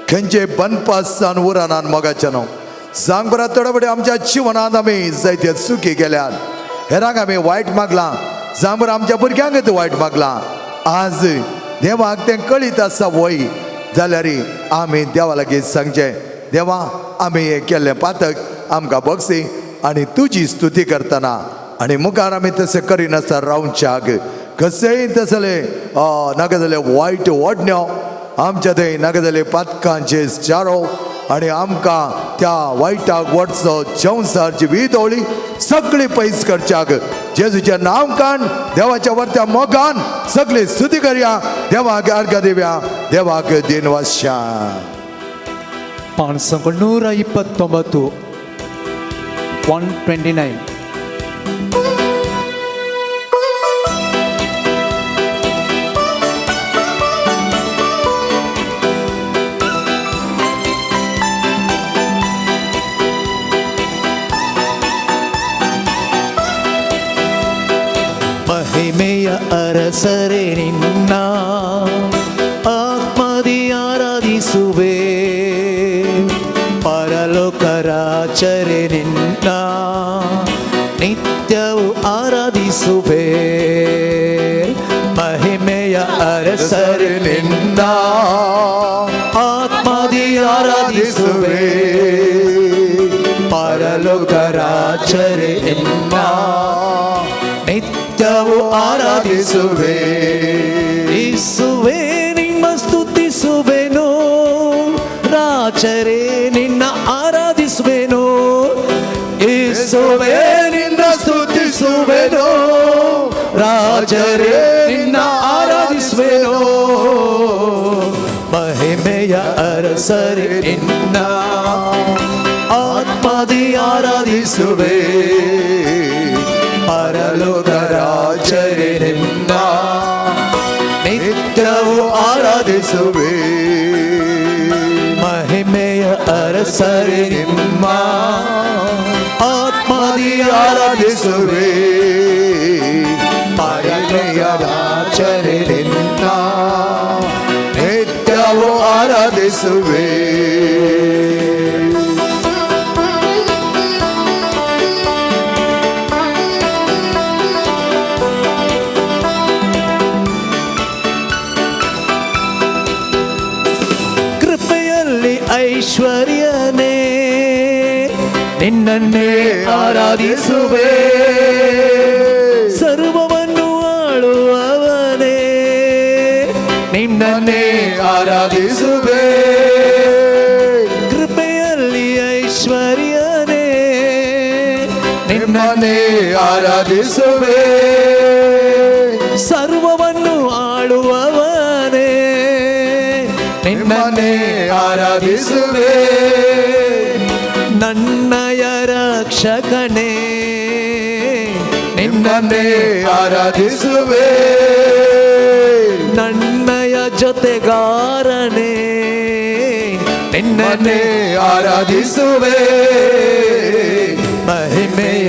खंयचे बनपास जावन उरनात. मोगाचे न्हू, सांग बरा, थोडे फावटी आमच्या जिवनांत आमी जायते चुकी केल्यात, हेरांक आमी वायट मागलां, जावं बरं आमच्या भुरग्यांक वायट मागलां. आज देवाक तें कळीत आसा वय जाल्यार आमी देवा लागीं सांगचें, देवा आमी हें केल्लें पातक आमकां बगसी आनी तुजी स्तुती करतना आनी मुखार आमी तशें करिनासतना रावच्याक कशेंय तसलें नाका जाल्यार वायट ओडण्यो आमच्या थंय, नाका जाल्यार पातकांचे चारो आनी आमकां त्या वायटाक वटचो संवसारची वीद ओळी सगळी पयस करच्याक जेजूच्या नांवकान देवाच्या वरत्या मोगान सगळी स्तुती करया, देवाक अर्घ दिव्या, देवाक दिनवास्या. 129, 129. ಮಹಿಮೆಯ ಅರಸರೇ ನಿನ್ನ ಆತ್ಮದಿ ಆರಾಧಿಸುವೆ, ಪರಲೋಕ ರಾಜರೇ ನಿನ್ನ ನಿತ್ಯವೂ ಆರಾಧಿಸುವೆ. ಮಹಿಮೆಯ ಅರಸರೇ ನಿನ್ನ ಆತ್ಮದಿ ಆರಾಧಿಸುವೆ, ಪರಲೋಕ ರಾಜರೇ ನಿನ್ನ ನಿತ್ಯವೂ ಆರಾಧಿಸುವೆ. ಯೇಸುವೇ ನಿಮ್ಮ ಸ್ತುತಿಸುವೆನು, ರಾಜರೇ ನಿನ್ನ ಆರಾಧಿಸುವೆನು. ಯೇಸುವೇ ನಿನ್ನ ಸ್ತುತಿಸುವೆನು, ರಾಜರೇ ನಿನ್ನ ಆರಾಧಿಸುವೆನು. ಮಹಿಮೆಯ ಅರಸರೇ ನಿನ್ನ ಆತ್ಮದಿ ಆರಾಧಿಸುವೆ, ಪರಲೋಕ ರಾಜರೇ ನಿನ್ನ ನಿತ್ಯವೂ ಆರಾಧಿಸುವೆ. ಮಹಿಮೆಯ ಅರಸರೇ ನಿಮ್ಮ ಆತ್ಮದಿ ಆರಾಧಿಸುವೆ, ಪರಲೋಕ ರಾಜರೇ ನಿನ್ನ ನಿತ್ಯವೂ ಆರಾಧಿಸುವೆ. ಕೃಪೆಯಲ್ಲಿ ಐಶ್ವರ್ಯನೇ ನಿನ್ನನ್ನೇ ಆರಾಧಿಸುವೆ, ಸರ್ವವನ್ನು ಆಳುವವನೇ ನಿನ್ನನ್ನೇ ಆರಾಧಿಸುವೆ. ಕೃಪೆಯಲ್ಲಿ ಐಶ್ವರ್ಯನೇ ನಿಮ್ಮನ್ನೇ ಆರಾಧಿಸುವೆ, ಸರ್ವವನ್ನು ಆಳುವವನೇ ನಿಮ್ಮನ್ನೇ ಆರಾಧಿಸುವೆ. ನನ್ನಯ ರಕ್ಷಕನೇ ನಿಮ್ಮನ್ನೇ ಆರಾಧಿಸುವೆ, ನನ್ನಯ ಜೊತೆಗಾರನೇ ನಿನ್ನನ್ನೇ ಆರಾಧಿಸುವೆ. ಮಹಿಮೆಯ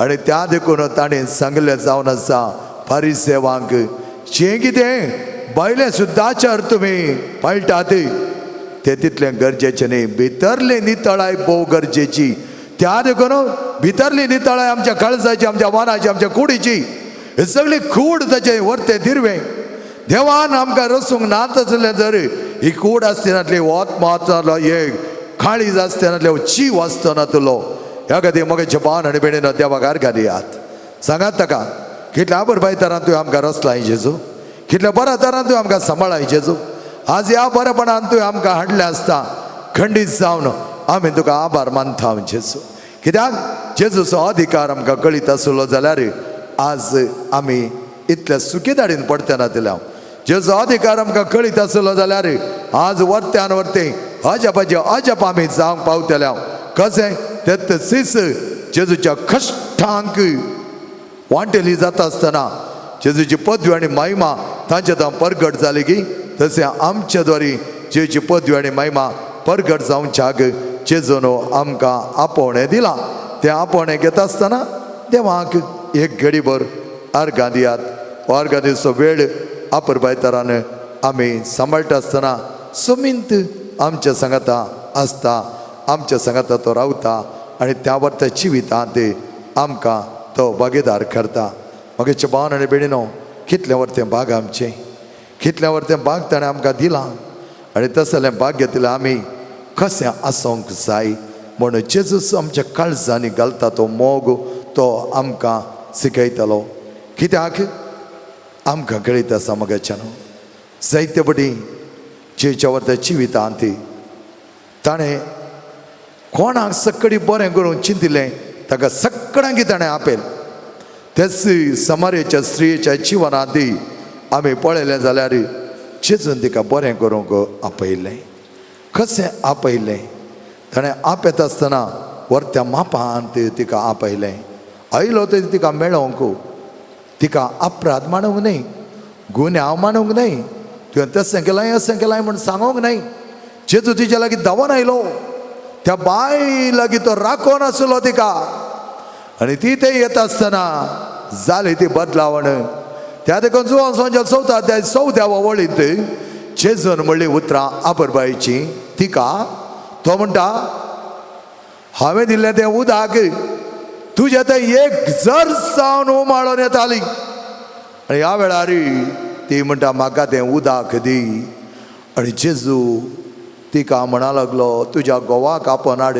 आनी त्या देखून ताणें सांगलें जावन आसा फारिसेवांक, जें कितें भायलें सुद्दाचार तुमी पाळटात ते तितलें गरजेचें न्ही, भितरली नितळाय भोव गरजेची. त्या देखून भितरली नितळाय आमच्या काळजाची, आमच्या मनाची, आमच्या कुडीची, हे सगळी कूड ताचें वरतें दिरवें देवान आमकां रसूंक नात आसलें जर ही कूड आसतना वत मातलो एक काळीज आसतना जीव आसतना तुलो. ह्या खातीर मगे बान आनी बेणीन देवाक आर्गां दियात, सांगात ताका कितल्या बरबाय तरान तुवें आमकां रसलाय जेजू, कितल्या बऱ्या तरान तुवें आमकां सांबाळाय जेजू. आज ह्या बरेपणान तुवें आमकां हाडलें आसता, खंडीत जावन आमी तुका आभार मानता जेजू. कित्याक जेजूचो अधिकार आमकां कळीत आसलो जाल्यार आज आमी इतल्या सुखीदाडीन पडतना दिल्या. जेजो अधिकार आमकां कळीत आसलो जाल्यार आज वरत्यान वरते अजापाचे अजाप आमी जावंक पावतल्या. कशें तेच जेजूच्या कश्टांक वांटेली जाता आसतना जेजूची पदवी आनी महिमा तांच्या थंय परगट जाली की तशें आमच्या द्वारी जेजूची पदवी आनी महिमा परगट जावच्याक जेजून आमकां आपोवणें दिलां. तें आपोवणें घेता आसतना देवाक एक घडीभर आर्गां दियात. आर्गां दिवचो वेळ आपरबायतरान आमी सांबाळटा आसतना सुमिंत आमच्या सांगाता आसता, आमच्या सांगाता तो रावता आनी त्या वर्ता जिवितांत आमकां तो भागीदार करता. मगेचे भावन आनी भयणीनो, कितलें वरतें भाग आमचें, कितलें वरतें भाग ताणें आमकां दिलां आनी तसलें भाग्य दिलां आमी कशें आसूंक जाय म्हण जेजूस आमच्या काळजांनी घालता तो मोग तो आमकां शिकयतलो. कित्याक आमकां कळीत आसा मगेच्यान जायते पटी जेच्या वरत्या जिवितांत ताणें कोणाक सकडी बरें करून चिंतिल्लें ताका सगळ्यांक ताणें आपयल. तेच समारेच्या स्त्रियेच्या जिवनांत आमी पळयलें जाल्यार जेजून तिका बरें करूंक आपयलें. कशें आपयलें? ताणें आपयता आसतना वरत्या मापांत तिका आपयलें. आयलो तरी तिका मेळोंक, तिका अपराध मानूंक न्हय, गुन्यांव मानूंक न्हय, तुवें तशें केलां अशें केलां म्हूण सांगूंक न्हय. जेजू तिच्या लागीं धांवून आयलो, त्या बाय लागीं तो राखोन आसलो तिका आनी ती थंय येता आसतना जाली ती बदलावण. त्या देखून जुवान सोंच्या चवथा त्या चवथ्या वळींत जेजून म्हणली उतरां आपरबायची तिका. तो म्हणटा हांवें दिल्लें तें उदक तुजें तें एक जर जावन उमाळोन येताली. आनी ह्या वेळार ती म्हणटा म्हाका तें उदक दी. आनी जेजू तिका म्हणा लागलो तुज्या घोवाक आपोवन हाड.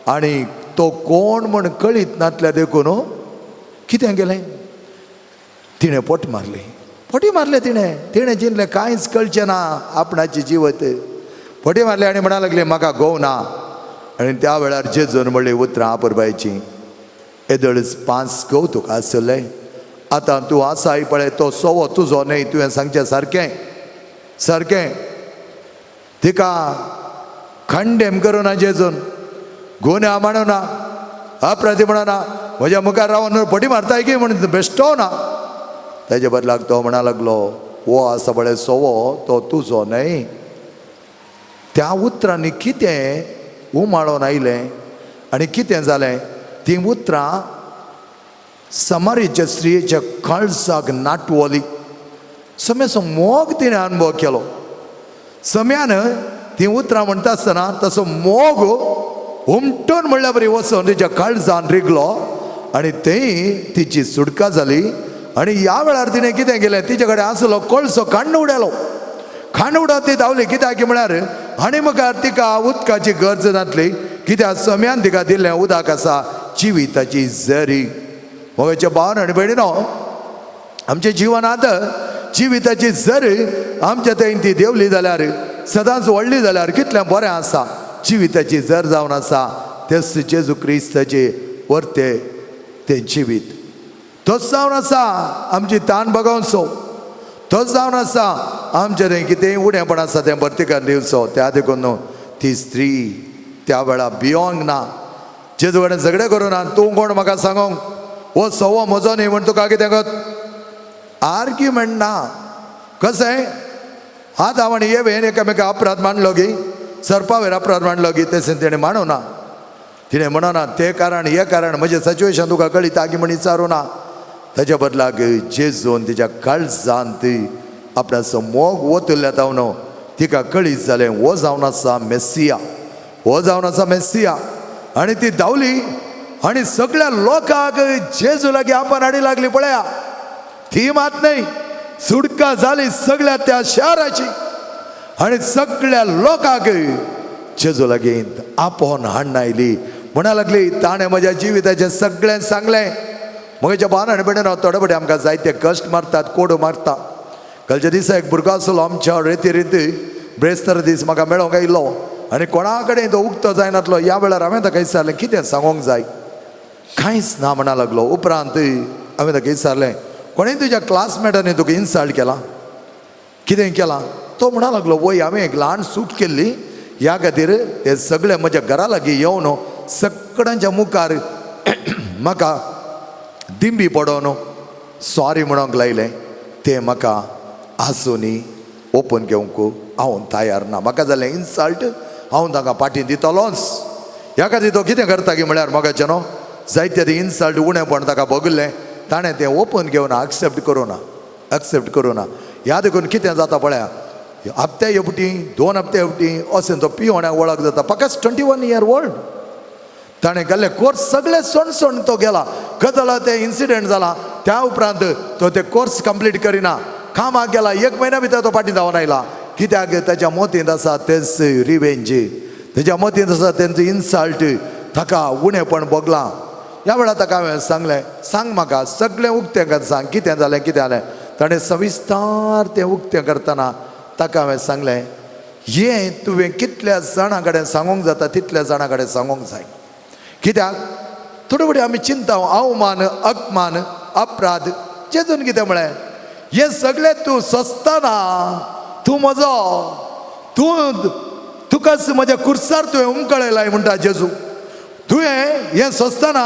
आनी तो कोण म्हण कळीत नासल्या देखून कितें केलें तिणें पोट मारली. पोटी मारलें तिणें, तिणें जिनलें कांयच कळचें ना आपणाची जिवत. पोटी मारली आनी म्हणा लागली म्हाका घोव ना. आनी त्या वेळार जेजून म्हणली उतरां आपरबायची, येदोळच 5 घोव तुका आसले, आतां तूं आसाय पळय तो सवो तुजो न्हय, तुवें सांगचें सारकें सारकें. तिका खंडेम करूं ना जेजून, गुन्यांव म्हणू ना, अपराधी म्हणू ना, म्हज्या मुखार रावन फटी मारताय की म्हण बेश्टो ना. तेजे बदलाक तो म्हणा लागलो हो आसा पळय सवो तो तुजो न्हय. त्या उतरांनी कितें उमाळोन आयलें आनी कितें जालें, तीं उतरां समारेच्या स्त्रियेच्या काळजाक नाटवली. सम्याचो मोग तिणें अनुभव केलो. सम्यान तीं उतरां म्हणटा आसतना तसो मोग उमटून म्हणल्या बरी वचून तिच्या काळजान रिगलो आनी थंय तिची सुटका जाली. आनी ह्या वेळार तिणें कितें केलें, तिचे कडेन आसलो कळसो काण्ण उडयलो. खांड उडोवन ती धांवली. कित्याक की म्हळ्यार आनी मुखार तिका उदकाची गरज नासली, कित्याक सम्यान तिका दिल्लें उदक आसा जिविताची जरी. मोगाचे भावन आनी भयणीनो, आमच्या जिवनांत जिविताची जरी आमच्या थंय ती देंवली जाल्यार, सदांच व्हडली जाल्यार कितलें बरें आसा. जिविताची जर जावन आसा तेच जेजू क्रिस्ताचे वर्ते तें जिवीत तोच जावन आसा आमची तान बगोवचो, तोच जावन आसा आमचें थंय कितेंय उणेपण आसा तें भरती करून दिवचो. त्या देखून न्हू ती स्त्री त्या वेळार भियोंक ना, जेजू कडेन झगडें करूं ना. तूं कोण म्हाका सांगोंक, हो सवो म्हजो न्ही म्हण तुका कितें कर आर्ग्युमेंट ना. कशें हात हांव आनी येवेन एकामेका अपराध मांडलो गी, सरपावेर अपराध मांडलो गी, तशें तेणें मांडू ना. तिणें म्हणना तें कारण हें कारण म्हजें सिच्युएशन तुका कळीत आगी म्हण विचारूं ना. ताच्या बदलाक जेजून तिच्या काळजांत आपणाचो मोग ओतुल्ल्या तावन तिका कळीत जालें हो जावन आसा मेसिया, हो जावन आसा मेसिया. आनी ती धांवली आनी सगळ्या लोकांक जेजू लागीं आपण हाडी लागली. पळया ती मात न्हय, सुटका जाली सगळ्या त्या शहराची आनी सगळ्या लोकांक जेजू लागीं आपोवन हाडून आयली. म्हणा लागली ताणें म्हज्या जिविताचें सगळें सांगलें. म्हज्या भावान आनी भयणीनो, थोडे फावटी आमकां जायते कश्ट मारतात, कोडू मारता. कालच्या दिसा एक भुरगो आसलो आमच्या रेती रेती, ब्रेस्तार दीस म्हाका मेळोंक आयिल्लो आनी कोणा कडेन तो उक्तो जायनातलो. ह्या वेळार हांवें ताका विचारलें कितें सांगोंक जाय, कांयच ना म्हणा लागलो. उपरांत हांवें ताका विचारलें कोणें तुज्या क्लासमेटांनी तुका इन्सल्ट केला, कितें केलां? तो म्हणा लागलो वय हांवें एक ल्हान चूक केल्ली, ह्या खातीर ते सगळे म्हज्या घरा लागीं येवन सगळ्यांच्या मुखार म्हाका दिंबी पडोवन सॉरी म्हणूंक लायलें. तें म्हाका आसूनी ओपन घेवंक हांव तयार ना, म्हाका जालें इन्सल्ट, हांव तांकां फाटीं दितलोच. ह्या खातीर तो कितें करता की म्हळ्यार मोगाचें न्हू जायते ते इन्सल्ट उणेपण ताका भोगलें, ताणें तें ओपन घेवन एक्सेप्ट करूं ना, एक्सेप्ट करूं ना. ह्या देखून कितें जाता पळया, हप्त्या हेवटी 2 हप्ते हेवटी अशें तो पिवण्याक वळख जाता. फकत 21 इयर ओल्ड ताणें गेल्ले कोर्स सगळे सोण सोण तो गेला. गजाला तें इन्सिडंट जाला त्या उपरांत तो ते कोर्स कंप्लीट करिना, कामाक गेला. 1 म्हयन्या भितर तो फाटीं धांवन आयला. कित्याक ताच्या मतींत आसा तेंच रिवेंज, ताच्या मतींत आसा तेंचो इन्सल्ट, ताका उणेपण भोगलां. ह्या वेळार ताका हांवें सांगलें सांग म्हाका सगळें उक्तें कर, सांग कितें जालें कितें जालें. ताणें सविस्तार तें उक्तें करतना ताका हांवें सांगलें हें तुवें कितल्या जाणां कडेन सांगूंक जाता तितल्या जाणां कडेन सांगूंक जाय. कित्याक थोडे फुडें आमी चिंता अवमान अपमान अपराध जेजून कितें म्हळें हें सगळें तूं सोंसतना तूं म्हजो, तूं तुकाच म्हज्या कुर्सार तुवें उमकळयलाय म्हणटा जेजू. तुवें हें सोंसतना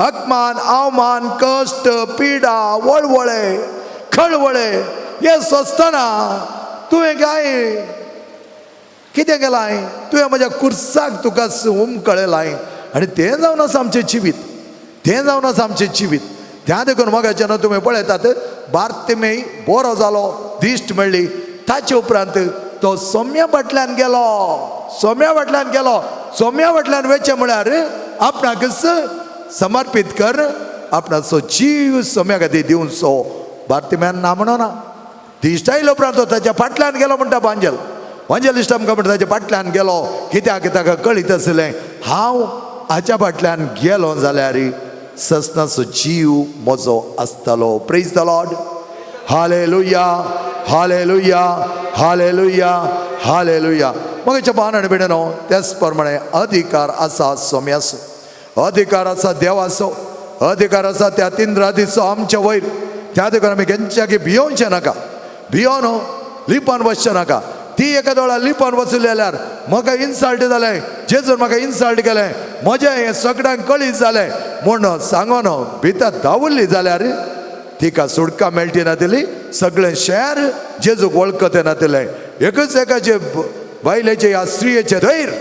अपमान अवमान कश्ट पिडा वळवळे खळवळे हें सोंसतना तुवें काय कितें केलां? तुवें म्हज्या कुर्साक तुकाच उमकळयलाय. आनी तें जावन आसा आमचें जिवीत, तें जावन आसा आमचें जिवीत. त्या देखून मोगाचें न्हू तुमी पळयतात बार्तिमेय बरो जालो, दिश्ट मेळ्ळी. ताचे उपरांत तो सोम्या फाटल्यान गेलो, सोम्या फाटल्यान गेलो. सोम्या फाटल्यान वचचें म्हळ्यार आपणाकच समर्पीत कर, आपणाचो जीव सोम्या खातीर दिवचो. बार्तिमेयान ना म्हणना. दिश्ट आयले उपरांत तो ताच्या फाटल्यान गेलो म्हणटा वांजेल. वांजेलिस्ट आमकां म्हणटा ताच्या फाटल्यान गेलो कित्याक ताका कळीत आसलें हांव हाच्या फाटल्यान गेलो जाल्यार ससनाचो जीव म्हजो आसतलो. Praise the Lord, hallelujah, hallelujah, hallelujah, hallelujah. मगेच्या भावान आनी भयणीनो, त्याच प्रमाणे अधिकार आसा सोम्याचो, अधिकार आसा देवाचो, अधिकार आसा त्या तिंद्रादीचो आमच्या वयर. त्या देखून आमी केन्नाकी भियोवचें नाका, भियोन लिपान बसचें नाका. ती एका दोळा लिपान वचून जाल्यार म्हाका इन्सल्ट जालें, जेजून म्हाका इन्सल्ट केलें, म्हजें हें सगळ्यांक कळीत जालें म्हूण सांगोन भितर धांवल्ली जाल्यार तिका सुटका मेळटी नातिल्ली. सगळें शहर जेजूक वळखते नातिल्लें. एकच एकाचे बायलेचे ह्या स्त्रियेचे धैर्य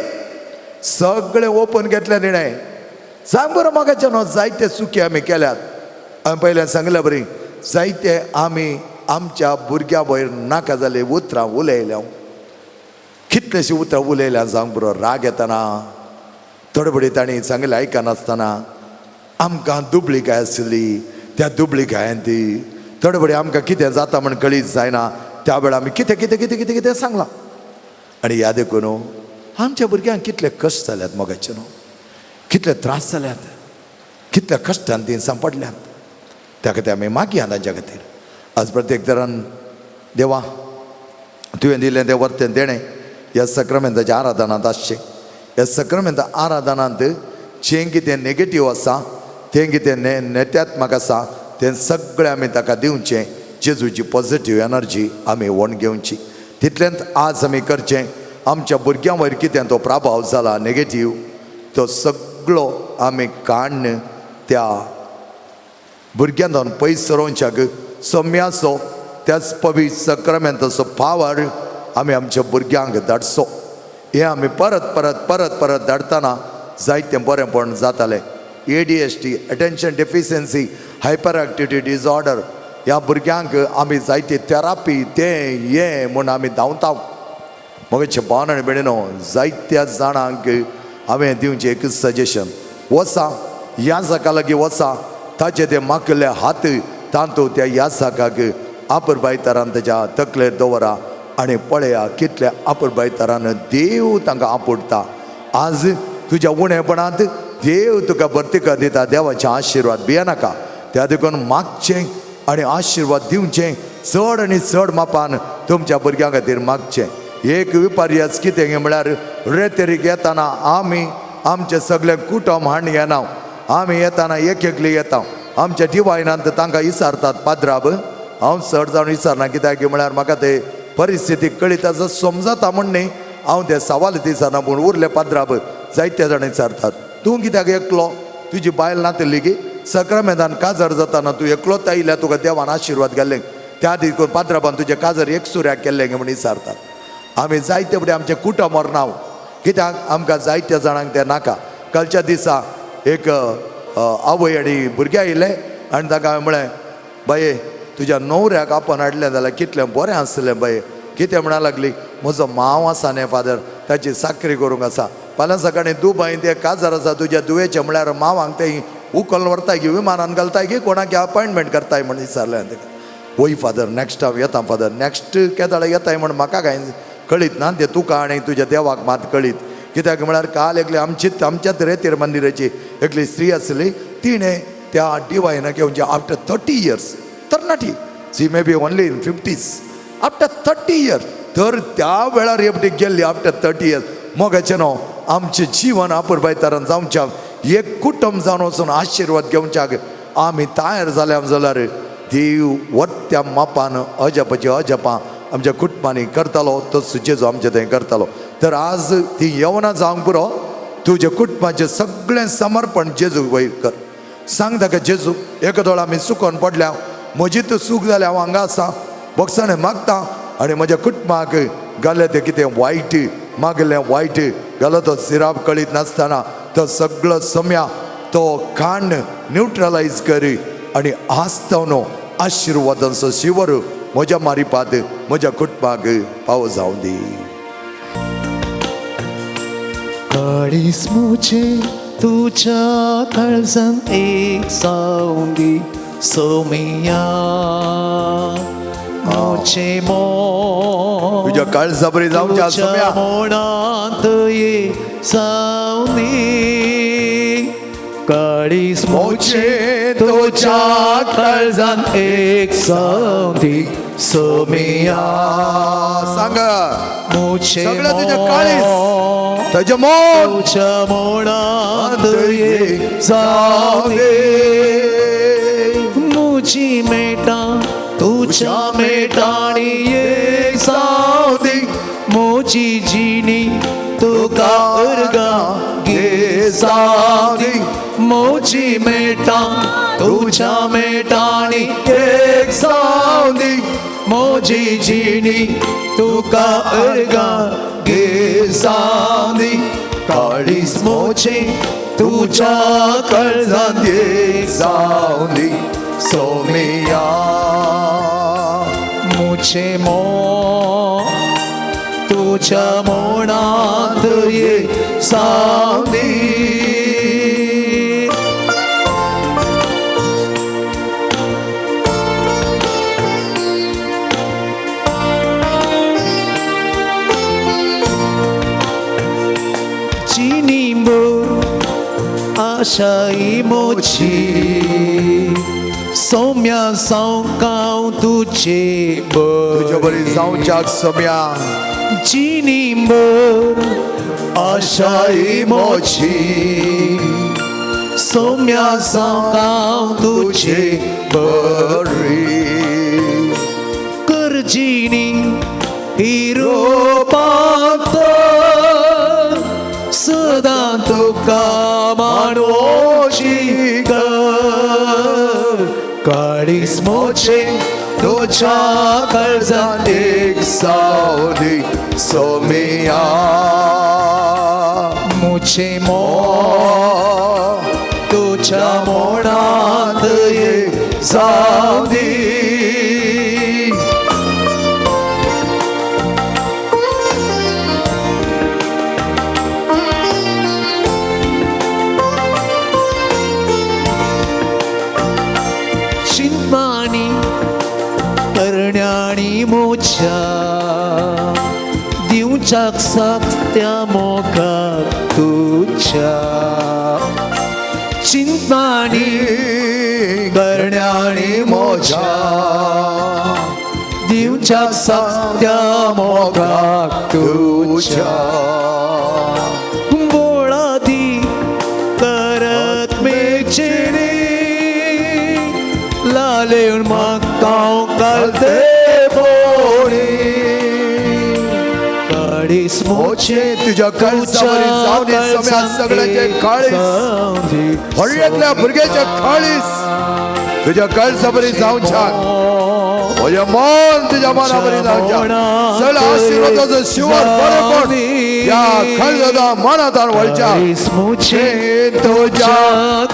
सगळें ओपन घेतलें तिणें. सांग बरो म्हाका न्हू जायते चुकी आमी केल्यात. हांवें पयल्यान सांगल्या बरी जायते आमी आमच्या भुरग्या वयर नाका जाले उतरां उलयल्या, कितलेशीं उतरां उलयल्या सांग बरो. राग येतना थोडे फुडें तांणी सांगलें आयकनासतना आमकां दुबळीकाय आसली, त्या दुबळीकायेन ती थोडे फुडें आमकां कितें जाता म्हण कळीत जायना. त्या वेळार आमी कितें कितें कितें कितें कितें सांगलां. आनी ह्या देखून आमच्या भुरग्यांक कितले कश्ट जाल्यात मोगाचे न्हू, कितले त्रास जाल्यात, कितल्या कश्टान ती सांपडल्यात. त्या खातीर आमी मागया तांच्या खातीर. आज प्रत्येक तरान देवा तुवें दिलें तें वर्तें देणें ह्या सक्रामेंताच्या आराधनांत आसचें. ह्या सक्रामेंत आराधनांत जें कितें नेगेटीव आसा, तें कितें नेत्यात्मक आसा, तें सगळें आमी ताका दिवचें. जेजूची पॉजिटीव एनर्जी आमी वण घेवची. तितलेंच आज आमी करचें. आमच्या भुरग्यां वयर कितें तो प्रभाव जाला नेगेटीव, तो सगळो आमी काडून त्या भुरग्यां जावन पयस सरोवच्याक सम्याचो त्याच पवित्र सक्रामेंताचो पावर आमी आमच्या भुरग्यांक धाडचो. हें आमी परत परत परत परत धाडटना जायतें बरेंपण जातालें. ADHD, attention deficiency hyper activity disorder ह्या भुरग्यांक आमी जायती थेरापी तें हें म्हूण आमी धांवता. मगचे भावन आनी भयणीनो, जायत्या जाणांक हांवें दिवचें एक सजेशन, वचा याजका लागीं वचा, ताचे ते माकले हात तातूंत त्या याजकाक आपुरबायतरान ताच्या तकलेर दवरा आनी पळया कितल्या आपुरबायतरान देव तांकां आपुडटा. आज तुज्या उणेपणांत देव तुका भरती दिता. देवाचे आशिर्वाद भियेनाका. त्या देखून मागचें आनी आशिर्वाद दिवचें, चड आनी चड मापान तुमच्या भुरग्यां खातीर मागचें. एक विपर्यास कितें म्हळ्यार रेतेरीक येताना आमी आमचें सगळें कुटुंब हाडून येना, आमी येताना एक एकली येता. आमच्या डिवायनांत तांकां विचारतात पाद्राब, हांव चड जावन विचारना कित्याक म्हळ्यार म्हाका ते परिस्थिती कळीत आसा समजता म्हण न्ही हांव ते सवाल विचारना, पूण उरले पाद्राब जायते जाण विचारतात तूं कित्याक एकलो, तुजी बायल नातली की सक्रामेंतान काजार जाताना तूं एकलोच आयल्या, तुका देवान आशिर्वाद घाल्ले त्या देखून पाद्राबान तुजें काजार एक सुऱ्याक केल्लें म्हूण विचारतात. आमी जायते फुडें आमचें कुटुंब मरना कित्याक आमकां जायत्या जाणांक तें नाका. कालच्या दिसा एक आवय आनी भुरगे आयिल्ले आनी ताका हांवें म्हळें, बाये तुज्या न्हवऱ्याक आपोवन हाडलें जाल्यार कितलें बरें आसलें बाये. कितें म्हणा लागली, म्हजो मांव आसा न्ही फादर, ताची साकरी करूंक आसा, फाल्यां सकाळीं दुबय ते काजार आसा तुज्या दुयेचें, म्हळ्यार मावांक ते उखल व्हरताय की विमानान घालताय की कोणाक अपॉयंटमेंट करताय म्हण विचारलें हांवें ताका. वय फादर नॅक्स्ट हांव येता फादर, नॅक्स्ट केदाळ येताय म्हण म्हाका कांय कळीत ना, तें तुका आनी तुज्या देवाक मात कळीत. कित्याक म्हळ्यार काल एकली आमचीच आमच्याच रेतीर मंदिराची एकली स्त्री आसली, तिणें त्या डिवायनाक येवन आफ्टर 30 इयर्स, तरणाटी, she may be only in 50s, after 30 years, तर त्या वेळार एकटी गेल्ली आफ्टर 30 इयर्स. मोगाचें न्हू आमचें जिवन आपुरबायतारान जावच्याक एक कुटुंब जावन वचून आशिर्वाद घेवच्याक आमी तयार जाल्या जाल्यार देव वट्ट्या मापान अजापाची अजापां आमच्या कुटुंबांनी करतालो, तो जेजू आमचे थंय करतालो. तर आज ती येवना जावंक पुरो, तुज्या कुटुंबाचें सगळें समर्पण जेजू वयर कर. सांग ताका, जेजू एक दोळ आमी चुकोन पडल्या, म्हजी तर चूक जाल्या, हांव हांगा आसा भोगसाणें मागता आनी म्हज्या कुटुंबाक घालें तें कितें वायट मागलें वायट घालो तो सिराप कळीत नासतना तो सगळो सम्या तो खाण न्युट्रलायज करी आनी आसतो न्हू आशिर्वादांचो शिवर म्हज्या मारिपात म्हज्या कुटुंबाक पावो जावं दी. काळीस मुझे तुझ्या काळजान एक जावंदी सोमिया, मुझे मोग तुज्या काळजा बरी जावच्या तुझ्या सोम्या. मोणांत ये जावंदी. काळीस मुझे तुझ्या काळजान एक जावंदी सोमिया, सांग मुझे सगळं तुझं काळीज. मोग तुझं मन तुझ्या मोणांत ये जावंदी. मुजी मेटा तुझ्या मेटाणी एक जावंदी, मुजी जिणी तुका अर्गा गे जावंदी. मुजी मेटा तुझ्या मेटाणी एक जावंदी, मुजी जिणी तुका अर्गा गे जावंदी. काळीस मोचे तुझ्या काळजांत एक जावंदी सोमिया, मुझे मोग तुझ्या मोणांत ये जावंदी. जिनींबर आशाई मोची सौम्या सावकाव तुझे तुझ्या बरी जावच्याक सोम्या. जिनींबर आशाई मोची सौम्या सावकाव तुझे बरी करजिनी हिरोपात सदां तुका मानवोची कर. काळीस मोचे तुझ्या काळजांत एक जावंदी सोमिया, मुझे मोग तुझ्या मोणांत एक जावं दी. चिंतनानी करण्यानी मोच्या दिवच्याक साकत्या मोगाक तुज्या. चिंतनानी करण्यानी मोच्या दिवच्याक साकत्या मोगाक तुज्या. बोळा दी करत मेचेने लालेवन मागता कालते बोळे काळीस मोचे तुझ्या काळजावरी जावं दी सम्या सगळ्यांचे काळीस, व्हडल्यातल्या भुरग्याच्या काळीस तुझ्या काळजावरी जावच्याक, म्हजें मन तुझ्या मनावरी जावच्याक. सगळ्या आशिर्वादाचो शिवर बरेपण ह्या काळजाच्या मनांत वळच्या. तुझ्या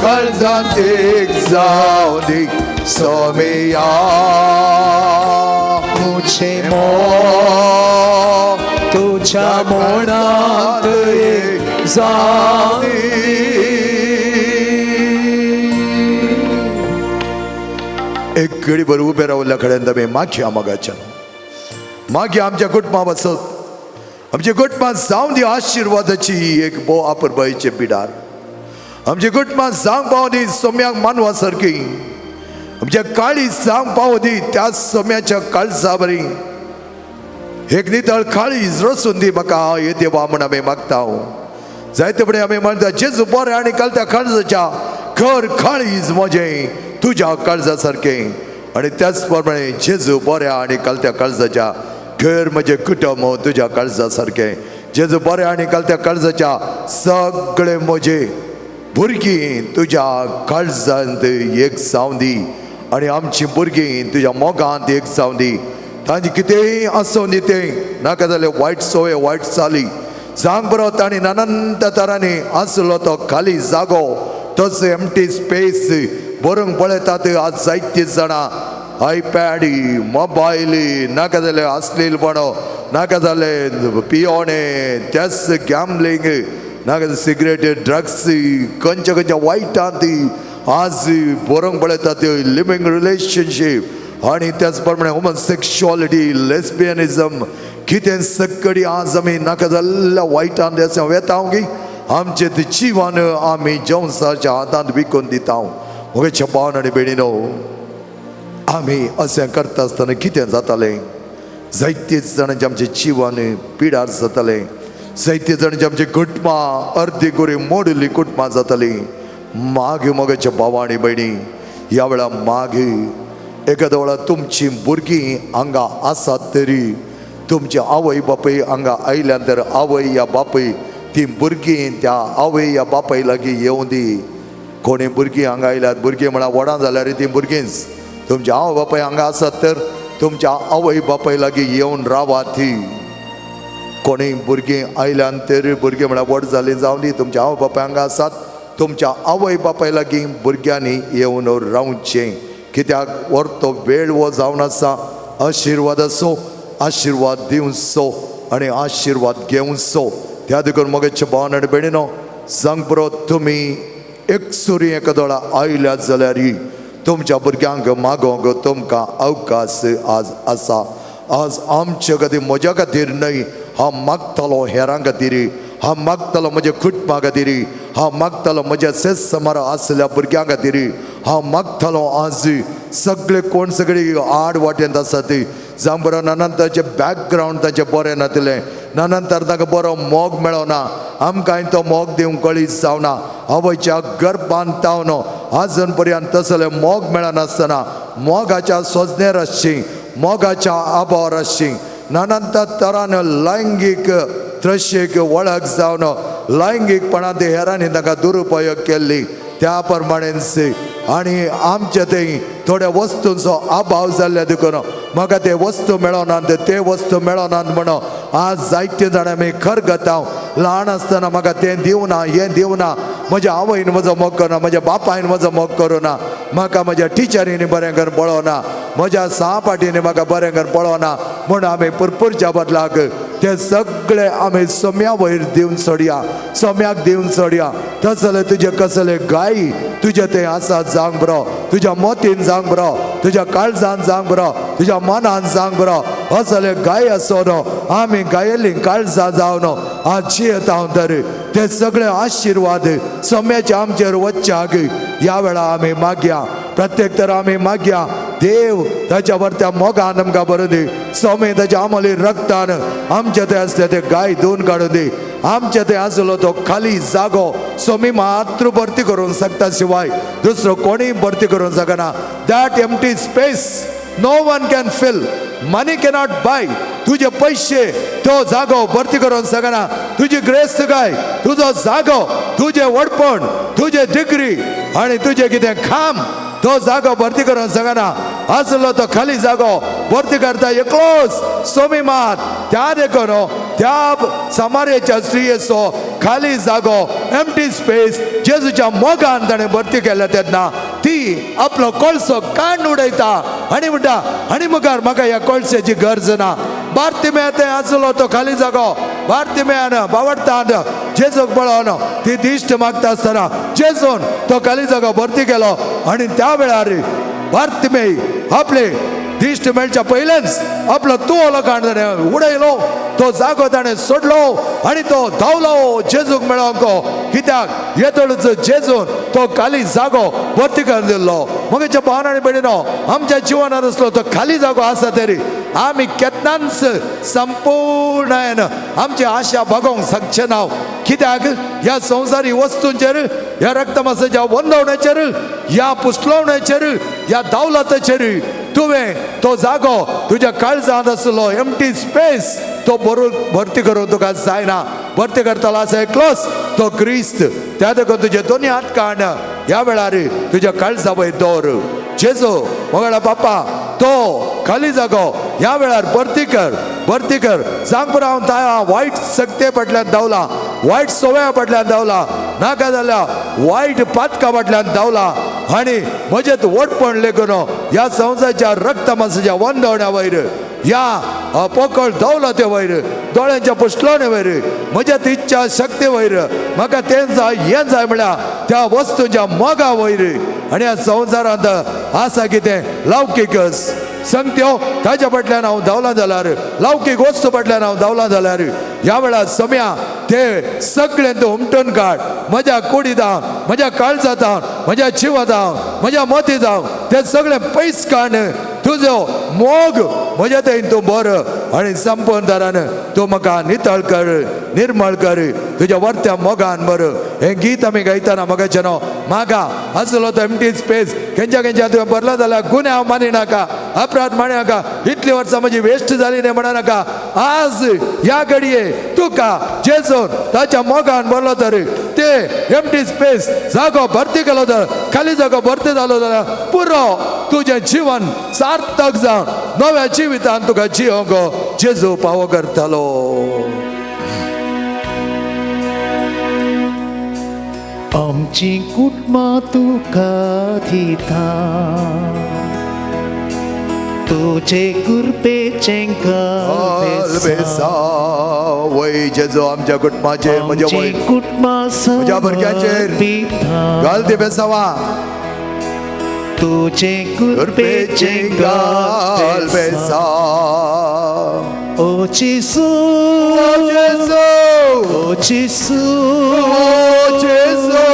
काळजांत एक जावं दी सोमिया. मुझे मोग तुझ्या मोणांत एक जावं दी. एक घडीभर उबे रावल्या कडेन आमी मागया मोगाच्यान, मागया आमच्या कुटुंबा वचत, आमच्या कुटुंबात जावं दी आशिर्वादाची एक भोव आपुरबायेचे पिडार. आमच्या कुटुंबात जावंक पावो दी सोम्याक मानवा सारकी, आमच्या काळीज जावंक पावो दी त्या सोम्याच्या काळजा बरी एक नितळ काळीज रसून दी म्हाका हे देवा म्हण आमी मागता. जायते फुडें आमी म्हणटा जेजू बरें आनी कळटा काळजाच्या खर काळीज म्हजें तुज्या काळजा सारकें. आनी त्याच प्रमाणे जेजू बऱ्या आनी कळत्या काळजाच्या घर म्हजें कुटुंब तुज्या काळजा सारकें. जेजू बऱ्या आनी कळत्या काळजाच्या सगळे म्हजे भुरगीं तुज्या काळजांत एक जावं दी आनी आमची भुरगीं तुज्या मोगांत एक जावं दी. तांचे कितेंय आसूं दी तें नाका जाल्यार वायट संवय वायट चाली जावंक बरो तांणी नानांत तरांनी आसलो तो खाली जागो तसो एमटी स्पेस बरोवंक पळयतात आज जायतीं जाणां आयपॅड मोबायल नाका जाल्यार असलीलपणो नाका जालें पियोणे त्याच गॅमलिंग नाका सिगरेट ड्रग्स खंयच्या खंयच्या वायटांत आज बरोवंक पळयतात लिवींग रिलेशनशीप आनी त्याच प्रमाणे होमोसेक्शुअलिटी लेस्बियनिजम कितें सगळी आज आमी नाका जाल्ल्या वायटांत अशें वेता की आमचें तें जिवन आमी जंवसाच्या हातांत विकून दिता. म्हगे भावन आनी भयणीनो, आमी अशें करता आसतना कितें जातालें, जायते जाणांचें आमचें जिवन पिडार जातालें, जायते जाणांचें आमचें कुटुंबां अर्दी गोरी मोडिल्लीं कुटुंबां जातालीं. मागीर मोगाच्या भावा आनी भयणी, ह्या वेळार मागीर एखाद्या वेळार तुमचीं भुरगीं हांगा आसात तरी तुमचे आवय बापूय हांगा आयल्यान तर आवय या बापूय ती भुरगीं त्या आवय या बापाय लागीं येवं दी. कोणी भुरगीं हांगा आयल्यात, भुरगीं म्हळ्यार व्हडां जाल्यार ती भुरगींच, तुमच्या आवय बापाय हांगा आसात तर तुमच्या आवय बापाय लागीं येवन रावात. ती कोणी भुरगीं आयल्यान तर भुरगीं म्हळ्यार व्हड जालीं जावं दी, तुमच्या आवय बापाय हांगा आसात तुमच्या आवय बापाय लागीं भुरग्यांनी येवन रावचें. कित्याक व्हरतो वेळ हो जावन आसा आशिर्वादाचो, आशिर्वाद दिवचो आनी आशिर्वाद घेवचो. त्या देखून मोगेचे भावन आनी भयणीनो, सांग पुरो तुमी एकसुरी एका आयल्यात जाल्यार तुमच्या भुरग्यांक मागोंक तुमकां अवकाश आज आसा. आज आमचे खातीर म्हज्या खातीर न्हय, हांव मागतालो हेरां खातीर, हांव मागतालो म्हज्या कुटुंबा खातीर, हांव मागतालो म्हज्या सेस समारा आसल्या भुरग्यां खातीर, हांव मागतालो आज सगळे कोण सगळी आड वाटेंत आसात जावं बरो नानांताचें बॅकग्रावंड ताचें बरें नातलें, नानांतर ताका बरो मोग मेळना, आमकांय तो मोग दिवंक कळीत जावना. आवयच्या गर्भान तावन आजून पर्यंत तसले मोग मेळनासतना मोगाच्या सोजनेर आसची, मोगाच्या आभार आसची, नानांत तरान लैंगीक त्रशेक वळख जावन लैंगीकपणान हेरांनी ताका दुरुपयोग केल्ली त्या प्रमाणेच आनी आमचे थंय थोड्या वस्तूंचो अभाव जाल्ल्या देखून म्हाका ते वस्तू मेळनात, ते वस्तू मेळनात म्हणून आज जायते जाणां आमी खरगता. ल्हान आसतना म्हाका तें दिवना हें दिवना, म्हज्या आवयन म्हजो मोग करुना, म्हज्या बापायन म्हजो मोग करुना, म्हाका म्हज्या टिचरींनी बरें करून पळोवना, म्हज्या सहपाठींनी म्हाका बरें करून पळोवना, म्हूण आमी पुरपुरच्या बदलाक ते सगळे आमी सोम्या वयर दिवन सोडया, सोम्याक दिवन सोडया. तसले तुजे कसले गाय तुजे ते आसा जावंक बरो, तुज्या मोतीन जावंक बरो, तुज्या काळजान जावंक बरो, तुज्या मनान जावंक बरो, असले गाय आसो न्हू आमी गायेली काळजां जावन आज जियेता हांव तर ते सगळे आशिर्वाद सोम्याचे आमचेर वच्च्याक ह्या वेळा आमी मागया. प्रत्येक तर आमी मागया देव ताच्या वरत्या मोगान आमकां बरोवन दी, सोमे ताच्या आमली रक्तान आमचे थंय आसले ते गाय धुवन काडून दी. आमचे थंय आसलो तो खाली जागो सोमी मात्र भरती करूंक शकता शिवाय दुसरो कोणीय भरती करूंक शकना. That empty space no one can fill, money cannot buy. तुजे पयशे तो जागो भरती करूंक शकना. तुजी ग्रेस्त काय, तुजो जागो, तुजें व्हडपण, तुजें डिग्री आनी तुजें कितें खाम तो जागो भरती करूंक शकना. आसलो तो खाली जागो भरती करता एकलोच सोमी मात. त्या देखून त्या समारेच्या स्त्रियेचो खाली जागो एम्प्टी स्पेस जेजूच्या मोगान ताणें भरती केल्या तेन्ना ती आपलो कोळसो काण उडयता आनी म्हणटा आनी मुखार म्हाका ह्या कोळश्याची गरज ना. बार्तिमेया थंय आसलो तो खाली जागो बार्तिमेयान बावडटान जेजूक पळोवन ती दिश्ट मागता आसतना जेजून तो खाली जागो भरती केलो आनी त्या वेळार बार्तिमेय आपले दिश्ट मेळच्या पयलेंच आपलो तुवलो काण ताणें उडयलो, तो जागो ताणें सोडलो आनी तो धांवलो जेजूक मेळोंक. कित्याक येदोळच जेजून तो खाली जागो भरती करून दिल्लो. मगेच्या भावान आनी भयणीनो आमच्या जिवनात आसलो तो खाली जागो आसा तरी आमी केन्नाच संपूर्ण आमची आशा भागोवंक शकचे ना. कित्याक ह्या संवसारी वस्तूंचेर, ह्या रक्तमासाच्या वंदवण्याचेर, ह्या पुसलवण्याचेर, ह्या दावलताचेर तुवें तो जागो तुज्या काळजांत आसलो एम्प्टी स्पेस तो भरती करून तुका जायना. भरती करतलो आसा एकलोच तो क्रिस्त. त्या देखून तुजे दोनी हात काण ह्या वेळार तुज्या काळजा वयर दवर. जेजू मोगळा बापा तो खाली जागो ह्या वेळार भरती कर, भरती कर. सांग पुरो हांव त्या वायट सक्ते फाटल्यान धांवला, वायट सवया फाटल्यान धांवला, नाका जाल्यार वायट पातका फाटल्यान धांवला आनी म्हजें व्हडपण लेखून ह्या संवसाराच्या रक्तमासाच्या वंदवण्या वयर, ह्या पोकळ दौलते वयर, दोळ्यांच्या पुसलोणे वयर, म्हज्या इच्छा शक्ती वयर, म्हाका तें जाय हें जाय म्हळ्यार त्या वस्तूंच्या मोगा वयर आनी ह्या संवसारांत आसा कितें लौकीक संगत्यो ताच्या फाटल्यान हांव धांवला जाल्यार, लौकीक वस्तू फाटल्यान हांव धांवला जाल्यार ह्या वेळार सम्या ते सगळें तूं हुमटून काड. म्हज्या कुडीत हांव, म्हज्या काळजांत हांव, म्हज्या जिवांत हांव, म्हज्या मतींत हांव ते सगळें पयस काड. तुजो मोग म्हज्या थंय तूं बरो आनी संपूर्ण तरान तूं म्हाका नितळ कर, निर्मळ कर तुज्या वर्त्या मोगान बरो. हें गीत आमी गायतना म्हाका न्हू मागा आसलो तो एम्प्टी स्पेस खंयच्या खंयच्या तुवें भरला जाल्यार गुन्यांव मानी नाका, अपराध मानी नाका, इतली वर्सां म्हजी वेस्ट जाली न्ही म्हणा नाका. आज ह्या घडये तुका जेजून ताच्या मोगान भरलो तर ते एम्प्टी स्पेस जागो भरती केलो तर खाली जागो भरती जालो जाल्यार पुरो तुजें जीवन सार्थक जावन नव्या जिवितान तुका जियोंक जेजू पावो करतलो. आमची कुटुंबां तुका दिता, तुजे कृपेचें वय जेजू आमच्या कुटुंबाचेर, म्हज्या वय कुटुंबां म्हज्या भुरग्यांचेर घाल ती बेसावा तुजे कृपेचें घाल बेसाव. ओ जेजू, ओ जेजू, ओ जेजू, ओ जेजू,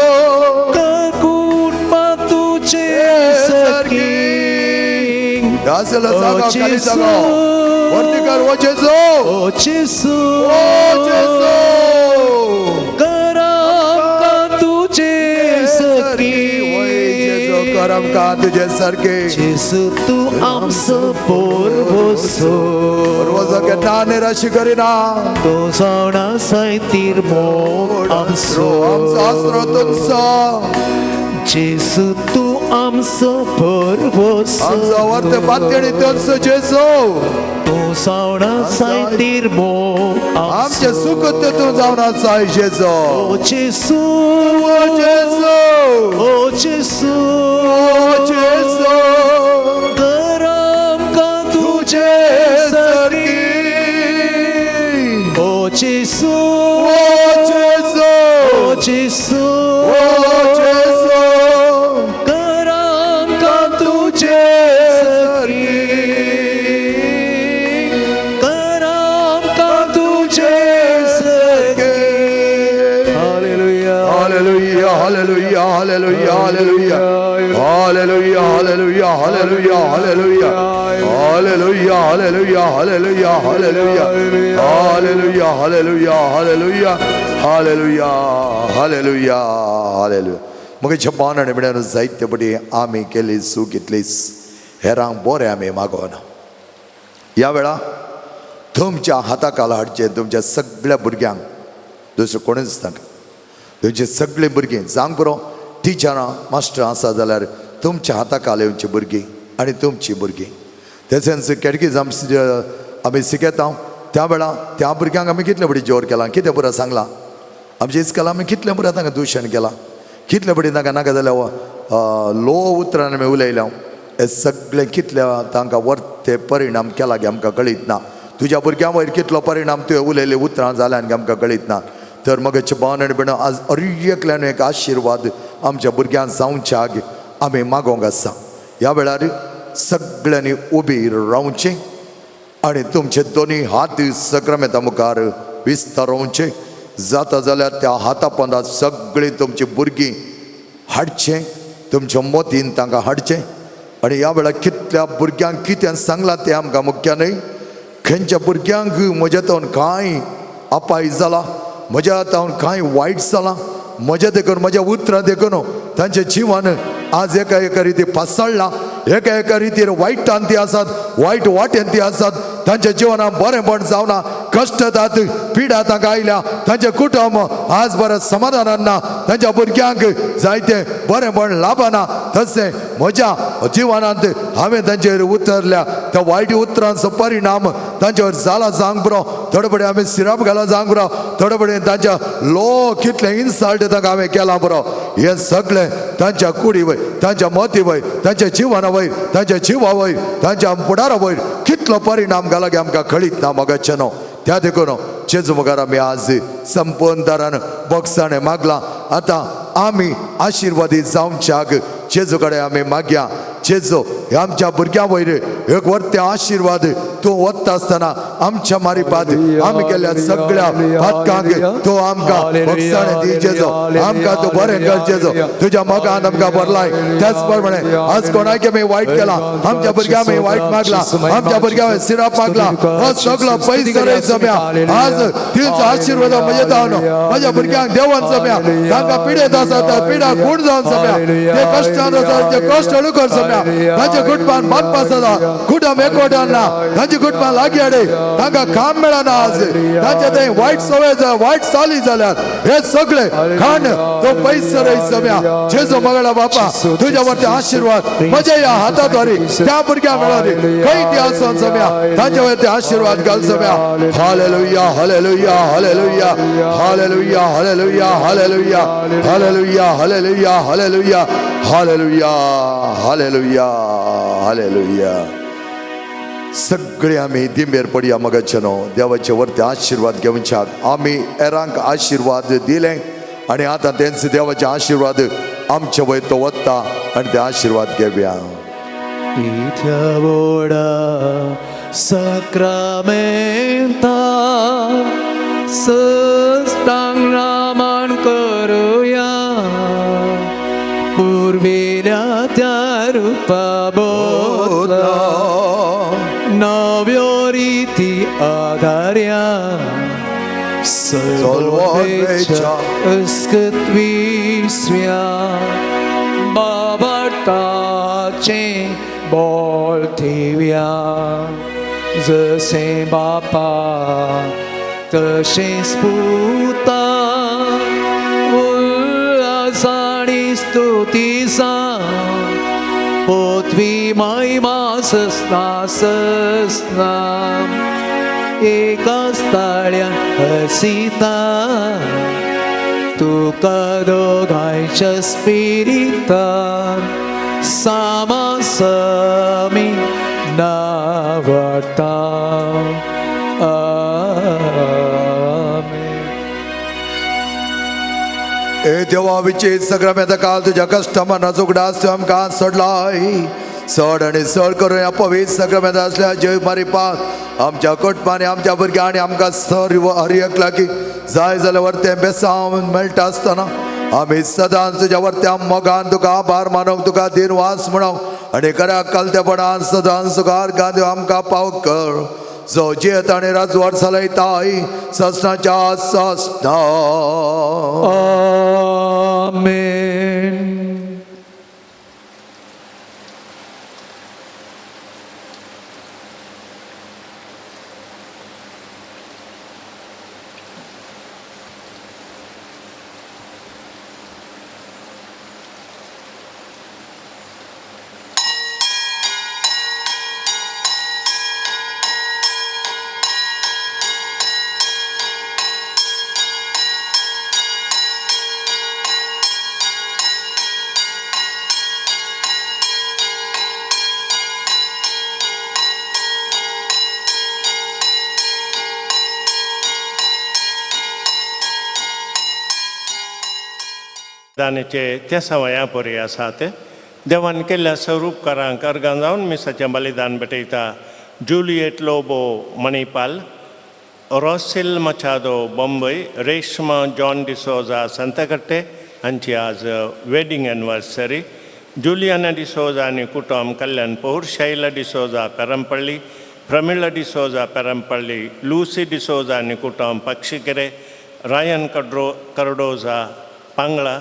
कुटुंबां तुजे सारकी. आसलो जागो खाली जागो भरती कर. ओ जेजू, ओ जेजू, ओ जेजू, कर आमकां तुजे सारकी. कर आमकां तुजे सारके. जेजू तूं आमचो पुर्वजो, पुर्वजो केन्ना निराशी करिना. तूं जाणा सायतीर मोग आमचो, आमचो आसरो तुमचो. जेजू तूं आमचो भरवंसो आमचो वर्त पातळी तोच जेजू तूं जावन आसाय निर्मोग आमचे सुख तूं जावन आसाय जेजू ओ जेजू ओ जेजू ओ जेजू ओ जेजू कर आमकां तुझे सारकी सारकी ओ जेजू ओ जेजू ओ जेजू ओ जेजू कर आमकां तुझे सारकी कर आमकां तुझे सारकी hallelujah hallelujah hallelujah hallelujah hallelujah hallelujah hallelujah hallelujah hallelujah hallelujah hallelujah hallelujah hallelujah hallelujah hallelujah hallelujah hallelujah hallelujah hallelujah. मगे छप्पन आनी म्हळ्यार जायते पटी आमी केली चूक इतलीच हेरांक बरें आमी मागोना. ह्या वेळा तुमच्या हाता खाला हाडचें तुमच्या सगळ्या भुरग्यांक, दुसरें कोणूच नाका. तुमची सगळीं भुरगीं जावंक पुरो टिचरां मास्टरां आसा जाल्यार तुमच्या हाता खाला येवची भुरगीं आनी तुमची भुरगीं. तशेंच केडकीज आमी शिकयता त्या वेळा त्या भुरग्यांक आमी कितले पटी जोर केला, कितें पुरो सांगलां. आमच्या इस्कोला आमी कितलें पुरो तांकां दुशण केलां, कितले पटी तांकां नाका जाल्यार लो उतरान आमी उलयल्या. हे सगळें कितले तांकां वर्ते परिणाम केला गे आमकां कळीत ना. तुज्या भुरग्यां वयर कितलो परिणाम तुवें उलयले उतरां जाल्यान आमकां कळीत ना. तर मग बाण आनी भयणां आज अर एकल्यान एक आशिर्वाद आमच्या भुरग्यांक जावच्या आमी मागोंक आसा. ह्या वेळार सगळ्यांनी उबी रावचें आनी तुमचे दोनी हात सक्रामेता मुखार विस्तारोवचे. जाता जाल्यार त्या हाता पोंदा सगळीं तुमची भुरगीं हाडचें, तुमच्या मोतीन तांकां हाडचें. आनी ह्या वेळार कितल्या भुरग्यांक कितें सांगलां तें आमकां मुख्य न्हय. खंयच्या भुरग्यांक म्हज्या तावन कांय अपाय जाला, म्हज्या तावन कांय वायट जालां, म्हज्या देखून म्हज्या उतरां देखून तांचें जिवन आज एका एका रिती पासळ्ळां, एका एका रितीर वायटान ती आसात, वायट वाटेन ती आसात, तांच्या जिवनान बरेंपण जावना, कश्ट येतात, पिडा तांकां आयल्या, तांचें कुटुंब आज बरें समाधानान ना, तांच्या भुरग्यांक जायते बरेंपण लाभना. तशें म्हज्या जिवनांत हांवें तांचेर उतरल्या त्या वायट उतरांचो परिणाम तांचेर जाला जावंक पुरो. थोडे फुडें आमी सिरप घाला जावंक पुरो, थोडे फुडें तांच्या लो कितलें इन्सल्ट तांकां हांवें केलां पुरो. हें सगळें तांच्या कुडी वयर, तांच्या मती वयर, तांच्या जिवना वयर, तांच्या जिवा वयर, तांच्या फुडारा वयर कितलो परिणाम घाला की आमकां कळीत ना मगाचें न्हू. त्या देखून जेजू मुखार आमी आज संपूर्ण बक्षाणें मागलां. आतां आमी आशिर्वादीत जावच्याक जेजू कडेन आमी मागया. जेजू हे आमच्या भुरग्यां वयर एक वर्ते आशिर्वाद तूं वता आसतना आमच्या मारिपात आमी केल्ल्या सगळ्या पातकांक तूं आमकां बक्षाणें दी जेजू. आमकां तूं बरें कर जेजू. तुज्या मोगान आमकां भरलाय. त्याच प्रमाणे आज कोणाक आमी वायट केलां, आमच्या भुरग्यां आमी वायट मागला, आमच्या भुरग्यां सिरप मागला, हो सगळो पैसो रे जम्या आज तिचो आशिर्वाद म्हज्या जावन म्हज्या भुरग्यांक देवान जम्या. तांकां पिडेत आसा त्या पिडा गुण जावन जम्या, ते कश्टान आसा ते कश्ट हळू कर जम्या. तांचे कुटुंबान बांदपास आसा, कुटुंब एकवटान ना, तांचे कुटुंबान लागीं हाडे, तांकां काम मेळना आज, तांचे ते वायट सवय वायट चाली जाल्यात. हे सगळे खाण तो पैसो रे जम्या. जेजू मगळा बापा तुज्या वरती आशिर्वाद म्हज्या ह्या हाताद्वारे त्या भुरग्यांक मेळोनी खंय ती आसून जम्या तांच्या वरती आशिर्वाद घाल जम्या. Hallelujah hallelujah hallelujah hallelujah hallelujah hallelujah hallelujah hallelujah hallelujah hallelujah hallelujah hallelujah. सगळे आमी दिंबेर पडया मगाचे न्हू. देवाचे वरती आशिर्वाद घेवच्याक आमी हेरांक आशिर्वाद दिले आनी आतां तेंच देवाचे आशिर्वाद आमचे वयर तो वता आनी ते आशिर्वाद घेवया. इथ्या व्हडा सक्रामेंता सस्तांग रामान करुया पुर्विल्या त्या रुपा बदला नव्यो रिती आधार्या चलवोन अस्कत विस्व्या बाबताचें बोल ठेवया जशें बापा तशेंच पुता उल्हास आनी स्तुती सा पोथवी महिमा ससना ससना एकाच ताळ्यान हसिता तुका दोगांयच्या स्पिरितान सामासमी नावडटा. आमेन. ए देवा विचेत सगळ्या काल तुझ्या कस्टमर उगडास तूं आमकां सोडलाय चड आनी चड करून ह्या पवित्र सगळ्या असल्या जय मारिपाक आमच्या कुटुंबांनी आमच्या भुरग्यांनी आमकां सर्व हर एक लागीं जाय जाल्यार वरतें बेसांव मेळटा आसतना आमी सदांच तुज्या वरत्या मोगान तुका आभार मानूंक तुका दिनवास म्हणूंक आनी खऱ्या कलतेपणान सदांच तुका अर्गां दिवंक आमकां पाव कर जो जियेत आनी राजवाड चलयताय ससनाच्या ससना. आमेन. दानेचे त्या सवया परी आसात. देवान केल्ल्या स्वरूपकारांक अर्गां जावन मिसाचें बलिदान भेटयता. Juliet Lobo Manipal, Rosil Machado Bombay, Reshma John D'Souza Santhekatte हांची आज वेडींग एनिवर्सरी. जुलियाना डिसोजा आनी कुटुंब कल्याणपूर, शैला डिसोजा पेरमपल्ली, प्रमिळा डिसोजा पेरमपल्ली, लुसी डिसोजा आनी कुटुंब पक्षिकेरे, रायन कर्डोजा पांगळा,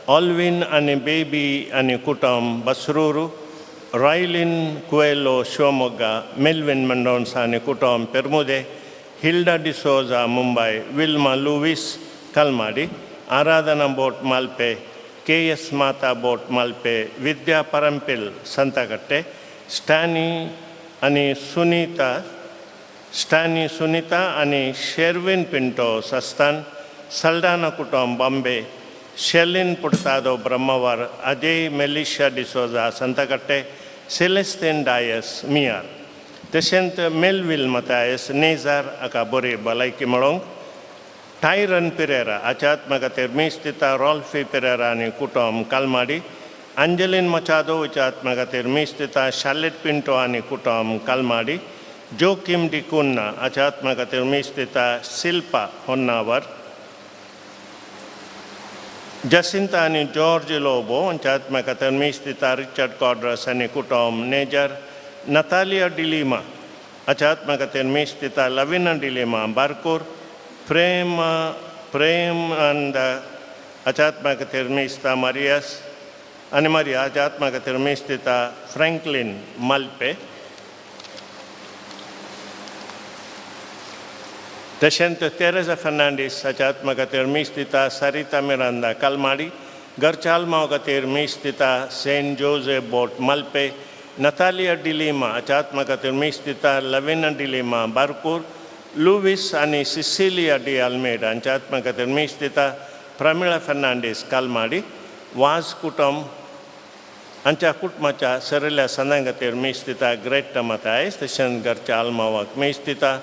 ऑल्विन आनी बेबी आनी कुटुंब बसरूरू, रॉयलिन कुएलो शिवमोग्गा, मेल्विन मेंडोन्सा आनी कुटुंब पेरमुदे, Hilda D'Souza Mumbai, Wilma Lewis Kalmadi, Aradhana Bhat Malpe, K S Matha Bhat Malpe, Vidya Parampil Santhekatte, Stany आनी सुनीता, स्टॅनी सुनीता आनी शेरविन पिंटो सस्तान, सल्डाना कुटुंब बॉम्बे, शेलिन पुर्तादो ब्रह्मवर, अजय मेलिशा डिसोजा संतकट्टे, सेलेस्तीन डायस मियार. तशेंच मेलविल मतायस नेजार हाका बरी भलायकी मेळोवंक. टायरन पिरेरा हाच्या आत्मा खातीर मीस दिता रॉल्फी पिरेरा आनी कुटुंब कालमाडी. अंजलीन मचादो हाच्या आत्मा खातीर मीस दिता शार्लेट पिंटो आनी कुटुंब कालमाडी. जोकीम डिकुन्ना हाच्या आत्मा खातीर मीस दिता शिल्पा होन्नावर. जसिंता आनी जॉर्ज लोबो हांच्या आत्मा खातीर मीस दिता रिचर्ड कॉड्रस आनी कुटुंब नेजर. नतालिया डिलिमा हाच्या आत्मा खातीर मीस दिता लविना डिलिमा बारकूर. प्रेम प्रेम आनंद हाच्या आत्मा खातीर मीस दिता मारियस आनी मारिया हाच्या आत्मा खातीर मीस दिता फ्रँकलीन मालपे. तशेंच तेरेजा फर्नांडीस हाच्या आत्मा खातीर मीस दिता सरिता मिरांदा कालमाडी. घरच्या आल्मांव खातीर मीस दिता सेंट जोझे बोट मालपे. नतालिया डिलिमा हाच्या आत्मा खातीर मीस दिता लविना डिलिमा बारकूर. लुवीस आनी सिसिलिया डी आल्मेडा हांच्या आत्मा खातीर मीस दिता प्रमिळा फर्नांडीस कालमाडी. वाज कुटुंब हांच्या कुटुंबाच्या सरिल्ल्या सदां खातीर मीस दिता ग्रेट मतायस. तशेंच घरच्या आल्मावाक मीस दिता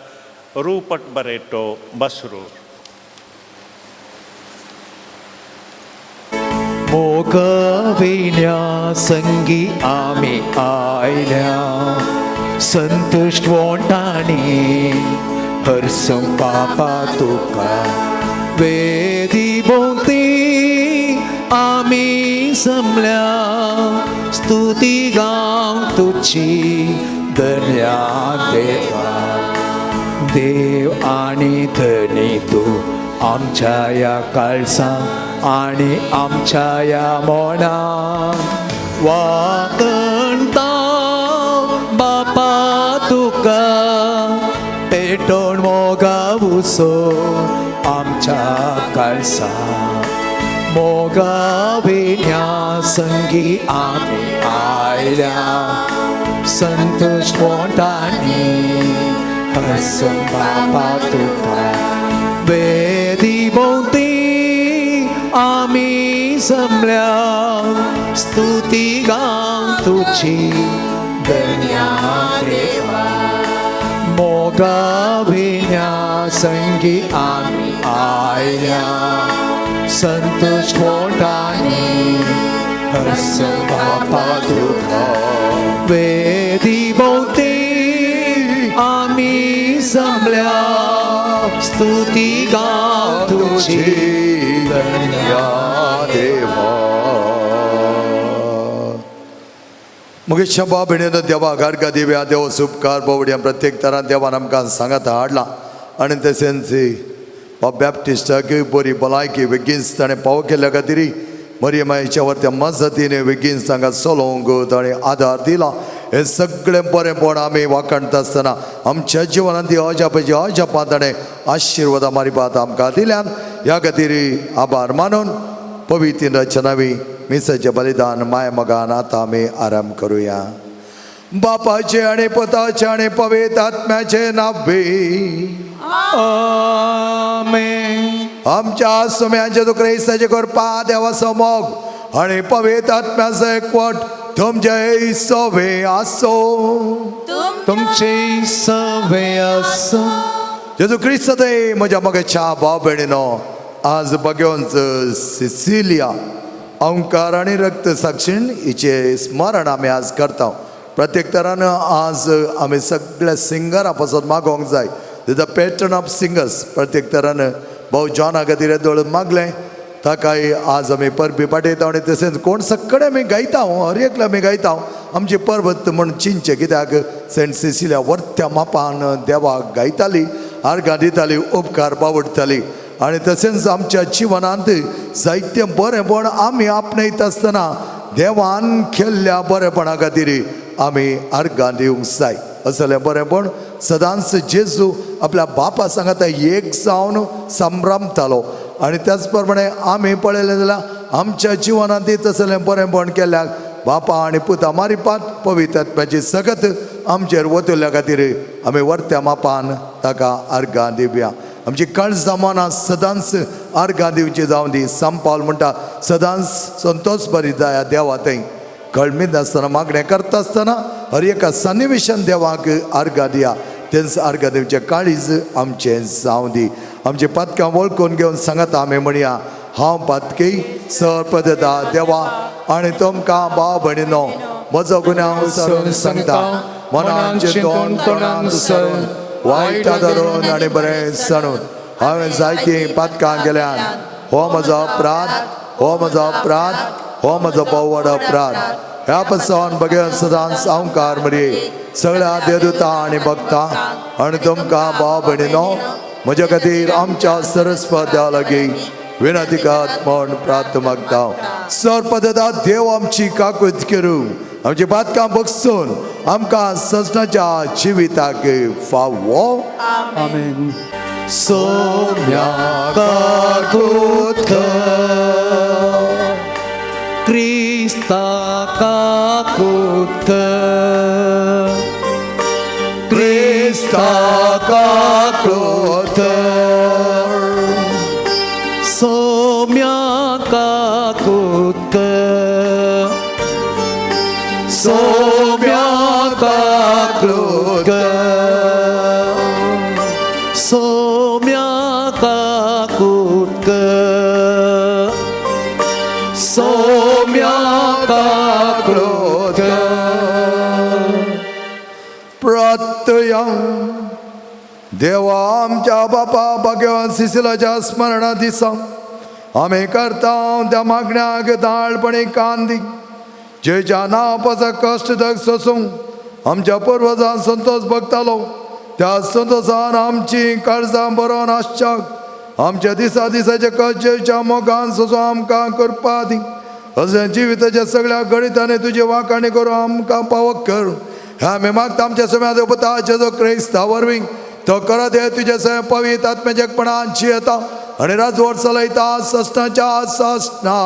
रूपट बरेटो बसरूर. मोगविण्या संगी आमी आयल्या संतुश्ट वोंटांनी हरसं पापा तुका वेदी भोंवती आमी जमल्या स्तुती गावंक तुजी धन्या देवा. देव आनी धनी तूं आमच्या ह्या काळसां आनी आमच्या ह्या मोनां वाकणता बापा तुका पेटोवन मोगा उसो आमच्या काळसां. मोगा विण्या संगी आमी आयल्या संतोष पोटांनी हरसून बाबा तुका वेदी भोंवती आमी जमल्या स्तुती गावंक तुजी धन्या देवा मोगा विण्या संगी आमी आयल्या संतोष पोटांनी हरसून बाबा तुका वेदी भोंवती आमी जमल्या स्तुती गावंक तुजी धन्या देवा. मुगेशा बाब भयणीनो, देवा गारगा दिव्या देव उपकार बावड्या प्रत्येक तरान देवान आमकां सांगात हाडला आनी तशेंच बाब बॅप्टिस्टाक बरी भलायकी बेगीनच ताणें पाव केल्ल्या खातीर मरियमायच्या वरत्या मजतीने बेगीन तांकां चलोवंक ताणें आदार दिला. हें सगळें बरेंपण आमी वाखाणता आसतना आमच्या जिवनांत ती अजापाची अजापां ताणें आशिर्वादां मारिपात आमकां दिल्यान ह्या खातीर आभार मानून पवित्र रचनावी मिसाचें बलिदान माय मोगान आतां आमी आराम करुया. बापाचे आनी पुताचे आनी पवित्र आत्म्याचे नांवे आमेन. आमच्या सुम्यांचे क्रिस्ताचे कृपा देवाचो मोग आनी पवित्र आत्म्याचो एकवट तुमचे सवे आसो. तुमचे सवे आसूं. जेजू क्रिस्त म्हज्या मोगाच्या भाव भयणीनो, आज भगवंत सिसिलिया ओंकार आनी रक्त साक्षीण हिचें स्मरण आमी आज करता. प्रत्येक तरान आज आमी सगळ्या सिंगरां पासत मागोवंक जाय. The patron of singers. प्रत्येक तरान भाऊ जॉना खातीर दोळ मागलें ताकाय आज आमी परबी पाठयता आनी तशेंच कोण सगळे आमी गायता, हर एकले आमी गायता. आमची परबत म्हण चिंतचें कित्याक सेंट सिसिलिया वर्त्या मापान देवाक गायताली, आर्गां दिताली, उपकार पावडटाली आनी तशेंच आमच्या जिवनांत जायतें बरेंपण आमी आपणयता आसतना देवान केल्ल्या बरेपणा खातीर आमी आर्गां दिवंक जाय. असलें बरेंपण सदांच जेजू आपल्या बापा सांगाता एक जावन संभ्रमतालो आनी त्याच प्रमाणे आमी पळयलें जाल्यार आमच्या जिवनांत तसलें बरेंपण केल्यार बापा आनी पुता मारिपात पवित्र आत्म्याची सगत आमचेर वतल्या खातीर आमी वर्त्या मापान ताका आर्गां दिवया. आमची काळजां मनां सदांच आर्गां दिवची जावं दी. संपावल म्हणटा सदांच संतोष बरी जाया देवा थंय कळमीत नासतना मागणें करता आसतना हर एका सन्निवेशान देवाक आर्गां दिया. तेंच आर्गां दिवचें काळीज आमचें जावं दी. आमची पातकां वळखून घेवन सांगात आमी म्हणया, हांव पातकी सर पदता देवा आनी तुमकां भाव भयणीनो म्हजो गुन्यांव सरून सांगता. मनान चिंतून तोंडान सरून वायट धरून आनी बरें सणून हांवें जायतीं पातकां केल्यान. हो म्हजो अपराध, हो म्हजो अपराध, हो म्हजो भोव अपराध. ह्या पसून बगेन सदांच सावकार मरे सगळ्या देवदूता आनी भक्ता आनी तुमकां भाव भयणीनो म्हज्या खातीर आमच्या सरस्वत देवा लागीं विनंती करात म्हण प्रार्थ मागता. सर पदता देव आमची काकूत करूं, आमची पातकां बगसून आमकां सजनाच्या जिविताक फावो. आमेन. सोम्या काकूत कर, क्रिस्ता काकूत कर, क्रिस्ता काकूत कर, सोम्या काकूत कर, सोम्या काकूत कर, सोम्या काकूत कर, सोम्या काकूत कर. प्रत्ययं देवा आमच्या बापा भगवान सिसिलाच्या स्मरणा दिसा आमी करता त्या मागण्याक दाळपणी कान दी. जेच्या नांवाचो कश्ट दग सोसूंक आमच्या पुर्वजान संतोष भोगतालो त्या संतोषान आमची काळजां बरोवन आसच्याक आमच्या दिसा दिसाचे कश्ट जेच्या मोगान सोसूं आमकां करपा दी. अशें जिविताच्या सगळ्या गणितांनी तुजी वाखाणी करून आमकां पावक कर. ह्या आमी मागता आमच्या सम्या पुता जेजो क्रिस्ता वरवीं तो करत हे तुजे सगळे पवित्र आत्म्याच्या एकपणान जियेता आनी राजवट चलयता ससनाच्या ससना.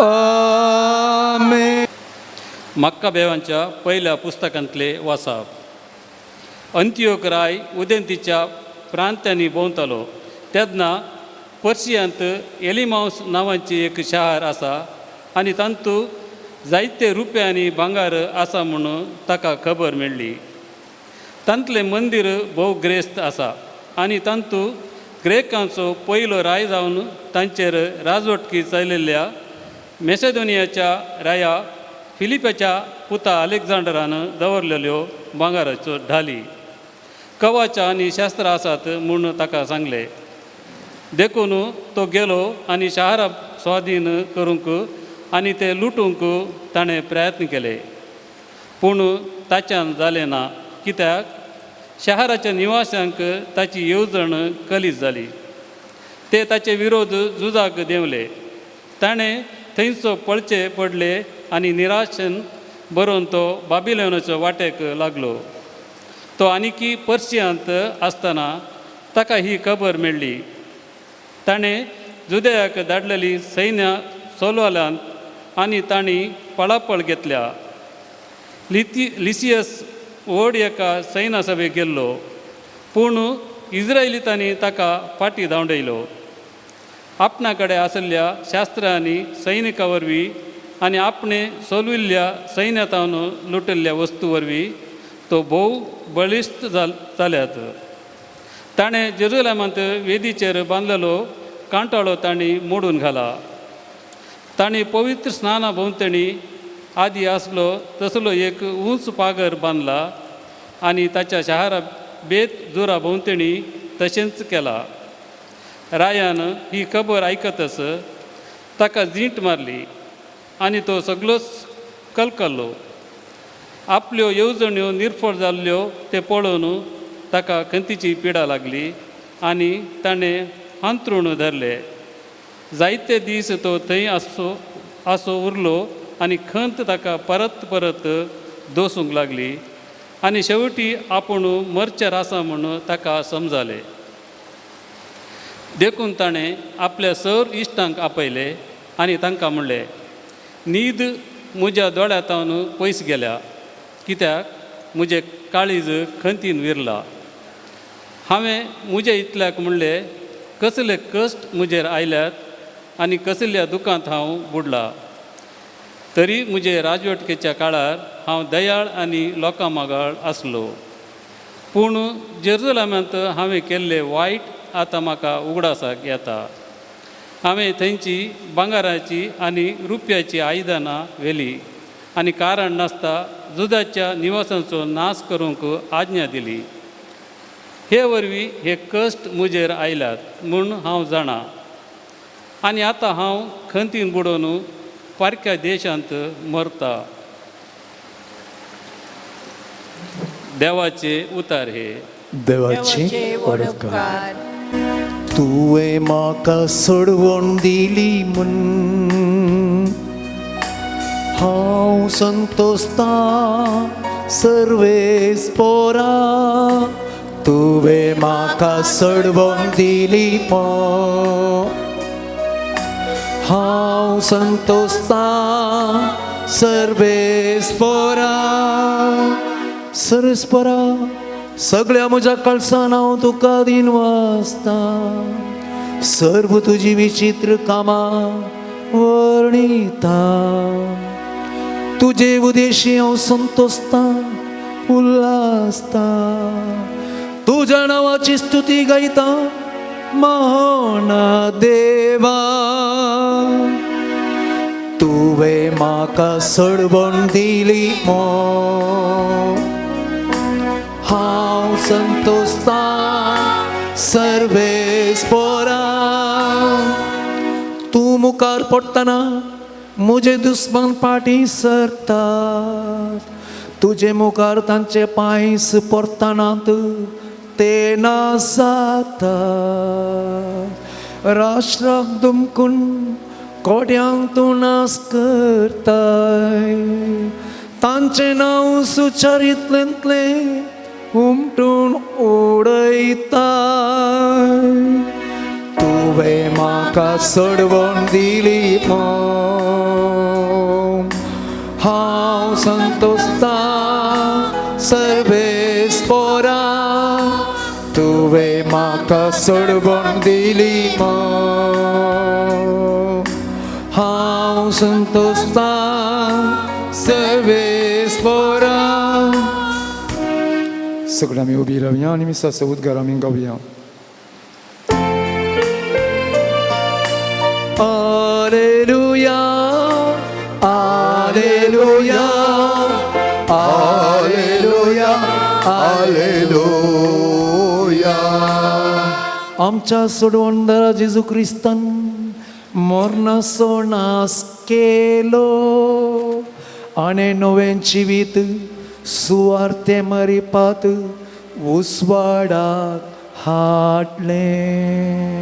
आमेन. मक्काबेवांच्या पयल्या पुस्तकांतले वासाप. अंत्योक राय उदेंतीच्या प्रांत्यांनी भोंवतालो तेन्ना पर्शियांत एलिमावस नांवाची एक शार आसा आनी तातूंत जायते रुपया आनी भांगार आसा म्हणून ताका खबर मेळ्ळी. तांतलें मंदीर भोव ग्रेस्त आसा आनी तातूंत ग्रेकांचो पयलो राय जावन तांचेर राजवटकी चलयल्ल्या मेसेदोनियाच्या राया फिलिपाच्या पुता अलेक्झांडरान दवरलेल्यो भांगाराच्यो ढाली कवाच्या आनी शास्त्रां आसात म्हूण ताका सांगलें. देखून तो गेलो आनी शाहरा स्वाधीन करूंक आनी ते लुटूंक ताणें प्रयत्न केले, पूण ताच्यान जालें ना, कित्याक शाहराच्या निवाशांक ताची येवजण कलीत जाली. ते ताचे विरोध झुजाक देंवले. ताणें थंयचो पळचे पडले आनी निराशेन बरोवन तो बाबिलोनाचो वाटेक लागलो. तो आनीकी पर्शियांत आसतना ताका ही खबर मेळ्ळी. ताणें जुदयाक धाडलेली सैन्या सोलवाल्यांत आनी तांणी पळापळ घेतल्या. लिसियस व्हड एका सैन्या सभेक गेल्लो, पूण इस्रायलितांनी ताका फाटीं धांवडयलो. आपणा कडेन आशिल्ल्या शास्त्रांनी सैनिकां वरवीं आनी आपणें सोलविल्ल्या सैन्यांतावन लुटिल्ल्या वस्तू वरवीं तो भोव बळिश्ट जाल्यात. ताणें जेरुजलेमांत वेदीचेर बांदलेलो कांटाळो तांणी मोडून घाला. तांणी पवित्र स्नाना भोंवतणी आदी आसलो तसलो एक उंच पागर बांदला आनी ताच्या शहरा बेत जुरा भोंवतणी तशेंच केला. रायान ही खबर आयकतच ताका जींट मारली आनी तो सगळोच कलकल्लो. आपल्यो येवजण्यो निर्फळ जाल्ल्यो ते पळोवन ताका खंतीची पिडा लागली आनी ताणें हांतरूण धरले. जायते दीस तो थंय आसो आसो उरलो आनी खंत ताका परत परत दोसूंक लागली आनी शेवटी आपूण मरचेर आसा म्हूण ताका समजालें. देखून ताणें आपल्या सर इश्टांक आपयले आनी तांकां म्हणलें, न्हीद म्हज्या दोळ्यांतावन पयस गेल्या, कित्याक म्हजें काळीज खंतीन विरला. हांवें म्हज्या इतल्याक म्हणलें, कसले कश्ट म्हजेर आयल्यात आनी कसल्या दुकांत हांव बुडला, तरी म्हजे राजवटकेच्या काळार हांव दयाळ आनी लोकां मागाळ आसलो. पूण जेरुजलेमांत हांवें केल्लें वायट आतां म्हाका उगडासाक येता. हांवें थंयची भांगराची आनी रुप्याची आयदनां व्हेली आनी कारण नासता जुदाच्या निवासांचो नाश करूंक आज्ञा दिली. हे वरवीं हे कश्ट म्हजेर आयल्यात म्हूण हांव जाणा आनी आतां हांव खंतीन बुडोवन पारक्या देशांत मरता. देवाचे उतार हे. देवाचे वडकार. तुवें म्हाका सोडवण दिली म्हूण हांव संतोषता सर्वेस पोरा. तुवें म्हाका सोडवण दिली म्हूण हांव संतोषता सर्वेस पोरा. सर्वेस पोरा सगळ्या म्हज्या कळसान हांव तुका दिन वाचता. सर्व तुजी विचित्र कामां वर्णिता. तुजे उदेशी हांव संतोषता उल्हासता. तुज्या नांवाची स्तुती गायता महान देवा. तुवें म्हाका सोडवण दिली म्हूण हांव संतोषता सर्वेस पोरा. तूं मुखार पडटना म्हजे दुस्मान फाटीं सरतात. तुजे मुखार तांचे पांय पडटनात ते ना जातात. राष्ट्राक दुमकून कोट्यांक तूं नाश करताय. तांचें नांव सुचरितलेंतलें उमटून उडयताय. म्हाका सोडवण दिली म्हूण हांव संतोषता सर्वेस पोरा तुवें म्हाका सोडवण दिली म्हूण हांव संतोषता सर्वेस पोरा. सगळीं आमी उबी रावया आनी मिसाचो उद्गार आमी गावया. Alleluia, Alleluia, hallelujah, hallelujah. आमच्या सोडवणदारा जेजू क्रिस्तान मरणाचो नाश केलो आनी नवें जिवीत सुवार्ते मरिपात उस्वाडाक हाडलें.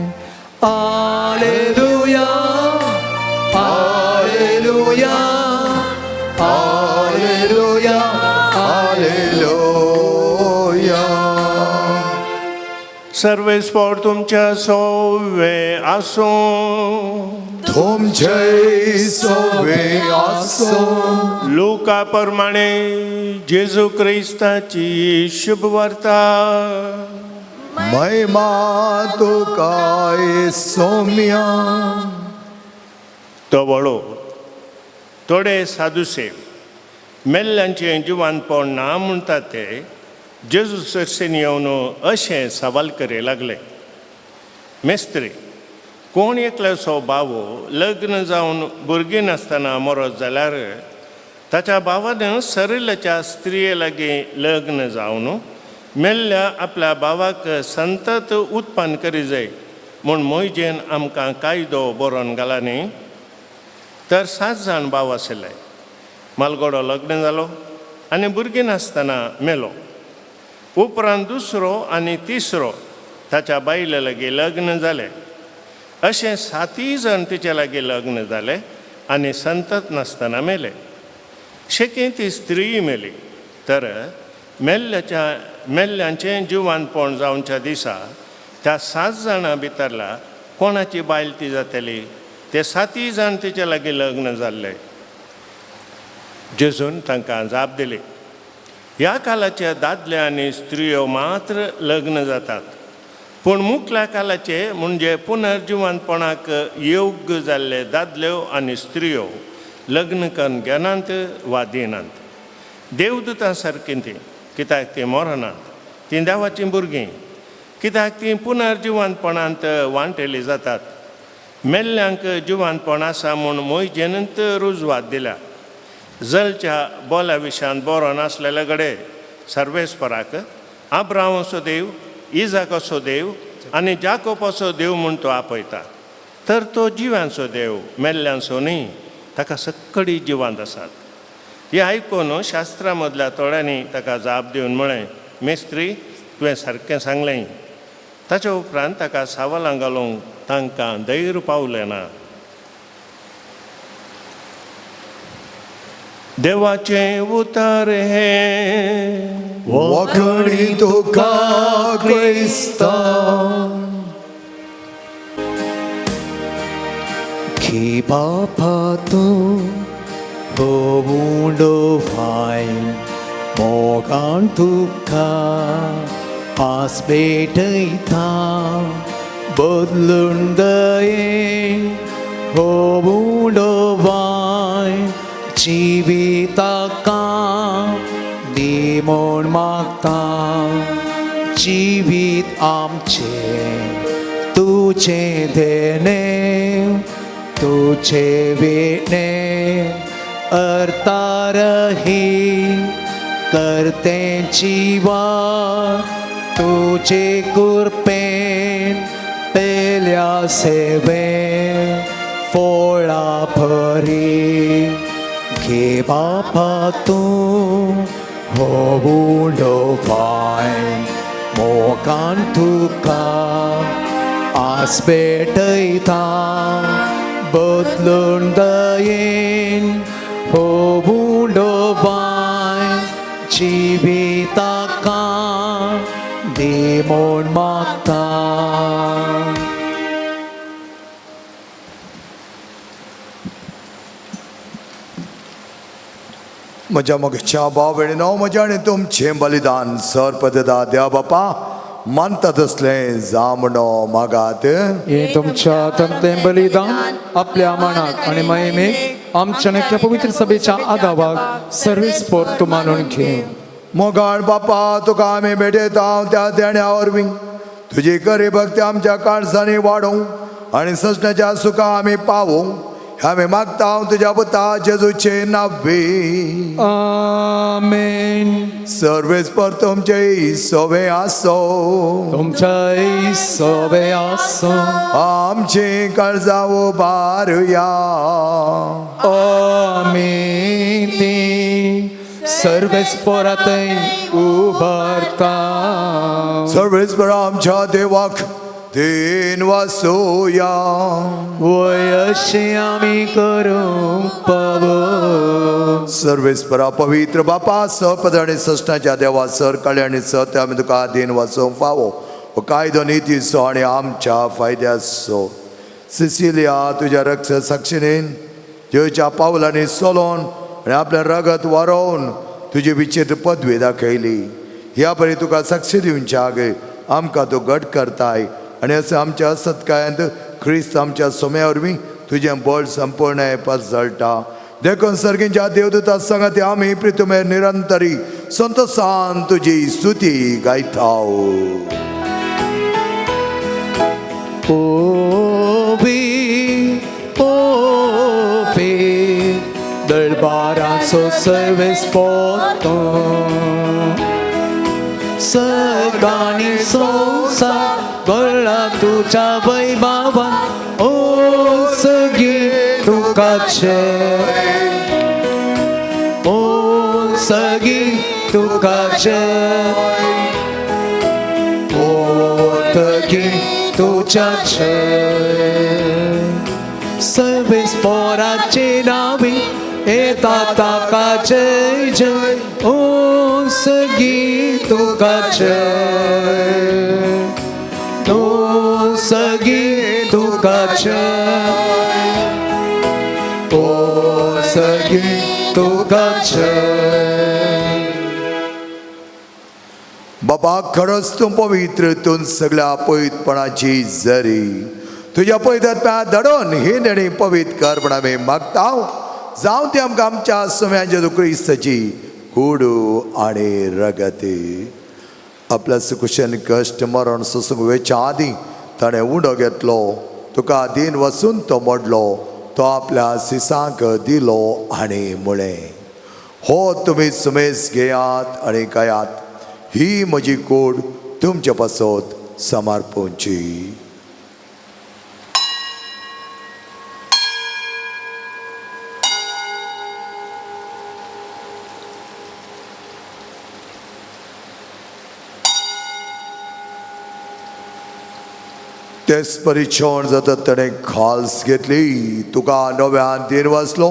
आलेलुया, आलेलुया, हालेलुया, हालेलुया. सर्वेस्पोर तुमच्या सोवे आसूं. तुमचे सोवे आसूं. लुका प्रमाणे जेजू क्रिस्ताची शुभवार्ता. महिमा तुका सोम्या. तो वळो थोडे साधुसे मेल्ल्यांचें जिवानपण ना म्हणटा ते जेजू सरसेन येवन अशें सवाल करे लागले. मेस्त्री, कोण एकल्याचो बावो लग्न जावन भुरगीं नासतना मरत जाल्यार ताच्या भावान सरिल्ल्याच्या स्त्रिये लागीं लग्न जावन मेल्ल्या आपल्या भावाक संतत उत्पन्न करी जाय म्हूण मोयजेन आमकां कायदो बरोवन घाला न्ही. तर 7 जाण भाव आशिल्ले. मालगडो लग्न जालो आनी भुरगीं नासतना मेलो. उपरांत दुसरो आनी तिसरो ताच्या बायले लागीं लग्न जाले. अशें 7 जाण तिच्या लागीं लग्न जाले आनी संतत नासतना मेले. शेकी ती स्त्री मेली. तर मेल्ल्यांचें जिवानपण जावच्या दिसा त्या 7 जाणां भितरला कोणाची बायल ती जातली? ते 7 जाण तिच्या लागीं लग्न जाल्ले. जेजून तांकां जाप दिली, ह्या कालाचे दादले आनी स्त्रियो मात्र लग्न जातात, पूण मुखल्या कालाचे म्हणजे पुनर्जिवनपणाक योग्य जाल्ले दादल्यो आनी स्त्रियो लग्न करून घेनात वा दिनात. देवदूतां सारकीं तीं, कित्याक तीं मरनात, तीं देवाचीं भुरगीं, कित्याक तीं पुनर्जिवनपणांत वांटेली जातात. मेल्ल्यांक जिवानपण आसा म्हूण मोयजेनूच रुजवात दिल्या. जलच्या बोला विशयान बरो नासलेले कडेन सर्वेस्पराक आब्राहामाचो देव, इजाकाचो देव आनी जाकोबाचो देव म्हूण तो आपयता. तर तो जिवांचो देव, मेल्ल्यांचो न्ही. ताका सक्कडी जिवांत आसात. हें आयकून शास्त्रा मदल्या थोड्यांनी ताका जाप दिवन म्हळें, मेस्त्री, तुवें सारकें सांगलें. ताच्या उपरांत ताका सावलां घालूंक तांकां धैर्य पावलें ना. देवाचें उतर हें. वखणी तुका क्रिस्ता. की बापा तूं होवुंडो फायन मोगान तुका आस भेटयता बदलून दयेन होवुंडो वायन जिविताका दी म्हूण मागता. जिवीत आमचें तुजें देणें तुझे वेणे अर्तारही करते जीवा तुझे कृपेन पेल्या सेवे फोळा भरी. घे बापा तूं होवुंडो फायन मोगान तुका आस भेटयता बदलून दयेन होवुंडो बाय जिविताका दी म्हूण मागता. म्हज्या मोगेच्या भाव भयणीनो, म्हजें आनी तुमचें बलिदान सरपदता देवा बापा मानता तसलें जामणो मागात. हे तुमच्या हातांतलें बलिदान आपल्या मानाक आनी महिमेक आमच्या नक्या पवित्र सभेच्या आदावाक सर्वीस पोर तूं मानून घे. मोगाळ बापा, तुका आमी भेटयता त्या देण्या वरवीं तुजी खरी भक्ती आमच्या काळजांनी वाडोवं आनी सजण्याच्या सुखा आमी पावोवं, आमी मागता तुज्या पुता जेजूचे नावे. आमेन. सर्वेस्पर तुमचे सोवे आसो. तुमच्या सोबे आसो. आमची काळजां उबारुया. आमी ती सर्वेस पोरातय उबारता. सर्वेस्पर आमच्या देवाक then वासोया. वयशी आमी करूंक पावो. सर्वेस्परा पवित्र बापा, सपद आनी सश्टाच्या देवा, सर काळी आनी सत्य आमी तुका then वाचोवंक फावो. हो कायदो नितीचो आनी आमच्या फायद्याचो. सिसिलिया तुज्या रक्त साक्षिणेन जेवच्या पावलांनी चलोवन आनी आपलें रगत वारोवन तुजी विचित्र पदवी दाखयली. ह्या परी तुका साक्षी दिवच्या गे आमकां तूं घट करताय आनी अशें आमच्या सत्कायांत क्रिस्त आमच्या सोम्या वरवीं तुजें बळ संपूर्ण पसळटा. देखून सर्गींच्या देवदूता सांगत आमी प्रितुमे निरंतरी संतोसान तुजी स्तुती गायताव. ओवी ओवी दरबाराचो सर्वेस पोतो सगानी संसार गळ्ळा तुज्या वैभावान ओ सगी तुका जय, ओ सगी तुका जय, ओ सगी तुज्या जय. सर्वेस पोराचे नावी येता ताका जय जय, ओ सगी तुका जय, ओ सगी तुका जय, ओ सगी तुका जय. बाबा खरंच तूं पवित्र, तूं सगळ्या पवित्रपणाची जरी तुज्या पवित्र धाडून ही नेणी पवित्र कर म्हण आमी मागता. जावं ती आमकां आमच्या सोम्या जेजू क्रिस्ताची कुडू आनी रगती. आपल्या सुकुशन कश्ट मरण सोसूंक वेच्या आदीं ताणें उंडो घेतलो, तुका दीन वसून तो मोडलो, तो आपल्या सिसांक दिलो आनी म्हळें, हो तुमी सुमेस घेयात आनी खायात, ही म्हजी कूड तुमचे पासत समर्पणची. तेच परिक्षण जाता ताणें खाल्स घेतली, तुका नव्यान then वाचलो,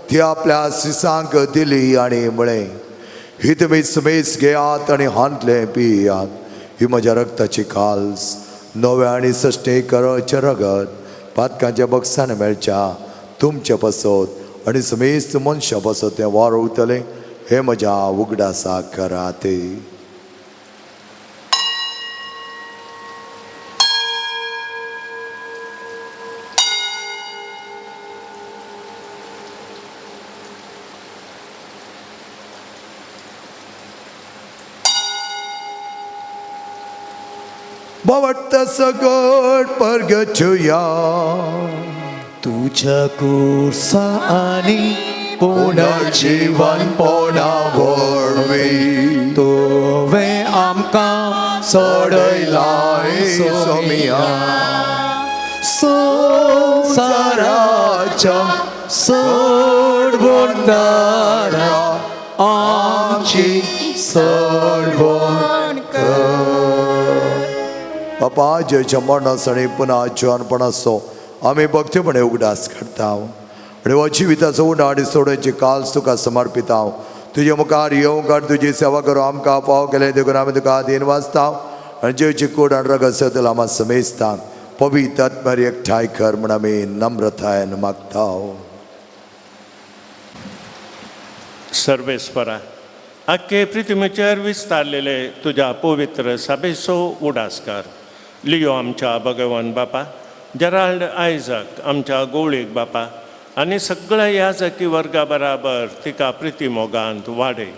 ती आपल्या सिसांक दिली आनी म्हळें, ही तुमी सुमेस घेयात आनी हांतलें पियात, ही म्हज्या रक्ताची खाल्स, नव्या आनी सश्टे करचें रगत पातकांच्या बक्षान मेळच्या तुमचे पासत आनी समेस्त मनशां पासत तें वारवतलें, हें म्हज्या उगडासाक करात. बावट्ट सगट परगचुया तुझ्या कुर्सा आनी पुनर्जीवन पोणा वरवीं तुवें आमकां सोडयलाय सोमिया संवसाराच्या सोडवणदारा आमची सोडवण बापा जेच्या मरणासणी पुन्हा जिवनपणाचो आमी भक्तीपणे उगडास करता आनी हो जिविताचो उणो आनी सोडोवची काल तुका समर्पिता. तुजे मुखार येवंक आनी तुजी सेवा करूं आमकां फावो केलें देखून आमी तुका दीन वाचता आनी जेवची कूड आनी रगत सतल आमा समेजता पवित्र आत्म्यार एकठांय कर म्हूण आमी नम्रतायेन मागता. सर्वेस्परा आख्खे पृथ्वीचेर विस्तारलेले तुज्या पवित्र सभेचो उडास कर. लियो आमच्या भगवान बापा, जेराल्ड आयजक आमच्या गोवळीक बापा आनी सगळ्या याजकी वर्गा बराबर तिका प्रिती मोगांत वाडय.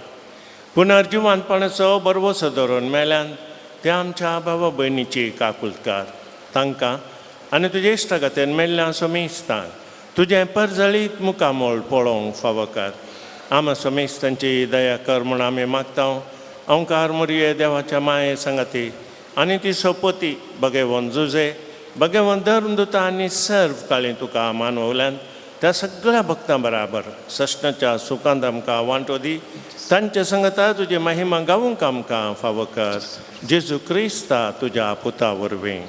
पुनर्जिवानपणाचो बरवसो धरून मेल्यान त्या आमच्या बाबा भयणीची काकुलकार तांकां आनी तुजे इश्टागतीन मेल्ल्या समेस्तांक तुजें परजळीत मुखामोळ पळोवंक फावो कर. आमा समेस्तांची दया कर म्हूण आमी मागता. ओंकार मोरये देवाच्या माये सांगाती आनी ती सोपती बगेवन जुजे बगेवन धर्म दुता आनी सर्व काळी तुका मानवल्यान त्या सगळ्या भक्तां बराबर सश्णाच्या सुखांत आमकां वांटो दी. तांचे संगता तुजी महिमा गावूंक आमकां फावो कर. जेजू क्रिस्ता तुज्या पुता वरवीं.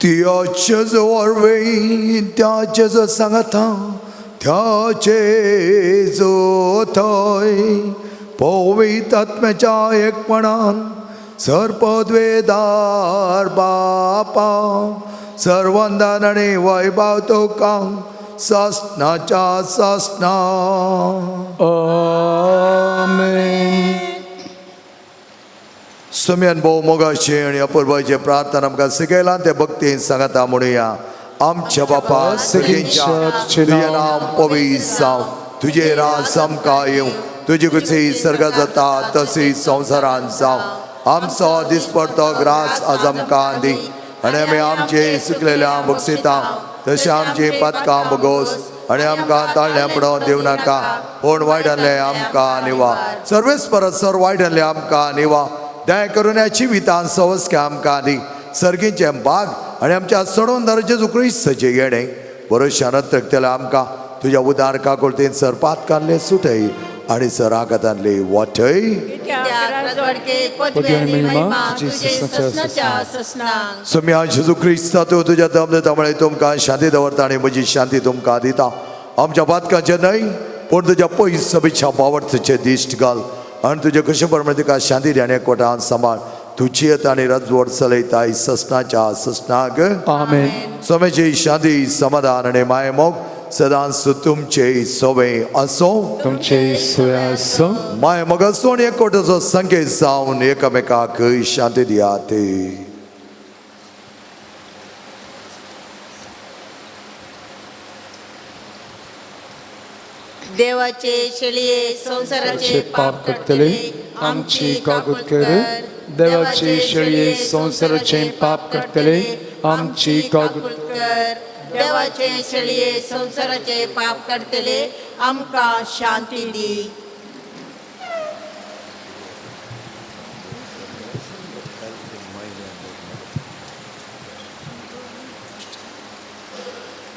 त्याचे वरवीं त्याचे जो सांगता त्याचे जो थंय पवित्र आत्म्याच्या एकपणान सर्पद्वेदार बापा सर्वंदन आनी वैभव तुका सासणाच्या सासणा. आमेन. सुम्यान भोव मोगाचे आनी अपुरबायचे प्रार्थना आमकां शिकयला ते भक्तीन सांगता म्हणुया. आमच्या बापा सगळींच्या तुजें नांव पवित्र जावं, तुजें राज आमकां येवं, तुजी खुशी सर्गात जाता तशी संवसारांत जावं. आमचो दिसपडतो ग्रास आज आमकां दी आनी आमी आमचे सुकलेल्या बक्षिता तशें आमची पातकां बगोस आनी आमकां ताळण्या पडोवन दिवं नाका, पूण वायट आहले आमकां निवा. सर्वेस परत सर वायट आहले आमकां निवा. दया करून ह्या जिवितान सवस्के आमकां दी सर्गीचें बाग आनी आमच्या सडोवन जेजू क्रिस्ताचें येणें बरोशान रक्तले आमकां तुज्या उदार काकुळतीन सरपात काडले सुटय आनी सरागतांतले वाटय. सोम्या जेजू क्रिस्ता तूं तुज्या दम दिता म्हळ्यार तुमकां शांती दवरता आनी म्हजी शांती तुमकां दिता. आमच्या पातकांचें न्हय पूण तुज्या पयस सभेच्या पावर्थचें दिश्ट घाल आनी तुजे कशें प्रमाणे तुका शांती दी आनी एकवटान सांबाळ. तुजी येता आनी रजवड चलयताय ससनाच्या ससनाक. आमेन. सोम्याची शांती समाधान आनी मायमोग सदांच तुमचे सोवे आसूं. तुमचे सोय आसूं. मायमोग आसूं आनी एकवटाचो संकेत जावन एकामेकाक शांती दियात. देवाचे शेळये संवसाराचे पाप करतले आमची कागद कर. देवाचे शेळये संवसाराचे पाप करतले आमची कागद कर. देवाचे शेळये संवसाराचे पाप करतले आमकां शांती दी.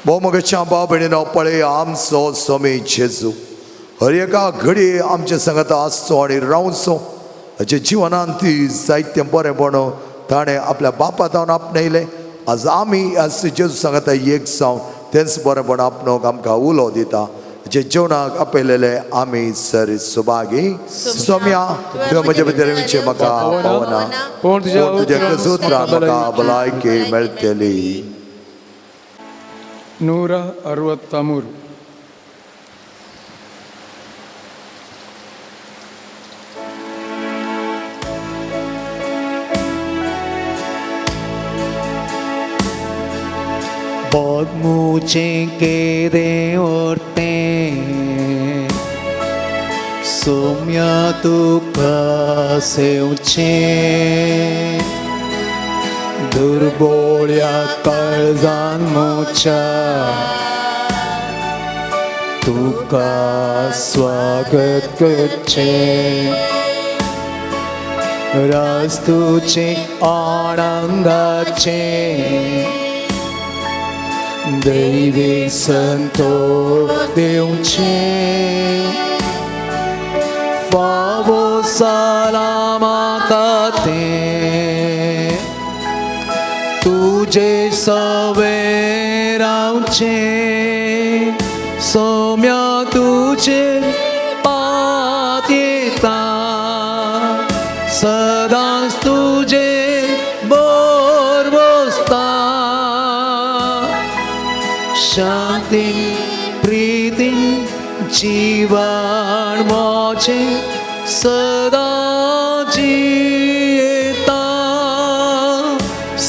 भोवमगच्या भाव भयणीनो पळय आमचो स्वामी जेजू हर एका घडये आमच्या संगत आसचो आनी रावचो. हाच्या जिवनांत ती जायतें बरेंपण ताणें आपल्या बापा जावन आपणयलें. आज आमी आज जेजू सांगता एक जावन तेंच बरेंपण आपणोक आमकां उलो दिता. जे जेवणाक आपयलेले आमी सर सुभागी. सोम्या तुवें म्हज्या भितर येवचें म्हाका पावना, पूण तुज्या कसूत्रान म्हाका भलायकी मेळटली. 163. बोध केरे ओरते सोम्या तुका सेवचे दुर्बोळ्या काळजान मोच्या तुका स्वागत करचें रास तुझे आनंदाचे दैवी संतोष दिवचे फावो सलामता ते तुझे सवे रावचे सौम्या तुझे पात्यता सदांच तुझे बोर बसूं शांती प्रीती जीवन मोचे सदा जियेता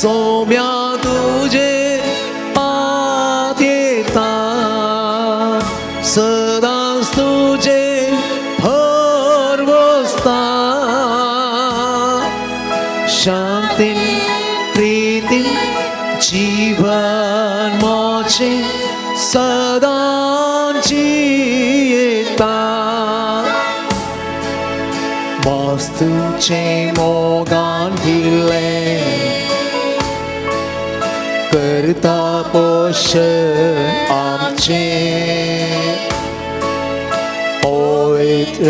सोम्या तुझे पात येता सदांच तुझे भर बसता शांती प्रीती जीवन मोचे सदा जियेता वस्तूचे मोगान दिले करता पोषण आमचे पवित्र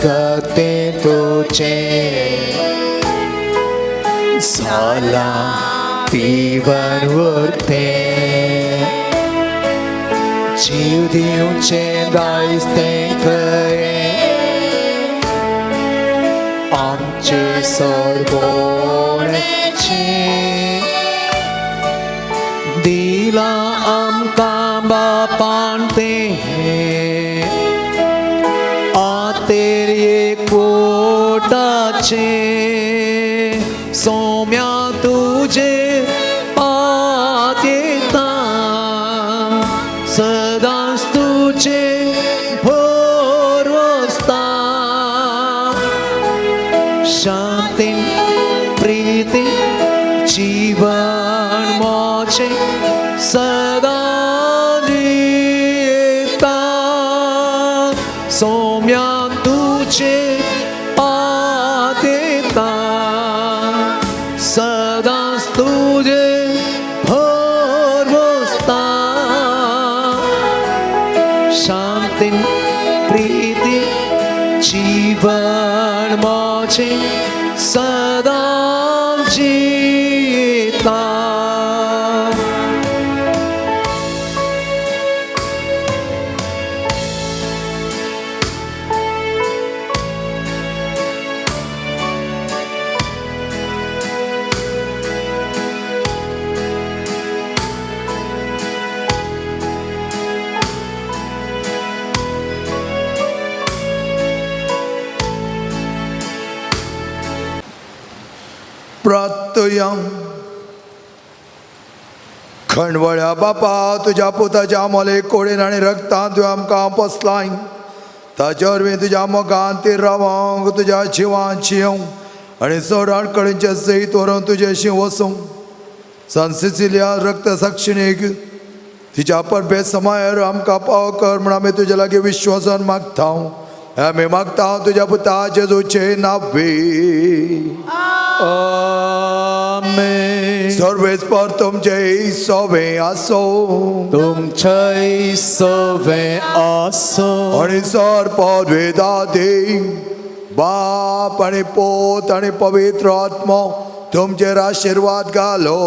गते तुझे झाला जीवन उरते जीव दिवचे दायज तें खरें आमचे सोडवणेचें दिला आमकां बापान तें आतेर एकवटाचें सोम्या तुजे पात येता सदांच तुजे भर वसता शांती प्रीती जीवन मोचे सदा जियेता सोम्या तुझे पात येता सदांच तुझे भर बसता शांती प्रीती जीवन मोचे सदा जियेता. प्रार्थया. खंडवळ्या बापा तुज्या पुताच्या मोले कोडीन आनी रक्तान तुवें आमकां पोसलाय ताचे वरवीं तुज्या मोगान ती रावंक तुज्या जिवान जियोंक आनी चड आडखळींचे सयत व्हरून तुजेशी वसूंक सन सिसिलिया रक्त साक्षिणीक तिच्या परबे समायर आमकां पाव कर म्हूण आमी तुज्या लागीं विश्वासान मागता. आमी मागता तुज्या पुता जेजूचे नावे. आमेन. सर्वेस्पर तुमचे सोवे आसो तुमचेय सवे आसो आनी सर पदवेदादी बाप आनी पोत आनी पवित्र आत्मो तुमचेर आशिर्वाद घालो.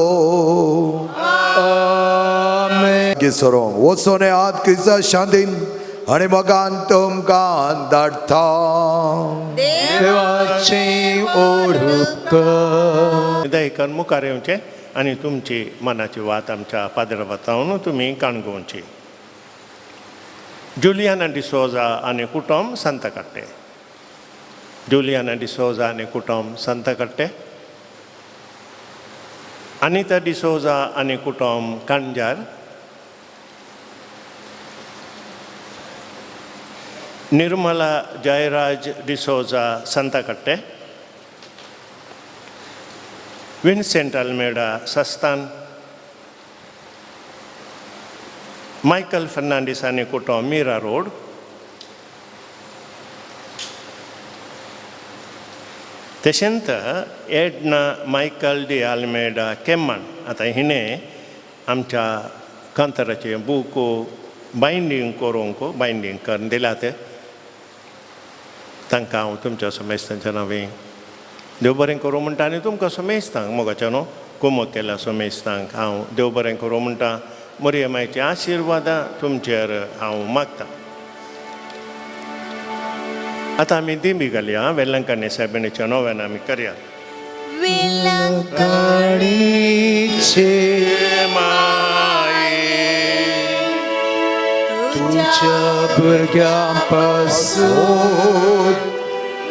आमेन. सरो वचोन हात क्रिस्ता शांतीन आनी मोगान तुमकां धाडटा. देवाचे ओळख दयेकन मुखार येवचें आनी तुमची मनाची वात आमच्या पाद्रा वातावन तुमी काणगोवची. जुलियाना डिसोजा आनी कुटुंब सांताकाट्टे. जुलियाना डिसोजा आनी कुटुंब सांताकाट्टे. अनिता डिसोजा आनी कुटुंब कांजार. निर्मला जयराज डिसोजा सांताकाट्टे. विन्सेंट अल्मेडा सस्तान. मायकल फर्नांडीस आनी कुटुंब मीरा रोड. तशेंच Edna Michael D'Almeida Kemmannu. आतां हिणें आमच्या कांताराचे बूक बायंडींग करूंक बायंडींग करून दिल्यात. तांकां हांव तुमच्या समेस्तांच्या नांवे देव बरें करूं म्हणटा आनी तुमकां समेस्तांक मोगाच्या न्हू कुमक केल्या समेस्तांक हांव देव बरें करूं म्हणटा. मरियमायची आशिर्वादां तुमचेर हांव मागता. आतां आमी दिंबी घालया. वेलंकांनी सायबिणीच्या नव्यान आमी करया. वेलंकाणीचे माये तुज्या भुरग्यां पासून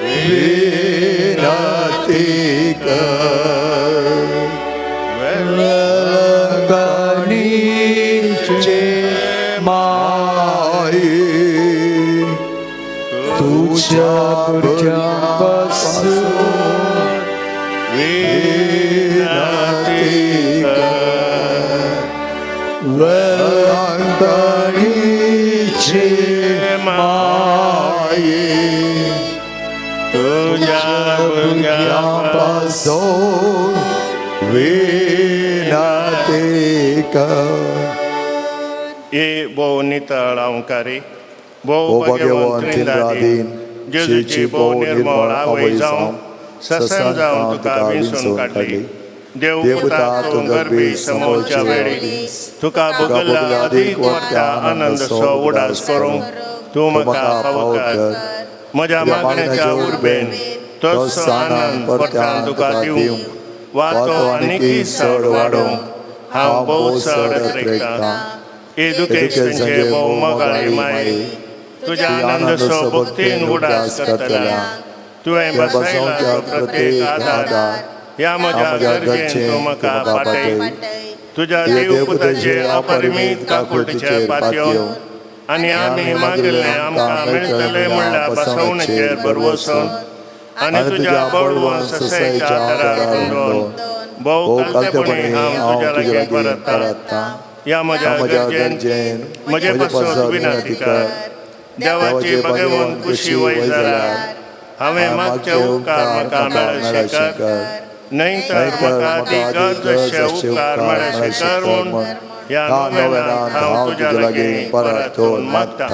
विनती कर. वेलंगणीचे माई, तुज्या भुरग्यां पासून विनती कर. वेलंगणीचे माई, तुज्या भुरग्यां पासून विनती कर. ए भोव नितळ अंकारी, भोव ओ भगवंत भगवंत त्रिंदादीन, जेजूची भोव निर्मळ आवय जावं ससन जावन तुका विंचून काडली. देवपुता तूं गर्भी समोरच्या वेळी तुका बगल्ला अदीक वरत्या आनंदसो उडास करूंक तूं म्हाका फावो कर. म्हज्या मागण्याच्या उर्बेन तोच आनंद परत्यान तुका दिवंक वा तो आनीकय चड वाडोवंक हांव भोव चड अत्रेकतां. ए दुखेस्तांचे भोव मोगाळी माय, तुज्या आनंदसो भक्तीन उडास करतल्या तुवें बसयला तो प्रत्येक आदार ह्या म्हज्या गरजेन तूं म्हाका पाटय. तुज्या देवपुताचे अपरिमीत काकुळटीचेर पातयेवन आनी आमी मागिल्लें आमकां मेळटलें म्हणल्यार बसवणेचेर भरवसून आनी तुज्या बळवंत ससायच्या आदारार गुंडोवन भोव कालतेपणी हांव तुज्या लागीं परतता. ह्या म्हज्या गरजेन म्हजे पासत विनंती कर. देवाची भगवंत खुशी वय जाल्यार हांवें मागचे उपकार म्हाका मेळशे कर, न्हय तर म्हाका ती गरज अशे उपकार मेळशे कर म्हूण ह्या नोवेनांत हांव तुज्या लागीं परतून मागता.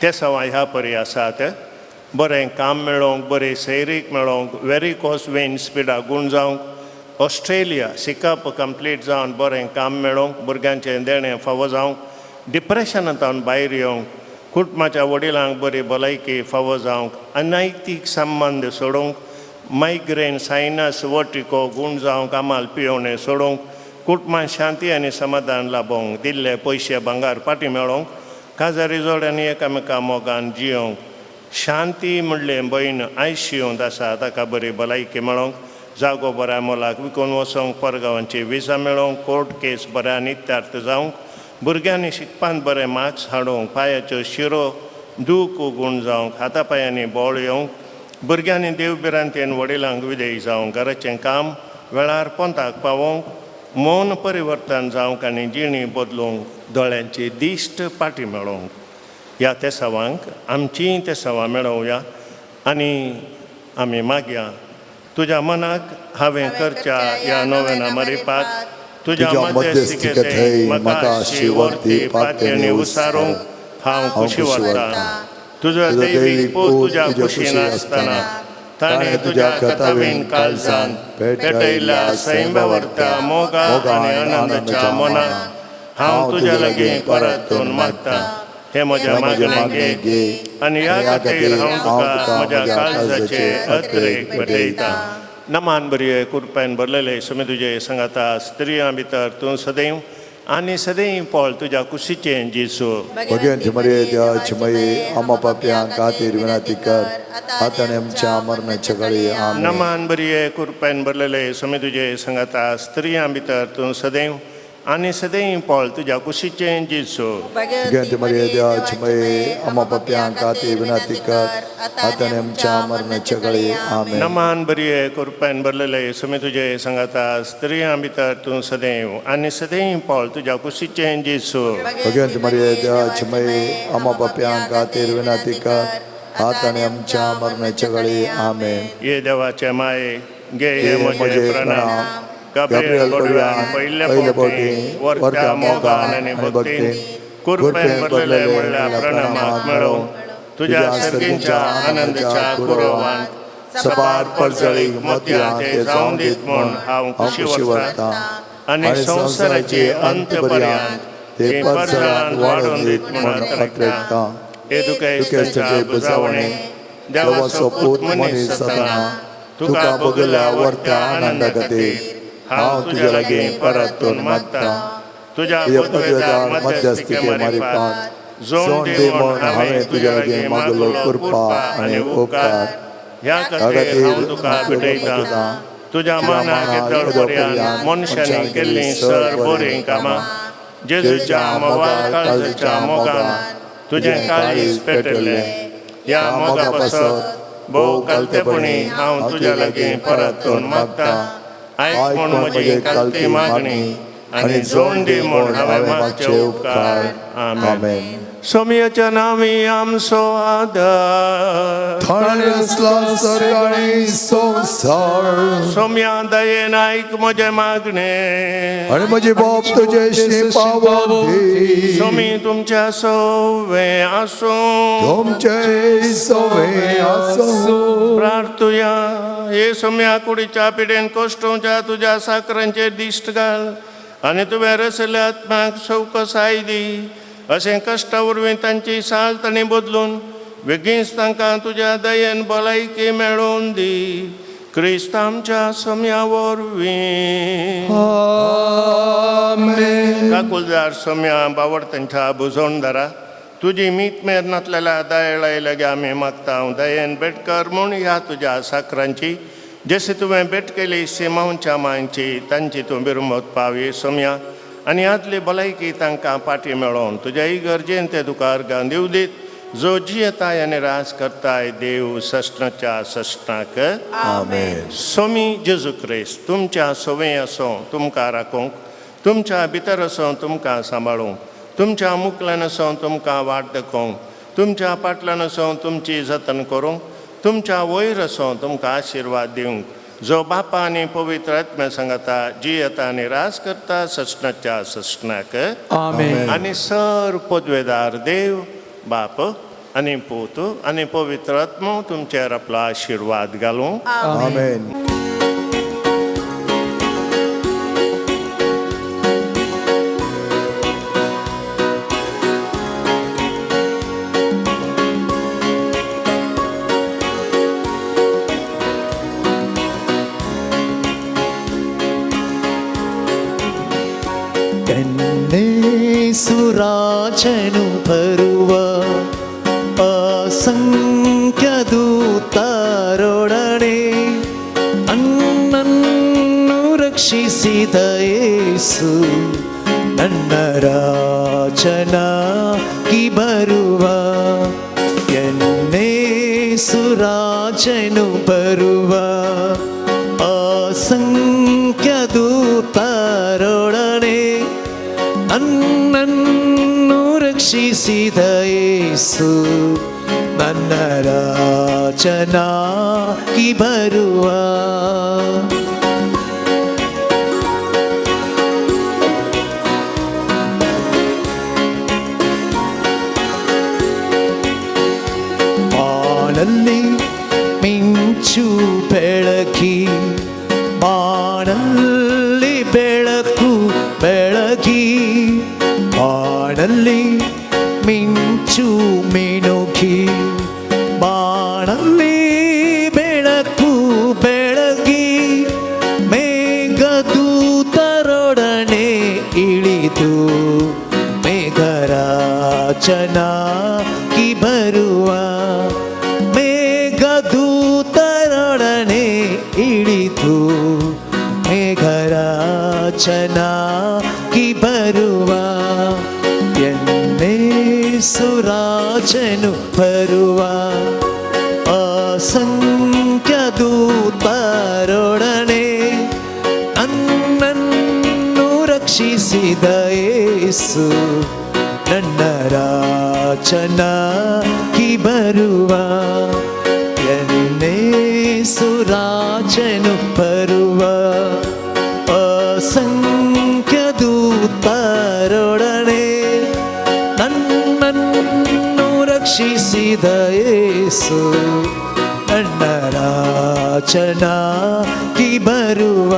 ते सवाय ह्या परी आसात. बरें काम मेळोवंक, बरी सैरीक मेळोवंक, वेरिकोस वेन स्पिडा गूण जावंक, ऑस्ट्रेलिया शिकप कंप्लीट जावन बरें काम मेळोवंक, भुरग्यांचें देणें फावो जावंक, डिप्रेशनांतल्यान भायर येवंक, कुटुंबाच्या वडिलांक बरी भलायकी फावो जावंक, अनैतीक संबंद सोडोवंक, मायग्रेन सायनस वर्टिको गूण जावंक, आमाल पियोवणें सोडोवंक, कुटुंबांत शांती आनी समाधान लाबोवंक, दिल्ले पयशे भांगर फाटीं मेळोवंक, काजारी जोड्यांनी एकामेका मोगान जियोवंक, शांती म्हणलें भयण आयशियोंत आसा ताका बरी भलायकी मेळोवंक, जागो बऱ्या मोलाक विकून वचोंक, परगांवांची विजा मेळोवंक, कोर्ट केस बऱ्या नित्यार्थ जावंक, भुरग्यांनी शिकपांत बरे मार्क्स हाडूंक, पांयाच्यो शिरो दूख गूण जावंक, हाता पांयांनी बळ येवंक, भुरग्यांनी देवभिरांतेन वडिलांक विदेय जावंक, घराचें काम वेळार पोंताक पावोवंक, मौन परिवर्तन जावंक आनी जिणी बदलूंक, दोळ्यांची दिश्ट पाटी मेळोवंक. ह्या तेसावांक आमचीय तेसावां मेळोवया आनी आमी मागया तुज्या मनाक हांवें करच्या ह्या नोवेना मरिपात तुज्या मध्यस्थिकेथंय म्हाका अशी वर्ती पातयेणी उसारूंक हांव खुशी वता. तुजो दैवीक पूत तुज्या कुशीन आसतना ताणें तुज्या कथावीन काळजान पेटयल्ल्या सैंबा वर्त्या मोगा आनी आनंदाच्या मनाक हांव तुज्या लागीं परतून मागता. हे म्हज्या मागणें घे आनी ह्या खातीर हांव तुका म्हज्या काळजाचे अत्रेक भेटयता. नमान बरये कुरपेन भरलेले सुमी तुजे सांगाता, स्त्रियां भितर तूं सदैव आनी सदैव पळ तुज्या कुशीचें जेजू. भगवंत मरिये, देवाची माये, आम्हा पाप्यां खातीर विनंती कर, आता आनी आमच्या मरणाच्या वेळी. आमेन. नमान बरये कुरपेन भरलेले सुमी तुजे सांगाता, स्त्रियां भितर तूं सदैव आनी सदैव पळ तुज्या कुशीचें जेजू. भगवंत मरिये, देवाची माये, आम्हा पाप्यां खातीर विनंती कर, आता आनी आमच्या मरणाच्या वेळी. आमेन. नमान बरये कुरपेन भरलेले सुमी तुजे सांगाता, स्त्रियां भितर तूं सदैव आनी सदैव पळ तुज्या कुशीचें जेजू. भगवंत मरिये, देवाची माये, आम्हा पाप्यां खातीर विनंती कर, आता आनी आमच्या मरणाच्या वेळी. आमेन. ये देवाचे माये, घे हे म्हजे प्रणाम. गाब्रियल गोडव्यान पयले फावटी वरत्या मोगान आनी भक्तीन कुरपेन भरलेले म्हणल्या प्रणामाक मेळोवंक तुज्या सर्गींच्या आनंदाच्या कुरवान सबार परजळी मोतयां ते जावन दीत म्हूण हांव खुशी वरतां आनी संवसाराचे अंत पर्यंत ते परजळान वाडोवन दीत म्हूण अत्रेकतां. हे दुखेस्तांचे बुजावणे देवाचो पूत मनीस जातना तुका बगल्या वरत्या आनंदा खातीर हांव तुज्या लागीं परतून मागता. तुज्या तुज्या पदवेदार पदवेदार मध्यस्थिके मध्यस्थिके मारिफात मारिफात जोन जोन दी दी म्हूण म्हूण हांवें हांवें तुज्या तुज्या लागीं लागीं मागलो मागलो कृपा कृपा आनी आनी उपकार उपकार. ह्या ह्या खातीर हांव खातीर तुका हांव तुका भेटयतां भेटयतां. तुज्या तुज्या मनाक मनाक येदोळ पर्यान येदोळ मनशांनी केल्लीं सर बरीं कामां जेजूच्या मोगाळ काळजाच्या मोगान तुजें काळीज पेटयल्लें ह्या मोगा पासत भोव कालतेपणी हांव तुज्या लागीं परतून मागतां आयक म्हूण म्हजी कालती मागणी आनी जोड दी म्हूण हांवें मागचे उपकार. आमेन. आमेन. सोमयाच्या नांवी आमचो आदार. थंड आसला सकाळी संवसार. सोम्या दयेन आयक म्हजें मागणें. आनी म्हजी बाप तुजेशी पावोन दी. सोमी तुमच्या सवे आसूं. तुमचे सवे आसूं. प्रार्थुया. हे सोम्या कुडीच्या पिडेन कश्टोच्या तुज्या साकरांचेर दिश्ट घाल आनी तुवें रसल्या आत्म्याक सवकसाय दी अशें कश्टा वरवीं तांची साल तांणी बदलून बेगीनच तांकां तुज्या दयेन भलायकी मेळोवन दी क्रिस्त आमच्या सोम्या वरवीं. आमेन. काकुलदार सोम्या बावडतांच्या बुजवणदारा तुजी मीत मेर नातलेल्या दयेळाय लागी आमी मागता दयेन भेट कर म्हूण ह्या तुज्या साकरांची जशी तुवें भेट केली सिमांवच्या मांयची तांची तूं बिरमत पावी सोम्या आनी आदली भलायकी तांकां पाटी मेळोवन तुज्या इगर्जेन ते तुका अर्गां दिवं दीत जो जियेताय आनी राज करताय देव सश्णाच्या सश्णाक. आमेन. सोमी जेजू क्रिस्त तुमच्या सोवे असो तुमकां राखूंक तुमच्या भितर असो तुमकां सांबाळूंक तुमच्या मुखल्यान असो तुमकां वाट दाखोवंक तुमच्या पाटल्यान असो तुमची जतन करूंक तुमच्या वयर असो तुमकां आशिर्वाद दिवंक जो बापा आनी पवित्र आत्म्या सांगता जियेता आनी राज करता सश्णाच्या सश्णाक. आमेन. आनी सर पदवेदार देव बाप आनी पूत आनी पवित्र आत्मो तुमचेर आपलो आशिर्वाद घालूं. आमेन. ಸುರಾಜನು ಬರುವ ಅಸಂಖ್ಯ ದೂತರೊಡನೆ ನನ್ನನ್ನು ರಕ್ಷಿಸಿದ ಯೇಸು ನನ್ನ ರಾಜನಾಗಿ ಬರುವ. ಎನ್ನೇ ಸುರಾಜನು ಬರುವ ಅಸಂಖ್ಯ ದೂತರೊಡನೆ ನನ್ನನ್ನು ರಕ್ಷಿಸಿದ ಯೇಸು ನನ್ನ ರಾಜನಾಗಿ ಬರುವ. ಬಾಳಲ್ಲಿ ಮಿಂಚು ಬೆಳಕಿ ಬಾಣಲ್ಲಿ ಬೆಳಕು ಬೆಳಗಿ ಬಾಣಲ್ಲಿ ಮಿಂಚು ಮಿನುಗಿ ಬಾಣಲ್ಲಿ ಬೆಳಕು ಬೆಳಗಿ ಮೇಘದೂತರೊಡನೆ ಇಳಿದು ಮೇಘರಾಜನಾಗಿ ಬರುವ. ಮೇಘದೂತರೊಡನೆ ಇಳಿದು ಮೇಘರಾಜನಾಗಿ ಬರುವ. ಎನ್ನೇ ಸುರಾಜನು ಬರುವ ಅಸಂಖ್ಯ ದೂತರೊಡನೆ ನನ್ನನ್ನು ರಕ್ಷಿಸಿದ ಯೇಸು ನನ್ನ ರಾಜನಾಗಿ ಬರುವ. ಎನ್ನೇ ಸುರಾಜನು ಬರುವ ಅಸಂಖ್ಯ ದೂತರೊಡನೆ ನನ್ನನ್ನು ರಕ್ಷಿಸಿದ ಯೇಸು ನನ್ನ ರಾಜನಾಗಿ ಬರುವ.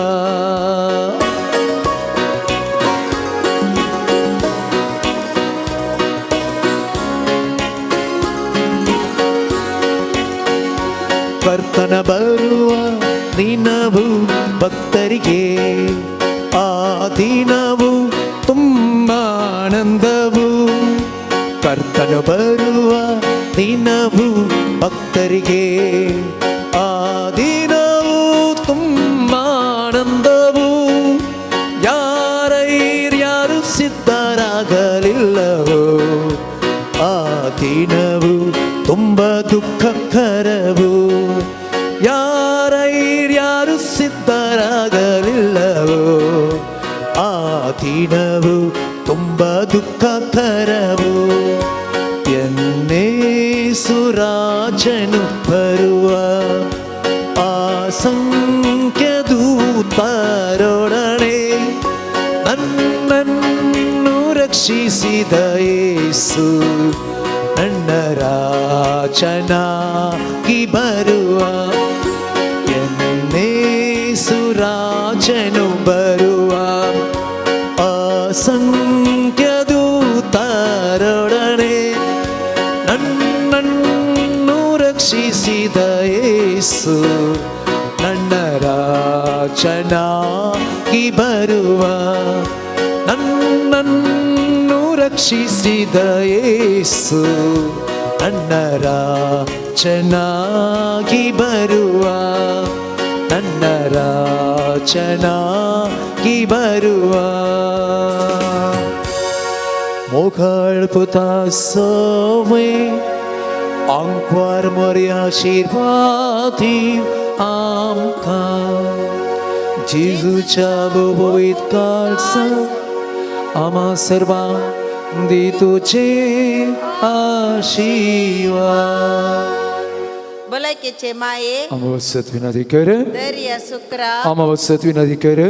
ಕರ್ತನ ಬರುವ ದಿನವು ಭಕ್ತರಿಗೆ ಆ ದಿನವು ತುಂಬ ಆನಂದವು. ಕರ್ತನು ಬರುವ ದಿನವು ಭಕ್ತರಿಗೆ ಆ ದಿನವು ತುಂಬ ಆನಂದವು. ಯಾರೈರ್ಯಾರು ಸಿದ್ಧರಾಗಲಿಲ್ಲವೋ ಆ ದಿನವು ತುಂಬ ದುಃಖಕರವು. ಯಾರೈರ್ಯಾರು ಸಿದ್ಧರಾಗಲಿಲ್ಲವೋ ಆ ದಿನವು ತುಂಬ ದುಃಖಕರವು. ಎನ್ನೇಸುರಾಜನು ಬರುವ ಆ ಸಂಖ್ಯದೂತರೊಡನೆ ನನ್ನನ್ನು ರಕ್ಷಿಸಿದ ಯೇಸು ನನ್ನ ರಾಜನಾಗಿ ಬರುವ. ಎನ್ನೇಸುರಾಜನು ಬರುವ ಆ ಸಂಖ್ಯದೂತರೊಡನೆ ನನ್ನನ್ನು ರಕ್ಷಿಸಿದ ಯೇಸು ನನ್ನ ರಾಜನಾಗಿ ಬರುವ. ನನ್ನನ್ನು ರಕ್ಷಿಸಿದ ಯೇಸು ನನ್ನ ರಾಜನಾಗಿ ಬರುವ. ನನ್ನ ರಾಜನಾಗಿ ಬರುವ. मोघळ पुता सवय आंकवार मोरी आशिर्वादी आमकां जेजूच्या बोबोवीत काळसा आमा सर्वां दी तुजे आशिर्वाद. भलायकेचे माये आमा वसत विनंती कर. दर्या सुक्रा आमा वसत विनंती कर.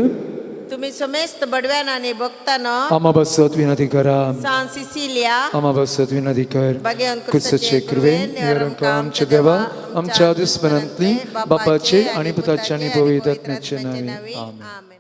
तुम्ही समेस्त बडव्यान आणि भक्तांनो आमा बसत विनंती करा. सान सिसिलिया आमा बसत विनंती कर. भगवान क्रिस्ताचे कृपेन निरंक आमच्या देवा आमच्या दुस्मनांतली बापाचे आणि पुताचे आणि पवित्र आत्म्याचे नावे. आमेन. आमेन.